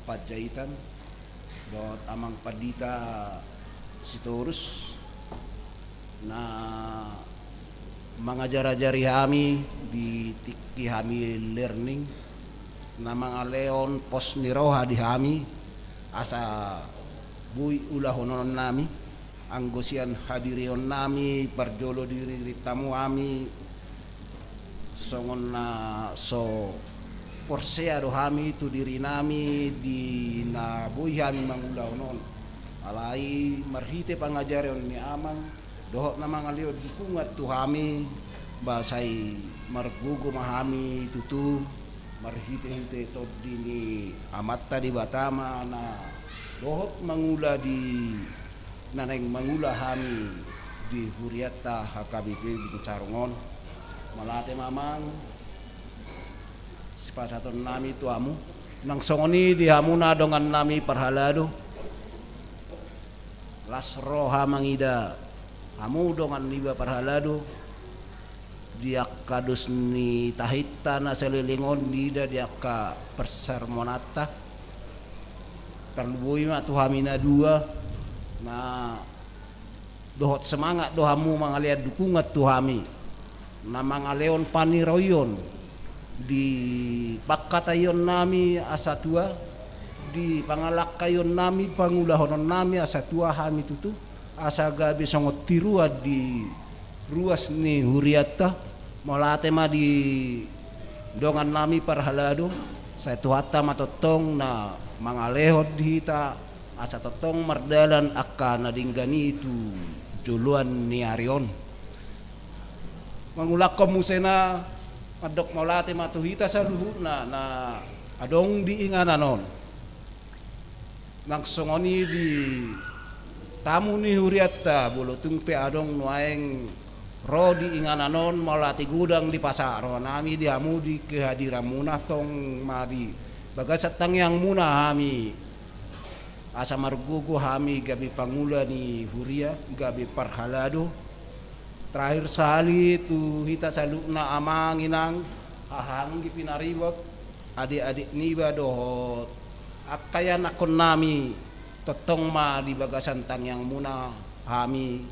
Panjaitan dohot amang pandita Sitorus na mangajar-ajari hami di tingki hami learning, na mangalehon pos ni roha di hami asa boi ulahononnami. Anggo sian hadirionnami parjolo diririt hamu hami, songon na so porsea do hami tu dirinami di na boi hami mangulahon on. Alai marhite pangajarion ni amang dohot na mangalehon dukungan tu hami, ba sai margogo ma hami tutu marhite-hite tondi ni Amanta Debata ma na dohot mangula di na naeng mangula hami di hurianta H K B P Bincarong on. Mauliate ma amang, sipasahatonnami tu hamu. Nang songon i di hamu na dongannami parhalado, las roha mangida hamu dongan niba parhalado di angka dos ni tahinta na saleleng on diida di angka parsermonanta. Tarlumobi ma tu hami na dua, na dohot semangat do hamu mangalehon dukungan tu hami, na mangalehon paniroion di pangkataionnami asa tua, di pangalangkaionnami pangulahononnami asa tua hami tutu, asa gabe songon tiruan di ruas ni hurianta. Mauliate ma di dongannami parhalado, sai Tuhanta ma tongtong na mangalehon di hita asa tongtong mardalan angka na denggan i tu joloan ni ari on. Mangulahon musena mandok mauliate ma tu hita saluhutna na adong di inganan on. Nang songon i di tamu ni hurianta, molo tung pe adong nuaeng ro di inganan on, mauliate godang dipasahat rohanami di hamu di kehadiranmuna, tong ma di bagasan tangiangmuna hami, asa margogo hami gabe pangula ni huria, gabe parhalado. Terakhir sahali tu hita saluhutna amang inang, haha anggi pinaribot, adik-adik niba dohot angka ianakkonnami, tongtong ma di bagasan tangiangmuna hami,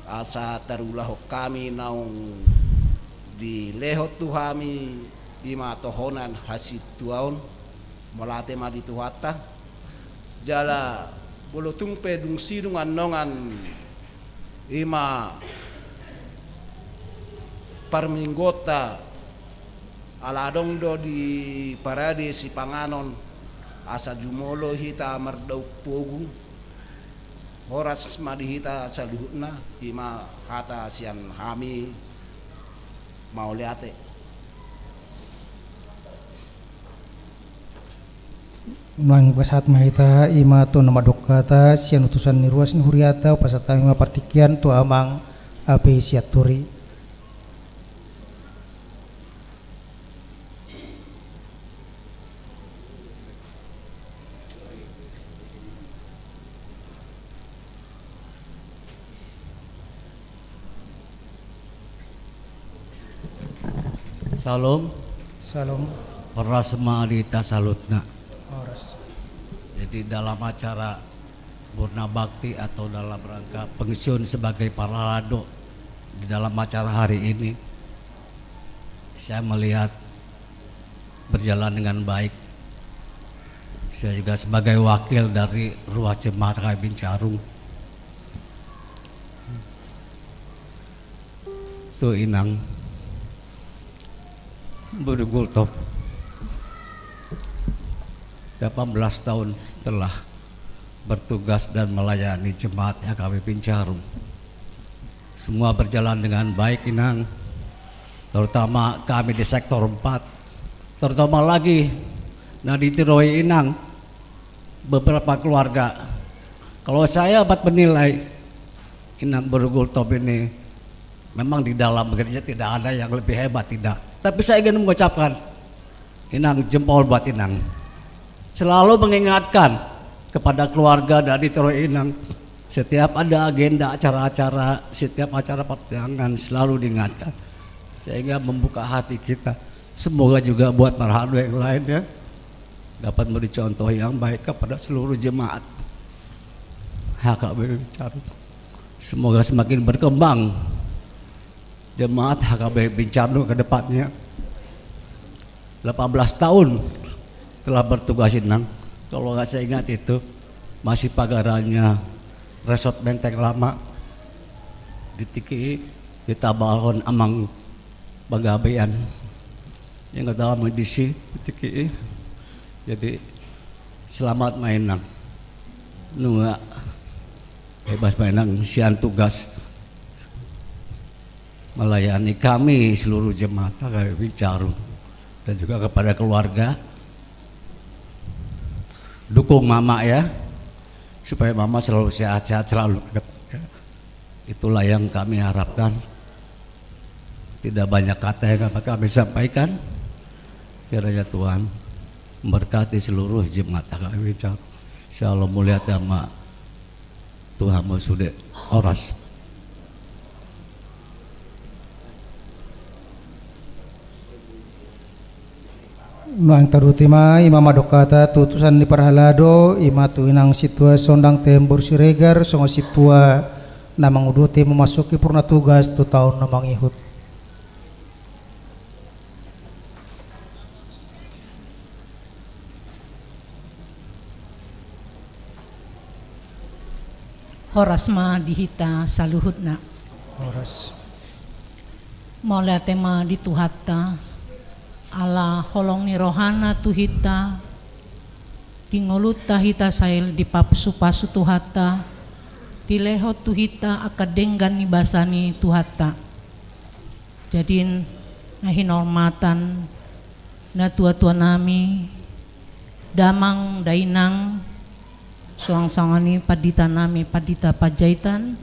asa tarulahon hami naung dilehon tu hami i ma tohonan hasintuaon. Mauliate ma di Tuhanta. Jala molo tung pe dung sidung annon, i ma parmingguonta, ala adong do di parade sipanganon, asa jumolo hita mardaun pogu. Horas ma di hita saluhutna. Ima hata sian hami. Mauliate. Nunga pasahat ma hita, ima tu na mandok hata sian utusan ni ruas ni huriata, pasahat hami ma partingkian tu amang A P Sianturi. Syalom. Syalom. Horas ma di hita saluhutna. Horas. Jadi, dalam acara Purna Bakti atau dalam rangka pensiun sebagai parhalado, di dalam acara hari ini, saya melihat berjalan dengan baik. Saya juga sebagai wakil dari ruas jemaat H K B Bincarung. Tu Inang Boru Gultom, delapan belas tahun telah bertugas dan melayani jemaat H K B Bincarung. Semua berjalan dengan baik, Inang. Terutama kami di sektor empat. Terutama lagi, na ditiroi Inang, beberapa keluarga. Kalau saya dapat menilai, Inang Boru Gultom ini memang di dalam gereja tidak ada yang lebih hebat, tidak. Tapi saya ingin mengucapkan, Inang, jempol buat Inang. Selalu mengingatkan kepada keluarga dan ditiroi Inang. Setiap ada agenda acara-acara, setiap acara persidangan selalu diingatkan. Sehingga membuka hati kita. Semoga juga buat para hamba yang lain, ya, dapat menjadi contoh yang baik kepada seluruh jemaat H K B Bincarung. Semoga semakin berkembang jemaat H K B Bincarung ke depannya. Delapan belas tahun telah bertugas, Inang. Kalau nggak saya ingat itu, masih pagarannya Resort Menteng Lama. Di tingki i, ditabalhon amang pagabean. Yang kata lama di si, di tingki i. Jadi, selamat ma, Inang. Nunga bebas ma, Inang, sian tugas melayani kami seluruh jemaat H K B Bincarung dan juga kepada keluarga. Dukung Mama, ya, supaya Mama selalu sehat-sehat selalu ke depan, ya. Itulah yang kami harapkan. Tidak banyak kata yang dapat kami sampaikan. Kiranya Tuhan memberkati seluruh jemaat H K B Bincarung. Syalom, mauliate ma. Tuhan ma sude. Horas. Nunga taruti ma, ima mandok hata tu utusan ni parhalado, ima tu Inang Sintua Sondang Tembur Siregar, songon sintua na manguduti memasuki purna tugas tu taon na mangihut. Horas ma di hita saluhutna. Horas. Mauliate ma di Tuhanta, ala holong ni rohana tu hita, di ngolunta hita sai dipasupasu Tuhanta, dilehon tu hita angka denggan ni basa ni Tuhanta. Jadi, na hinarmatan natuatua nami, damang dainang, suang songon i pandita nami, Pandita Panjaitan,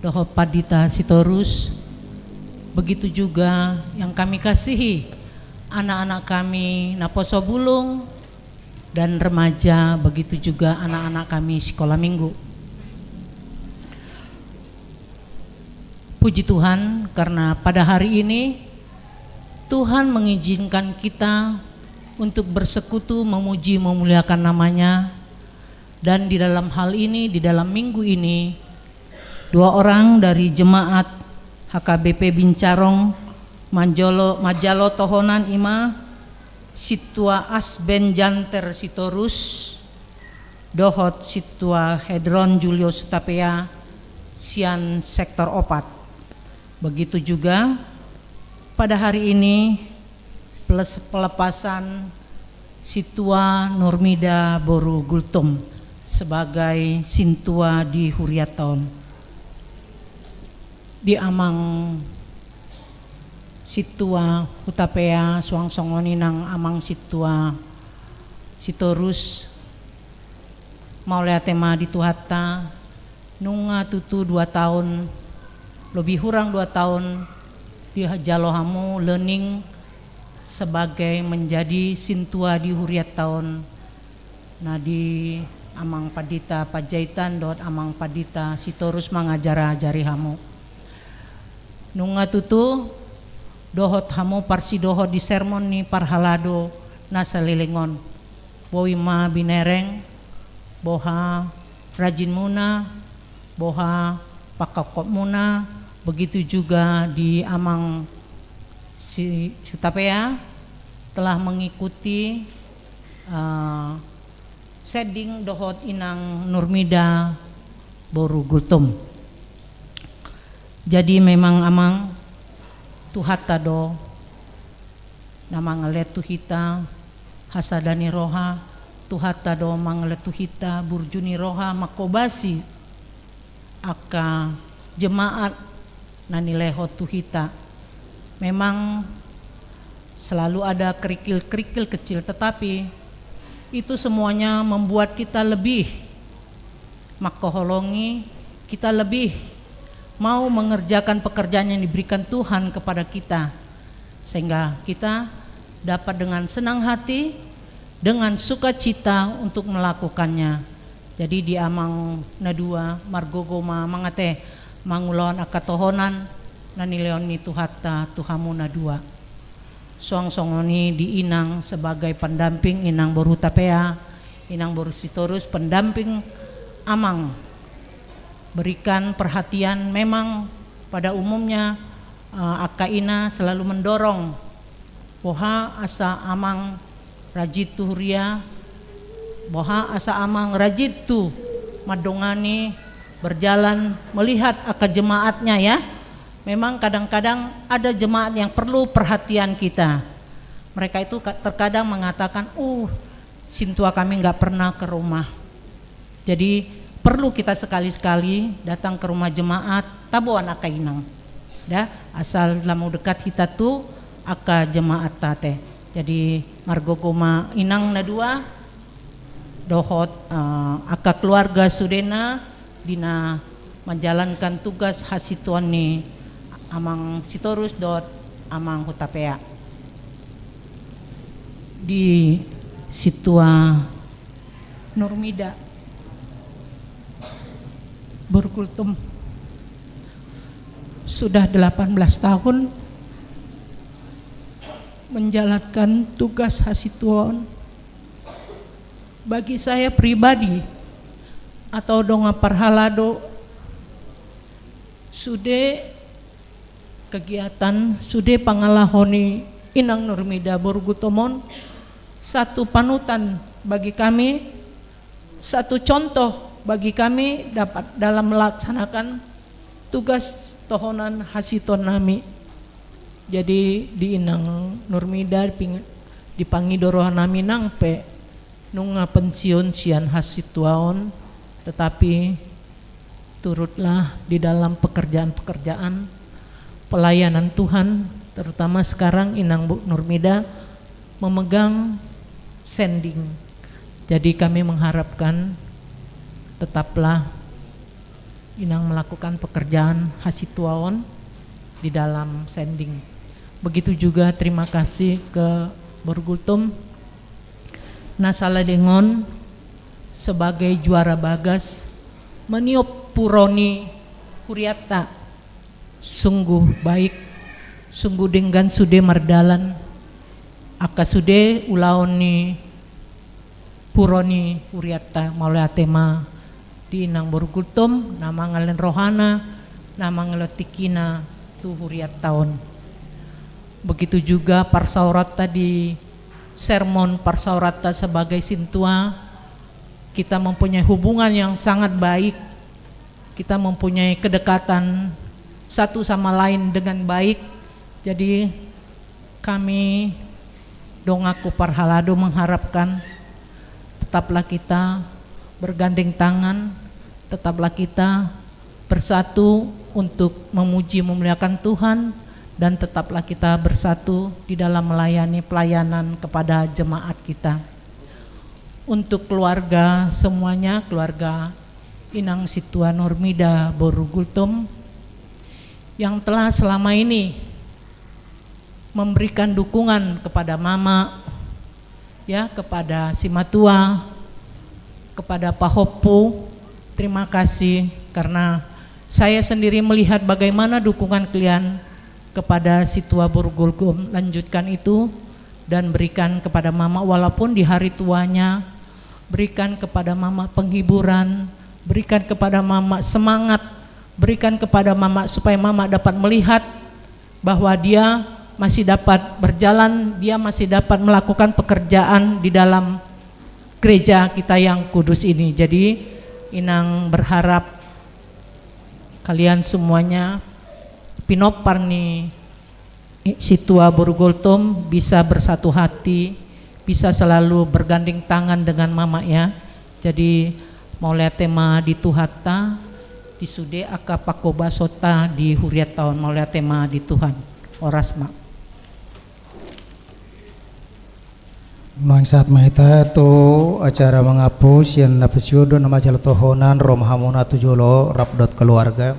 dohot Pandita Sitorus, begitu juga yang kami kasihi, anak-anak kami naposo bulung, dan remaja, begitu juga anak-anak kami sekolah minggu. Puji Tuhan, karena pada hari ini Tuhan mengizinkan kita untuk bersekutu, memuji, memuliakan nama-Nya. Dan di dalam hal ini, di dalam minggu ini, dua orang dari jemaat H K B P Bincarong manjalo, manjalo tohonan, ima Sintua Asben Janter Sitorus dohot Sintua Hedron Julius Hutapea sian sektor opat. Begitu juga Pada hari ini, peles-, pelepasan Sintua Nurmida boru Gultom sebagai sintua di hurianta on. Di amang sintua Hutapea, suang songon i nang amang sintua Sitorus, mauliate ma di Tuhanta, nunga tutu dua taon, lebih hurang dua taon, dijalo hamu lening sebagai menjadi sintua di hurianta on, na di amang pandita Panjaitan dohot amang pandita Sitorus mangajari-ajari hamu. Nunga tutu dohot hamu parsidohot di sermon ni parhalado na saleleng on. Boi ma binereng, boha rajinmuna, boha pangkophopmuna, begitu juga di amang si Hutapea telah mengikuti, eh, sending dohot inang Nurmida boru Gultom. Jadi memang amang, Tuhanta do na mangalehon tu hita hasada ni roha, Tuhanta do mangalehon tu hita burju ni roha, manghobasi angka jemaat na nilehon tu hita. Memang selalu ada kerikil-kerikil kecil, tetapi itu semuanya membuat kita lebih mengkoholongi, kita lebih mau mengerjakan pekerjaan yang diberikan Tuhan kepada kita, sehingga kita dapat dengan senang hati, dengan sukacita untuk melakukannya. Jadi di amang na dua, margogo ma amang ate mangulahon angka tohonan na nilehon ni Tuhanta tu hamu na dua. Suang songon i di inang sebagai pendamping inang boru Hutapea, inang boru Sitorus pendamping amang. Berikan perhatian, memang pada umumnya, eh, angka ina selalu mendorong boha asa amang rajin tu huria, boha asa amang rajin tu mandongani, berjalan melihat angka jemaatnya, ya. Memang kadang-kadang ada jemaat yang perlu perhatian kita. Mereka itu ka-, terkadang mengatakan, "Uh, sintua kami nggak pernah ke rumah." Jadi, perlu kita sekali-sekali datang ke rumah jemaat, tabo angka inang. Da, asal lamu dekat hita tu angka jemaat ate. Jadi, margogo ma inang na dua, dohot, eh, angka keluarga sudena, di na menjalankan tugas hasintuan ni amang Sitorus dohot amang Hutapea. Di sintua Nurmida boru Gultom sudah delapan belas tahun menjalankan tugas hasintuaon. Bagi saya pribadi atau dongan parhalado, sude kegiatan, sude pangalaho ni inang Nurmida boru Gultom on satu panutan bagi kami, satu contoh bagi kami dapat dalam melaksanakan tugas tohonan hasintuan nami. Jadi di inang Nurmida diping-, dipangido roha nami nang pe nunga pensiun sian hasintuaon, tetapi turutlah di dalam pekerjaan-pekerjaan pelayanan Tuhan, terutama sekarang inang boru Nurmida memegang sending. Jadi kami mengharapkan tetaplah inang melakukan pekerjaan hasintuaon di dalam sending. Begitu juga terima kasih ke boru Gultom na saleleng on sebagai juara bagas maniop puro ni hurianta. Sungguh baik, sungguh denggan sude mardalan angka sude ulaon ni puro ni hurianta. Mauliate ma di inang boru Gultom na mangalehon rohana, na mangalehon tingkina tu hurianta on. Begitu juga parsaoranta di sermon parsaoranta sebagai sintua, kita mempunyai hubungan yang sangat baik, kita mempunyai kedekatan satu sama lain dengan baik. Jadi Kami, Donganku Parhalado, mengharapkan tetaplah kita bergandeng tangan, tetaplah kita bersatu untuk memuji memuliakan Tuhan, dan tetaplah kita bersatu di dalam melayani pelayanan kepada jemaat kita. Untuk keluarga semuanya, keluarga Inang Situa Nurmida boru Gultom, yang telah selama ini memberikan dukungan kepada Mama, ya, kepada Simatua, kepada Pahompu. Terima kasih, karena saya sendiri melihat bagaimana dukungan kalian kepada Situa boru Gultom. Lanjutkan itu dan berikan kepada Mama, walaupun di hari tuanya, berikan kepada Mama penghiburan, berikan kepada Mama semangat, berikan kepada Mama supaya Mama dapat melihat bahwa dia masih dapat berjalan, dia masih dapat melakukan pekerjaan di dalam gereja kita yang kudus ini. Jadi, Inang berharap kalian semuanya, pinompar ni Situa boru Gultom, bisa bersatu hati, bisa selalu bergandeng tangan dengan Mama, ya. Jadi, mauliate ma di Tuhanta di sude angka pangkobasonta di hurianta on. Mauliate ma di Tuhan. Horas ma. Naeng sahat ma hita tu acara mangampu sian na pensiun dohot na manjalo tohonan. Ro ma hamuna tu jolo rap dohot keluarga.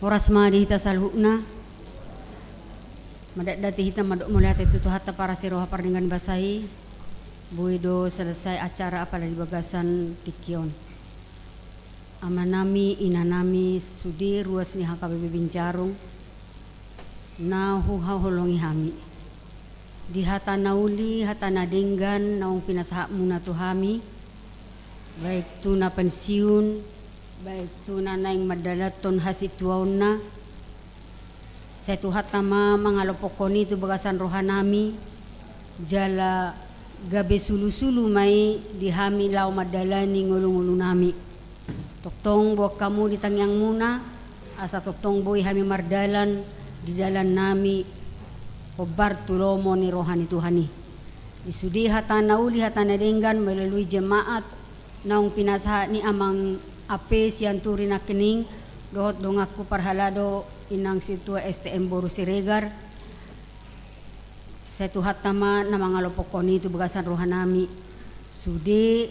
Horas ma di hita saluhutna. Mandatdati hita mandok mauliate tu Tuhanta parasi roha pardenggan basa i. Boi do selesai acara apala di bagasan tingki on. Amanami, inanami, sude ruas ni H K B P Binjarung na huhaholongi hami. Di hata na uli, hata na denggan naung pinasahatmuna tu hami, baik tu na pensiun, baik tu na naeng mandalankon hasituaonna, sai Tuhanta ma mangalompokkon i tu bagasan rohanami, jala gabe sulusulu ma i di hami laho mandalani ngolungolunami. Tongtong boan hamu di tangiangmuna, asa tongtong boi hami mardalan di dalannami, hombar tu lomo ni roha ni Tuhan i. Di sude hata na uli, hata na denggan melalui jemaat naung pinasahat ni Amang Ape Sianturi nangkining, dohot donganku parhalado Inang Situa S T M boru Siregar, sai Tuhanta ma na mangalompokkon i tu bagasan rohanami. Sude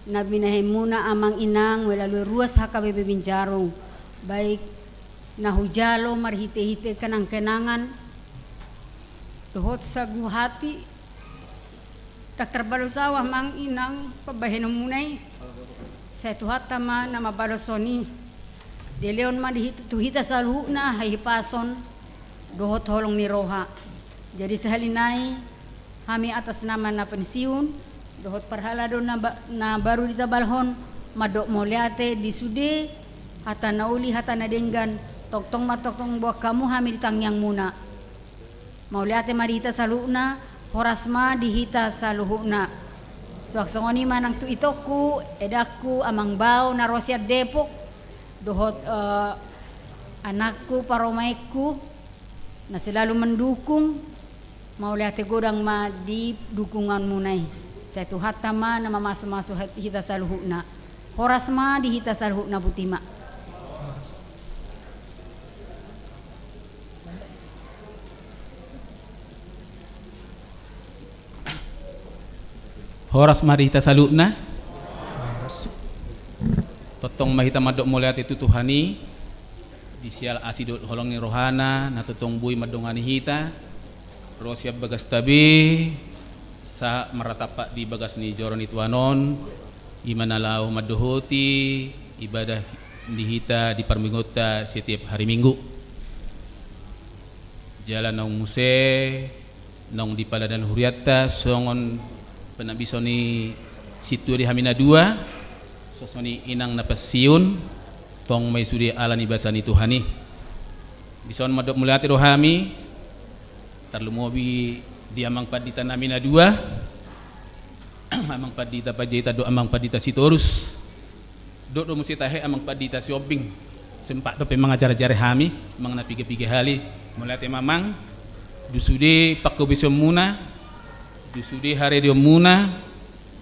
na binahenmuna Amang Inang melalui ruas H K B P Binjarung, baik na hujalo marhitehite kenangkenangan dohot sagu hati, ndang tarbalos ahu Amang Inang pambahenonmuna i. Sai Tuhanta ma na mambaloshon i. Dilehon ma di hit-, tu hita saluhutna hahipason dohot holong ni roha. Jadi sahali nai hami atas nama na pensiun dohot parhalado na ba-, na baru ditabalhon mandok mauliate di sude hata na uli, hata na denggan, tongtong ma tongtong boan hamu hami di tangiangmuna. Mauliate ma di hita saluhutna, horas ma di hita saluhutna. Suang songon i ma nang tu itongku, edangku, amang bao na ro sian Depok, dohot, eh, anakku, parumaenku, na selalu mendukung, mauliate godang ma di dukunganmuna i. Sai Tuhanta ma na mamasumasu hat-, hita saluhutna. Horas ma di hita saluhutna, boti ma. Horas ma di hita saluhutna. Tongtong ma hita mandok mauliate tu Tuhan i, di siala asi dohot holong ni rohana, na tongtong boi mandongani hita, ro sian bagasta be, sahat marnatampak di bagas ni joro ni Tuhan on, i ma na laho mandohoti ibadah ni hita di parmingguonta setiap hari Minggu. Jala naung muse, naung dipaladanan hurianta, songon Panambison ni sintua di hami na dua, songon i inang na pensiun, tong ma i sude ala ni basa ni Tuhan i. Dison mandok mauliate do hami, tarlumobi di amang pandita nami na dua, amang pandita Panjaitan dohot amang pandita Sitorus. Dohot do muse tahe amang pandita Sihombing, sempat dope mangajar-ajari hami, amang na piga-piga hali. Mauliate ma amang, di sude panghobasionmuna, di sude haredeonmuna,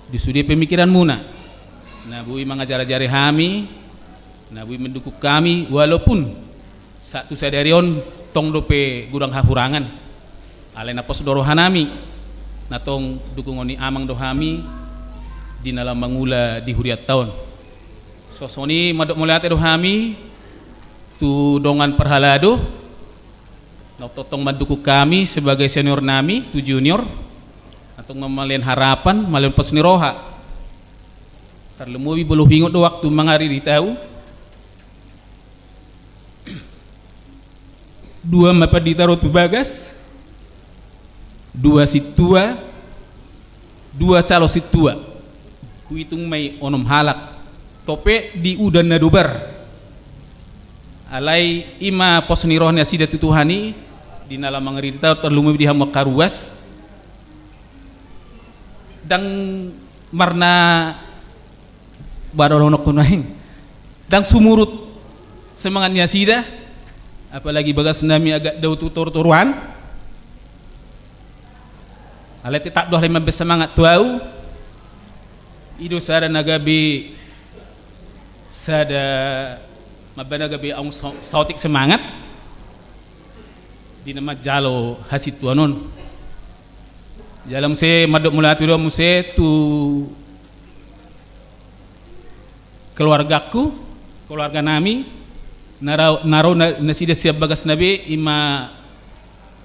di sude pemikiranmuna, na boi mangajar-ajari hami, na boi mandukung hami, walaupun sahat tu sadari on tong dope godang hahurangan. Alai na pos do rohanami, na tong dukungon ni amang do hami di na laho mangula di hurianta on. Songon i mandok mauliate do hami tu dongan parhalado, na tongtong mandukung hami sebagai senior nami tu junior, na tong mamalean harapan, malean pos ni roha. Tarlumobi molo huingot do waktu mangaridi hau, dua ma pandita ro tu bagas, dua sintua, dua calon sintua. Huitung ma i onom halak. Tope di udan na dobar. Alai i ma pos ni roha nasida tu Tuhan i, di na laho mangaridi hau, tarlumobi di hamu angka ruas. Ndang marna, ba dohononku nuaeng, ndang sumurut semangat ni nasida, apalagi bagas nami agak dao tu toru-toruan. Alai tetap do alai mambaen semangat tu au. I do sada na gabe, sada mambaen na gabe au sa-, saotik semangat di na manjalo hasintuan on. Jala muse mandok mauliate do muse tu keluargaku, keluarga nami, na ro, na ro na, nasida sian bagas na be, i ma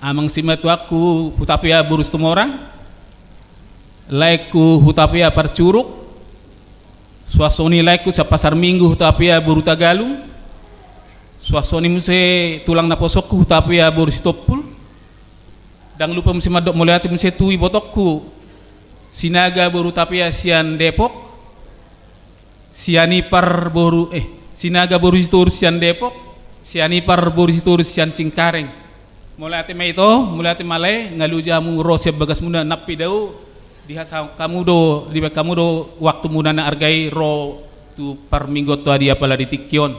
amang simatuangku Hutapea boru Situmorang, laengku Hutapea Parcuruk, suang songon i laengku sian Pasar Minggu Hutapea boru Tagalung, suang songon i muse tulang naposongku Hutapea boru Sitompul. Ndang lupa muse mandok mauliate muse tu ibotongku Sinaga boru Hutapea sian Depok, Sianipar boru, eh, Sinaga boru Sitorus sian Depok, Sianipar boru Sitorus sian Cengkareng. Mauliate ma ito, mauliate ma lae, nga loja hamu ro sian bagasmuna, nang pe dao, dihasahat hamu do, dibaen hamu do waktumuna na arga i ro tu parmingguon tu adia pala di tingki on.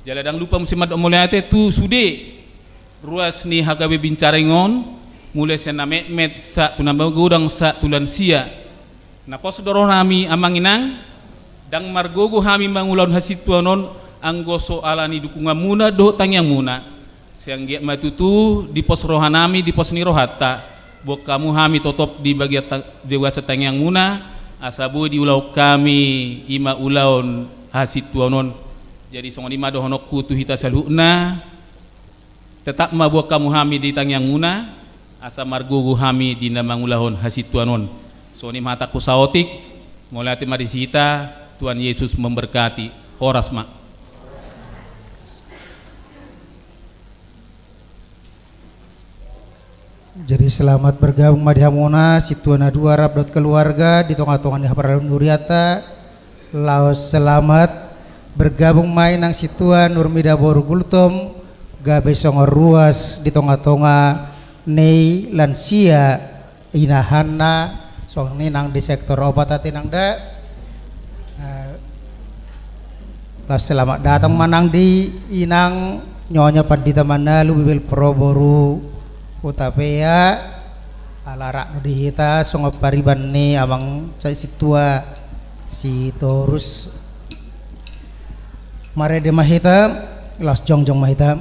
Jala ndang lupa muse mandok mauliate tu sude ruas ni H K B Bincaring on, mulai sian na metmet sahat tu na magodang sahat tu lansia. Na pos do rohanami amang inang, ndang margogo hami mangulahon hasintuan on, anggo so ala ni dukunganmuna dohot tangiangmuna. Sai anggiat ma tutu dipos rohanami, dipos ni rohanta, boan hamu hami totop di bagian ta-, di bagasan tangiangmuna, asa boi diulahon hami i ma ulaon hasintuan on. Jadi songon i ma dohononku tu hita saluhutna. Tetap ma boan hamu hami di tangiangmuna, asa margogo hami di na mangulahon hasintuan on. Songon i ma hatangku saotik, mauliate ma di hita, Tuhan Yesus memberkati. Horas ma. Jadi selamat bergabung ma di hamuna, sintua na dua rap dohot keluarga, di tonga-tonga ni parhalado ni hurianta. Laos selamat bergabung ma inang sintua Nurmida boru Gultom, gabe songon ruas di tonga-tonga ni lansia inahanna, songon i nang di sektor opat ate nang da. Eh, laos selamat datang ma nang di inang Nyonya Pandita Manalu Bibelvrouw boru Hutapea. Ala rap do di hita songon pariban ni amang sa-, sintua Sitorus. Marende ma hita, laos jongjong ma hita.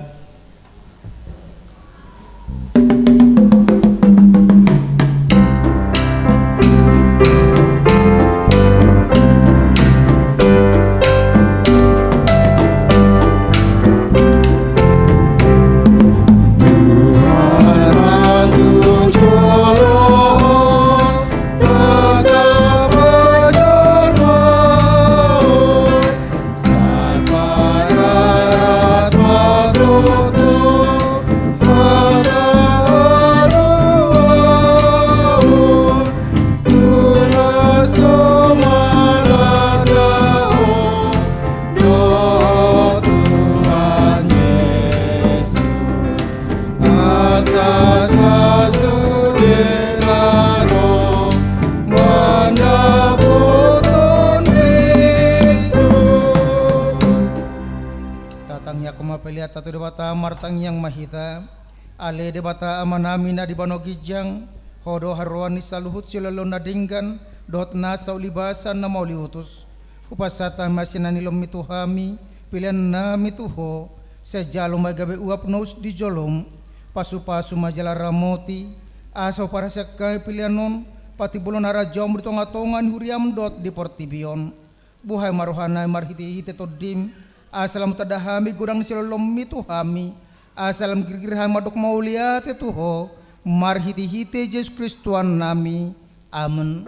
Tato Debata, martangiang ma hita. Ale Debata Amanami na di banua ginjang, Ho do haroan ni saluhut siloloan na denggan dohot nasa ulibasan na mauliutus. Hupasahat hami ma sian na nilehonMi tu hami peleannami tu Ho. Sai jalo ma i gabe uap na ulos di joloM. Pasupasu ma jala ramoti, asa huparhaseang hami pelean on patimbolhon harajaonMu di tongatonga ni huriaM dohot di portibi on. Buhai ma rohanami marhitehite TondiM, asa lam tanda hami godang ni siloloanMi tu hami, asa lam girgir hami mandok mauliate tu Ho, marhitehite Jesus Kristus Tuhannami. Amen.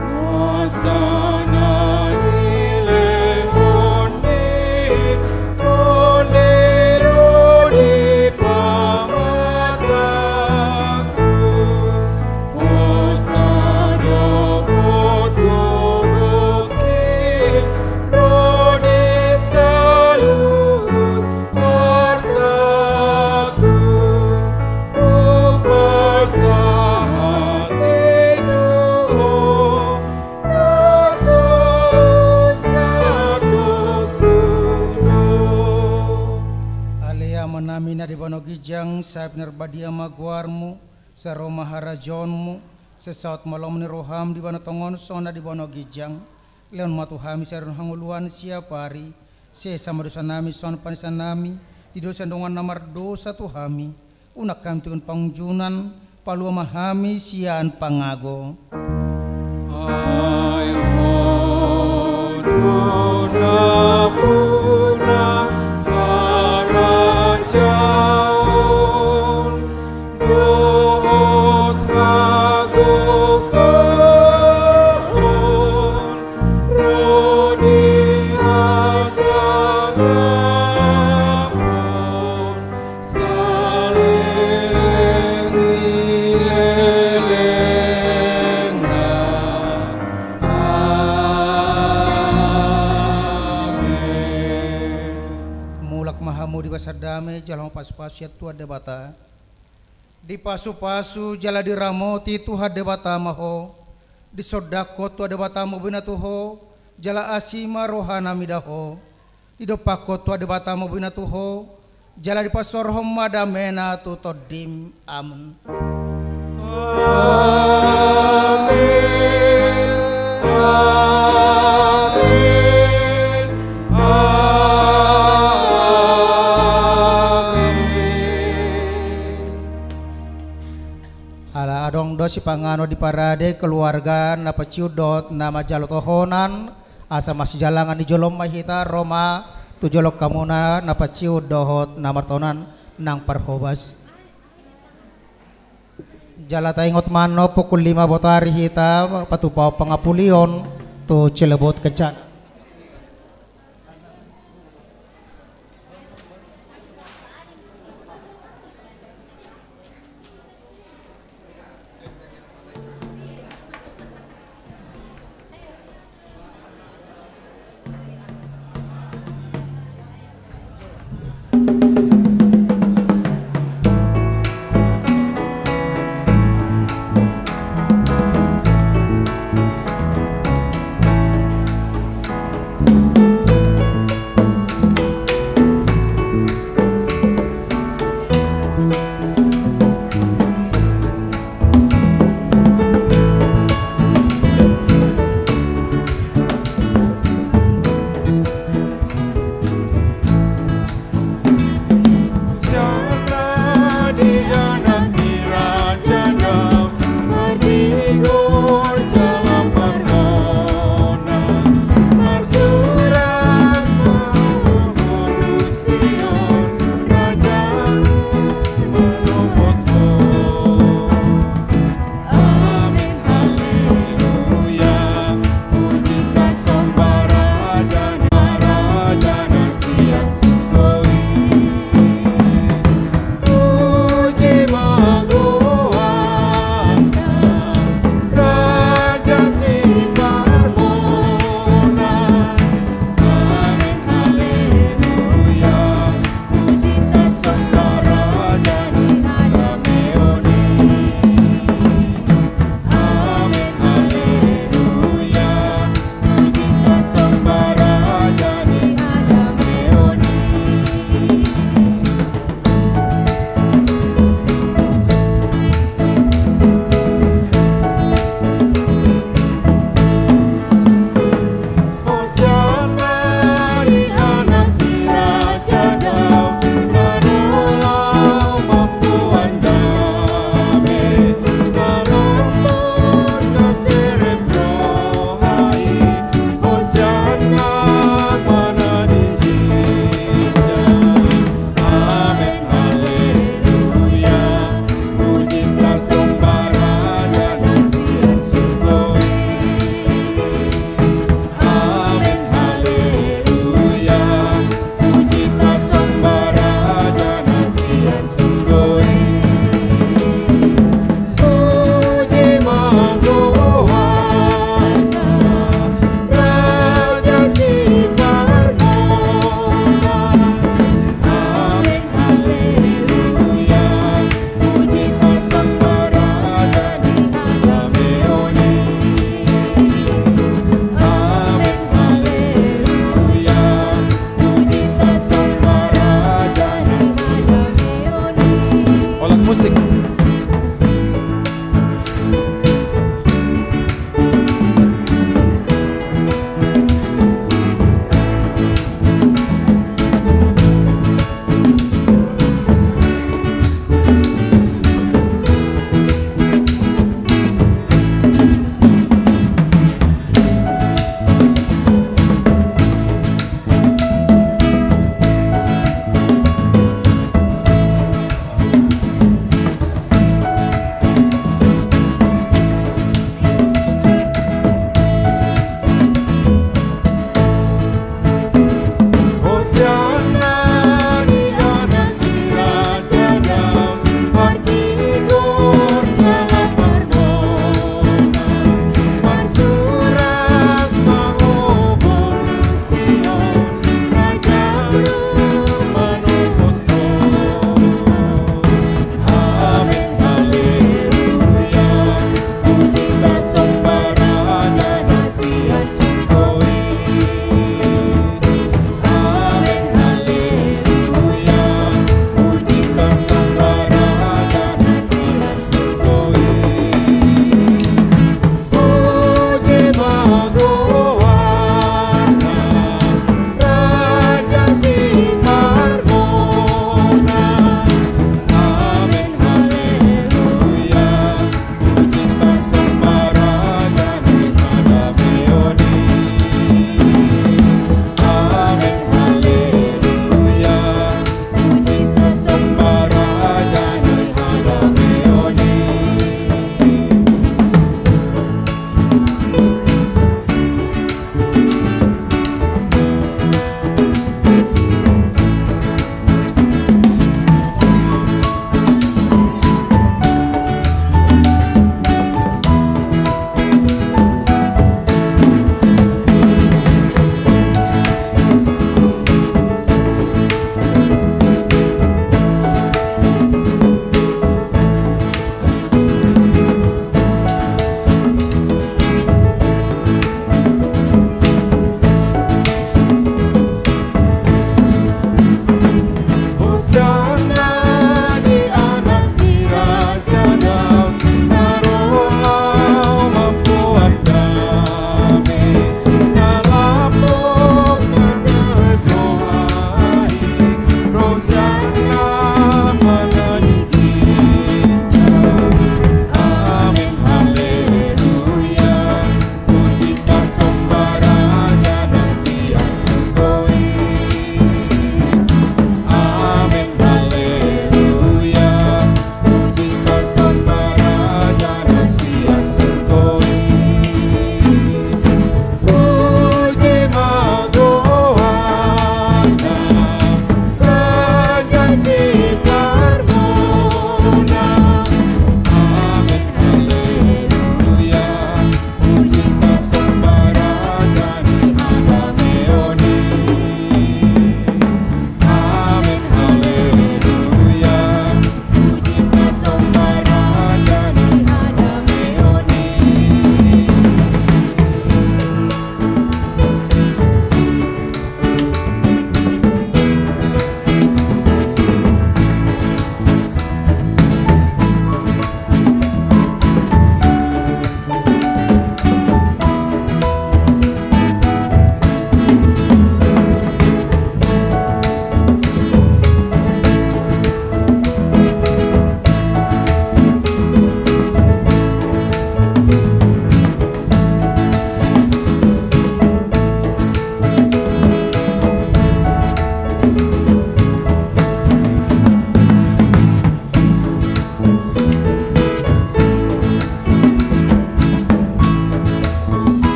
Asa na nilehon ni Tondi ro di pamatangku, Hosa dohot gogongki ro di saluhut artangku, hupasahat i tu Ho, na so satongkin on. Ale Amanami na di banua ginjang, sai pinarbadia ma goarMu, sai ro ma harajaonMu, sai saut ma lomo ni rohaM di banua tonga on songon na di banua ginjang. Lehon ma tu hami sadari on hangoluan siapari, sesa ma dosanami songon panesanami di dosa ni dongan na mardosa tu hami. Unang hami tingkos pangunjunan, palua ma hami sian pangago. Ai Ho do nampuna harajaon dohot hagogoon ro di hasangapon saleleng ni lelengna. Amen. Mulak ma hamu di bagasan dame, jalo hamu pasupasu sian Tuhan Debata. Dipasupasu jala diramoti Tuhan Debata ma ho. Disondangkon Tuhan Debata ma bohina tu ho, jala asi ma rohana mida ho. Didompakkon Tuhan Debata ma bohina tu ho, jala dipasaorhon ma damena tu tondim. Amen. Amen. Amen. Amen. Ala adong do sipanganon di parade keluarga na paciu dohot na manjalo tohonan, asa masijalangan ni jolom ma hita ro ma tu jolom hamuna na paciu dohot na martohonan nang parhobas. Jala taingot ma annon pukul lima botari hita patupahon pangapulion tu Cilebut Kencana.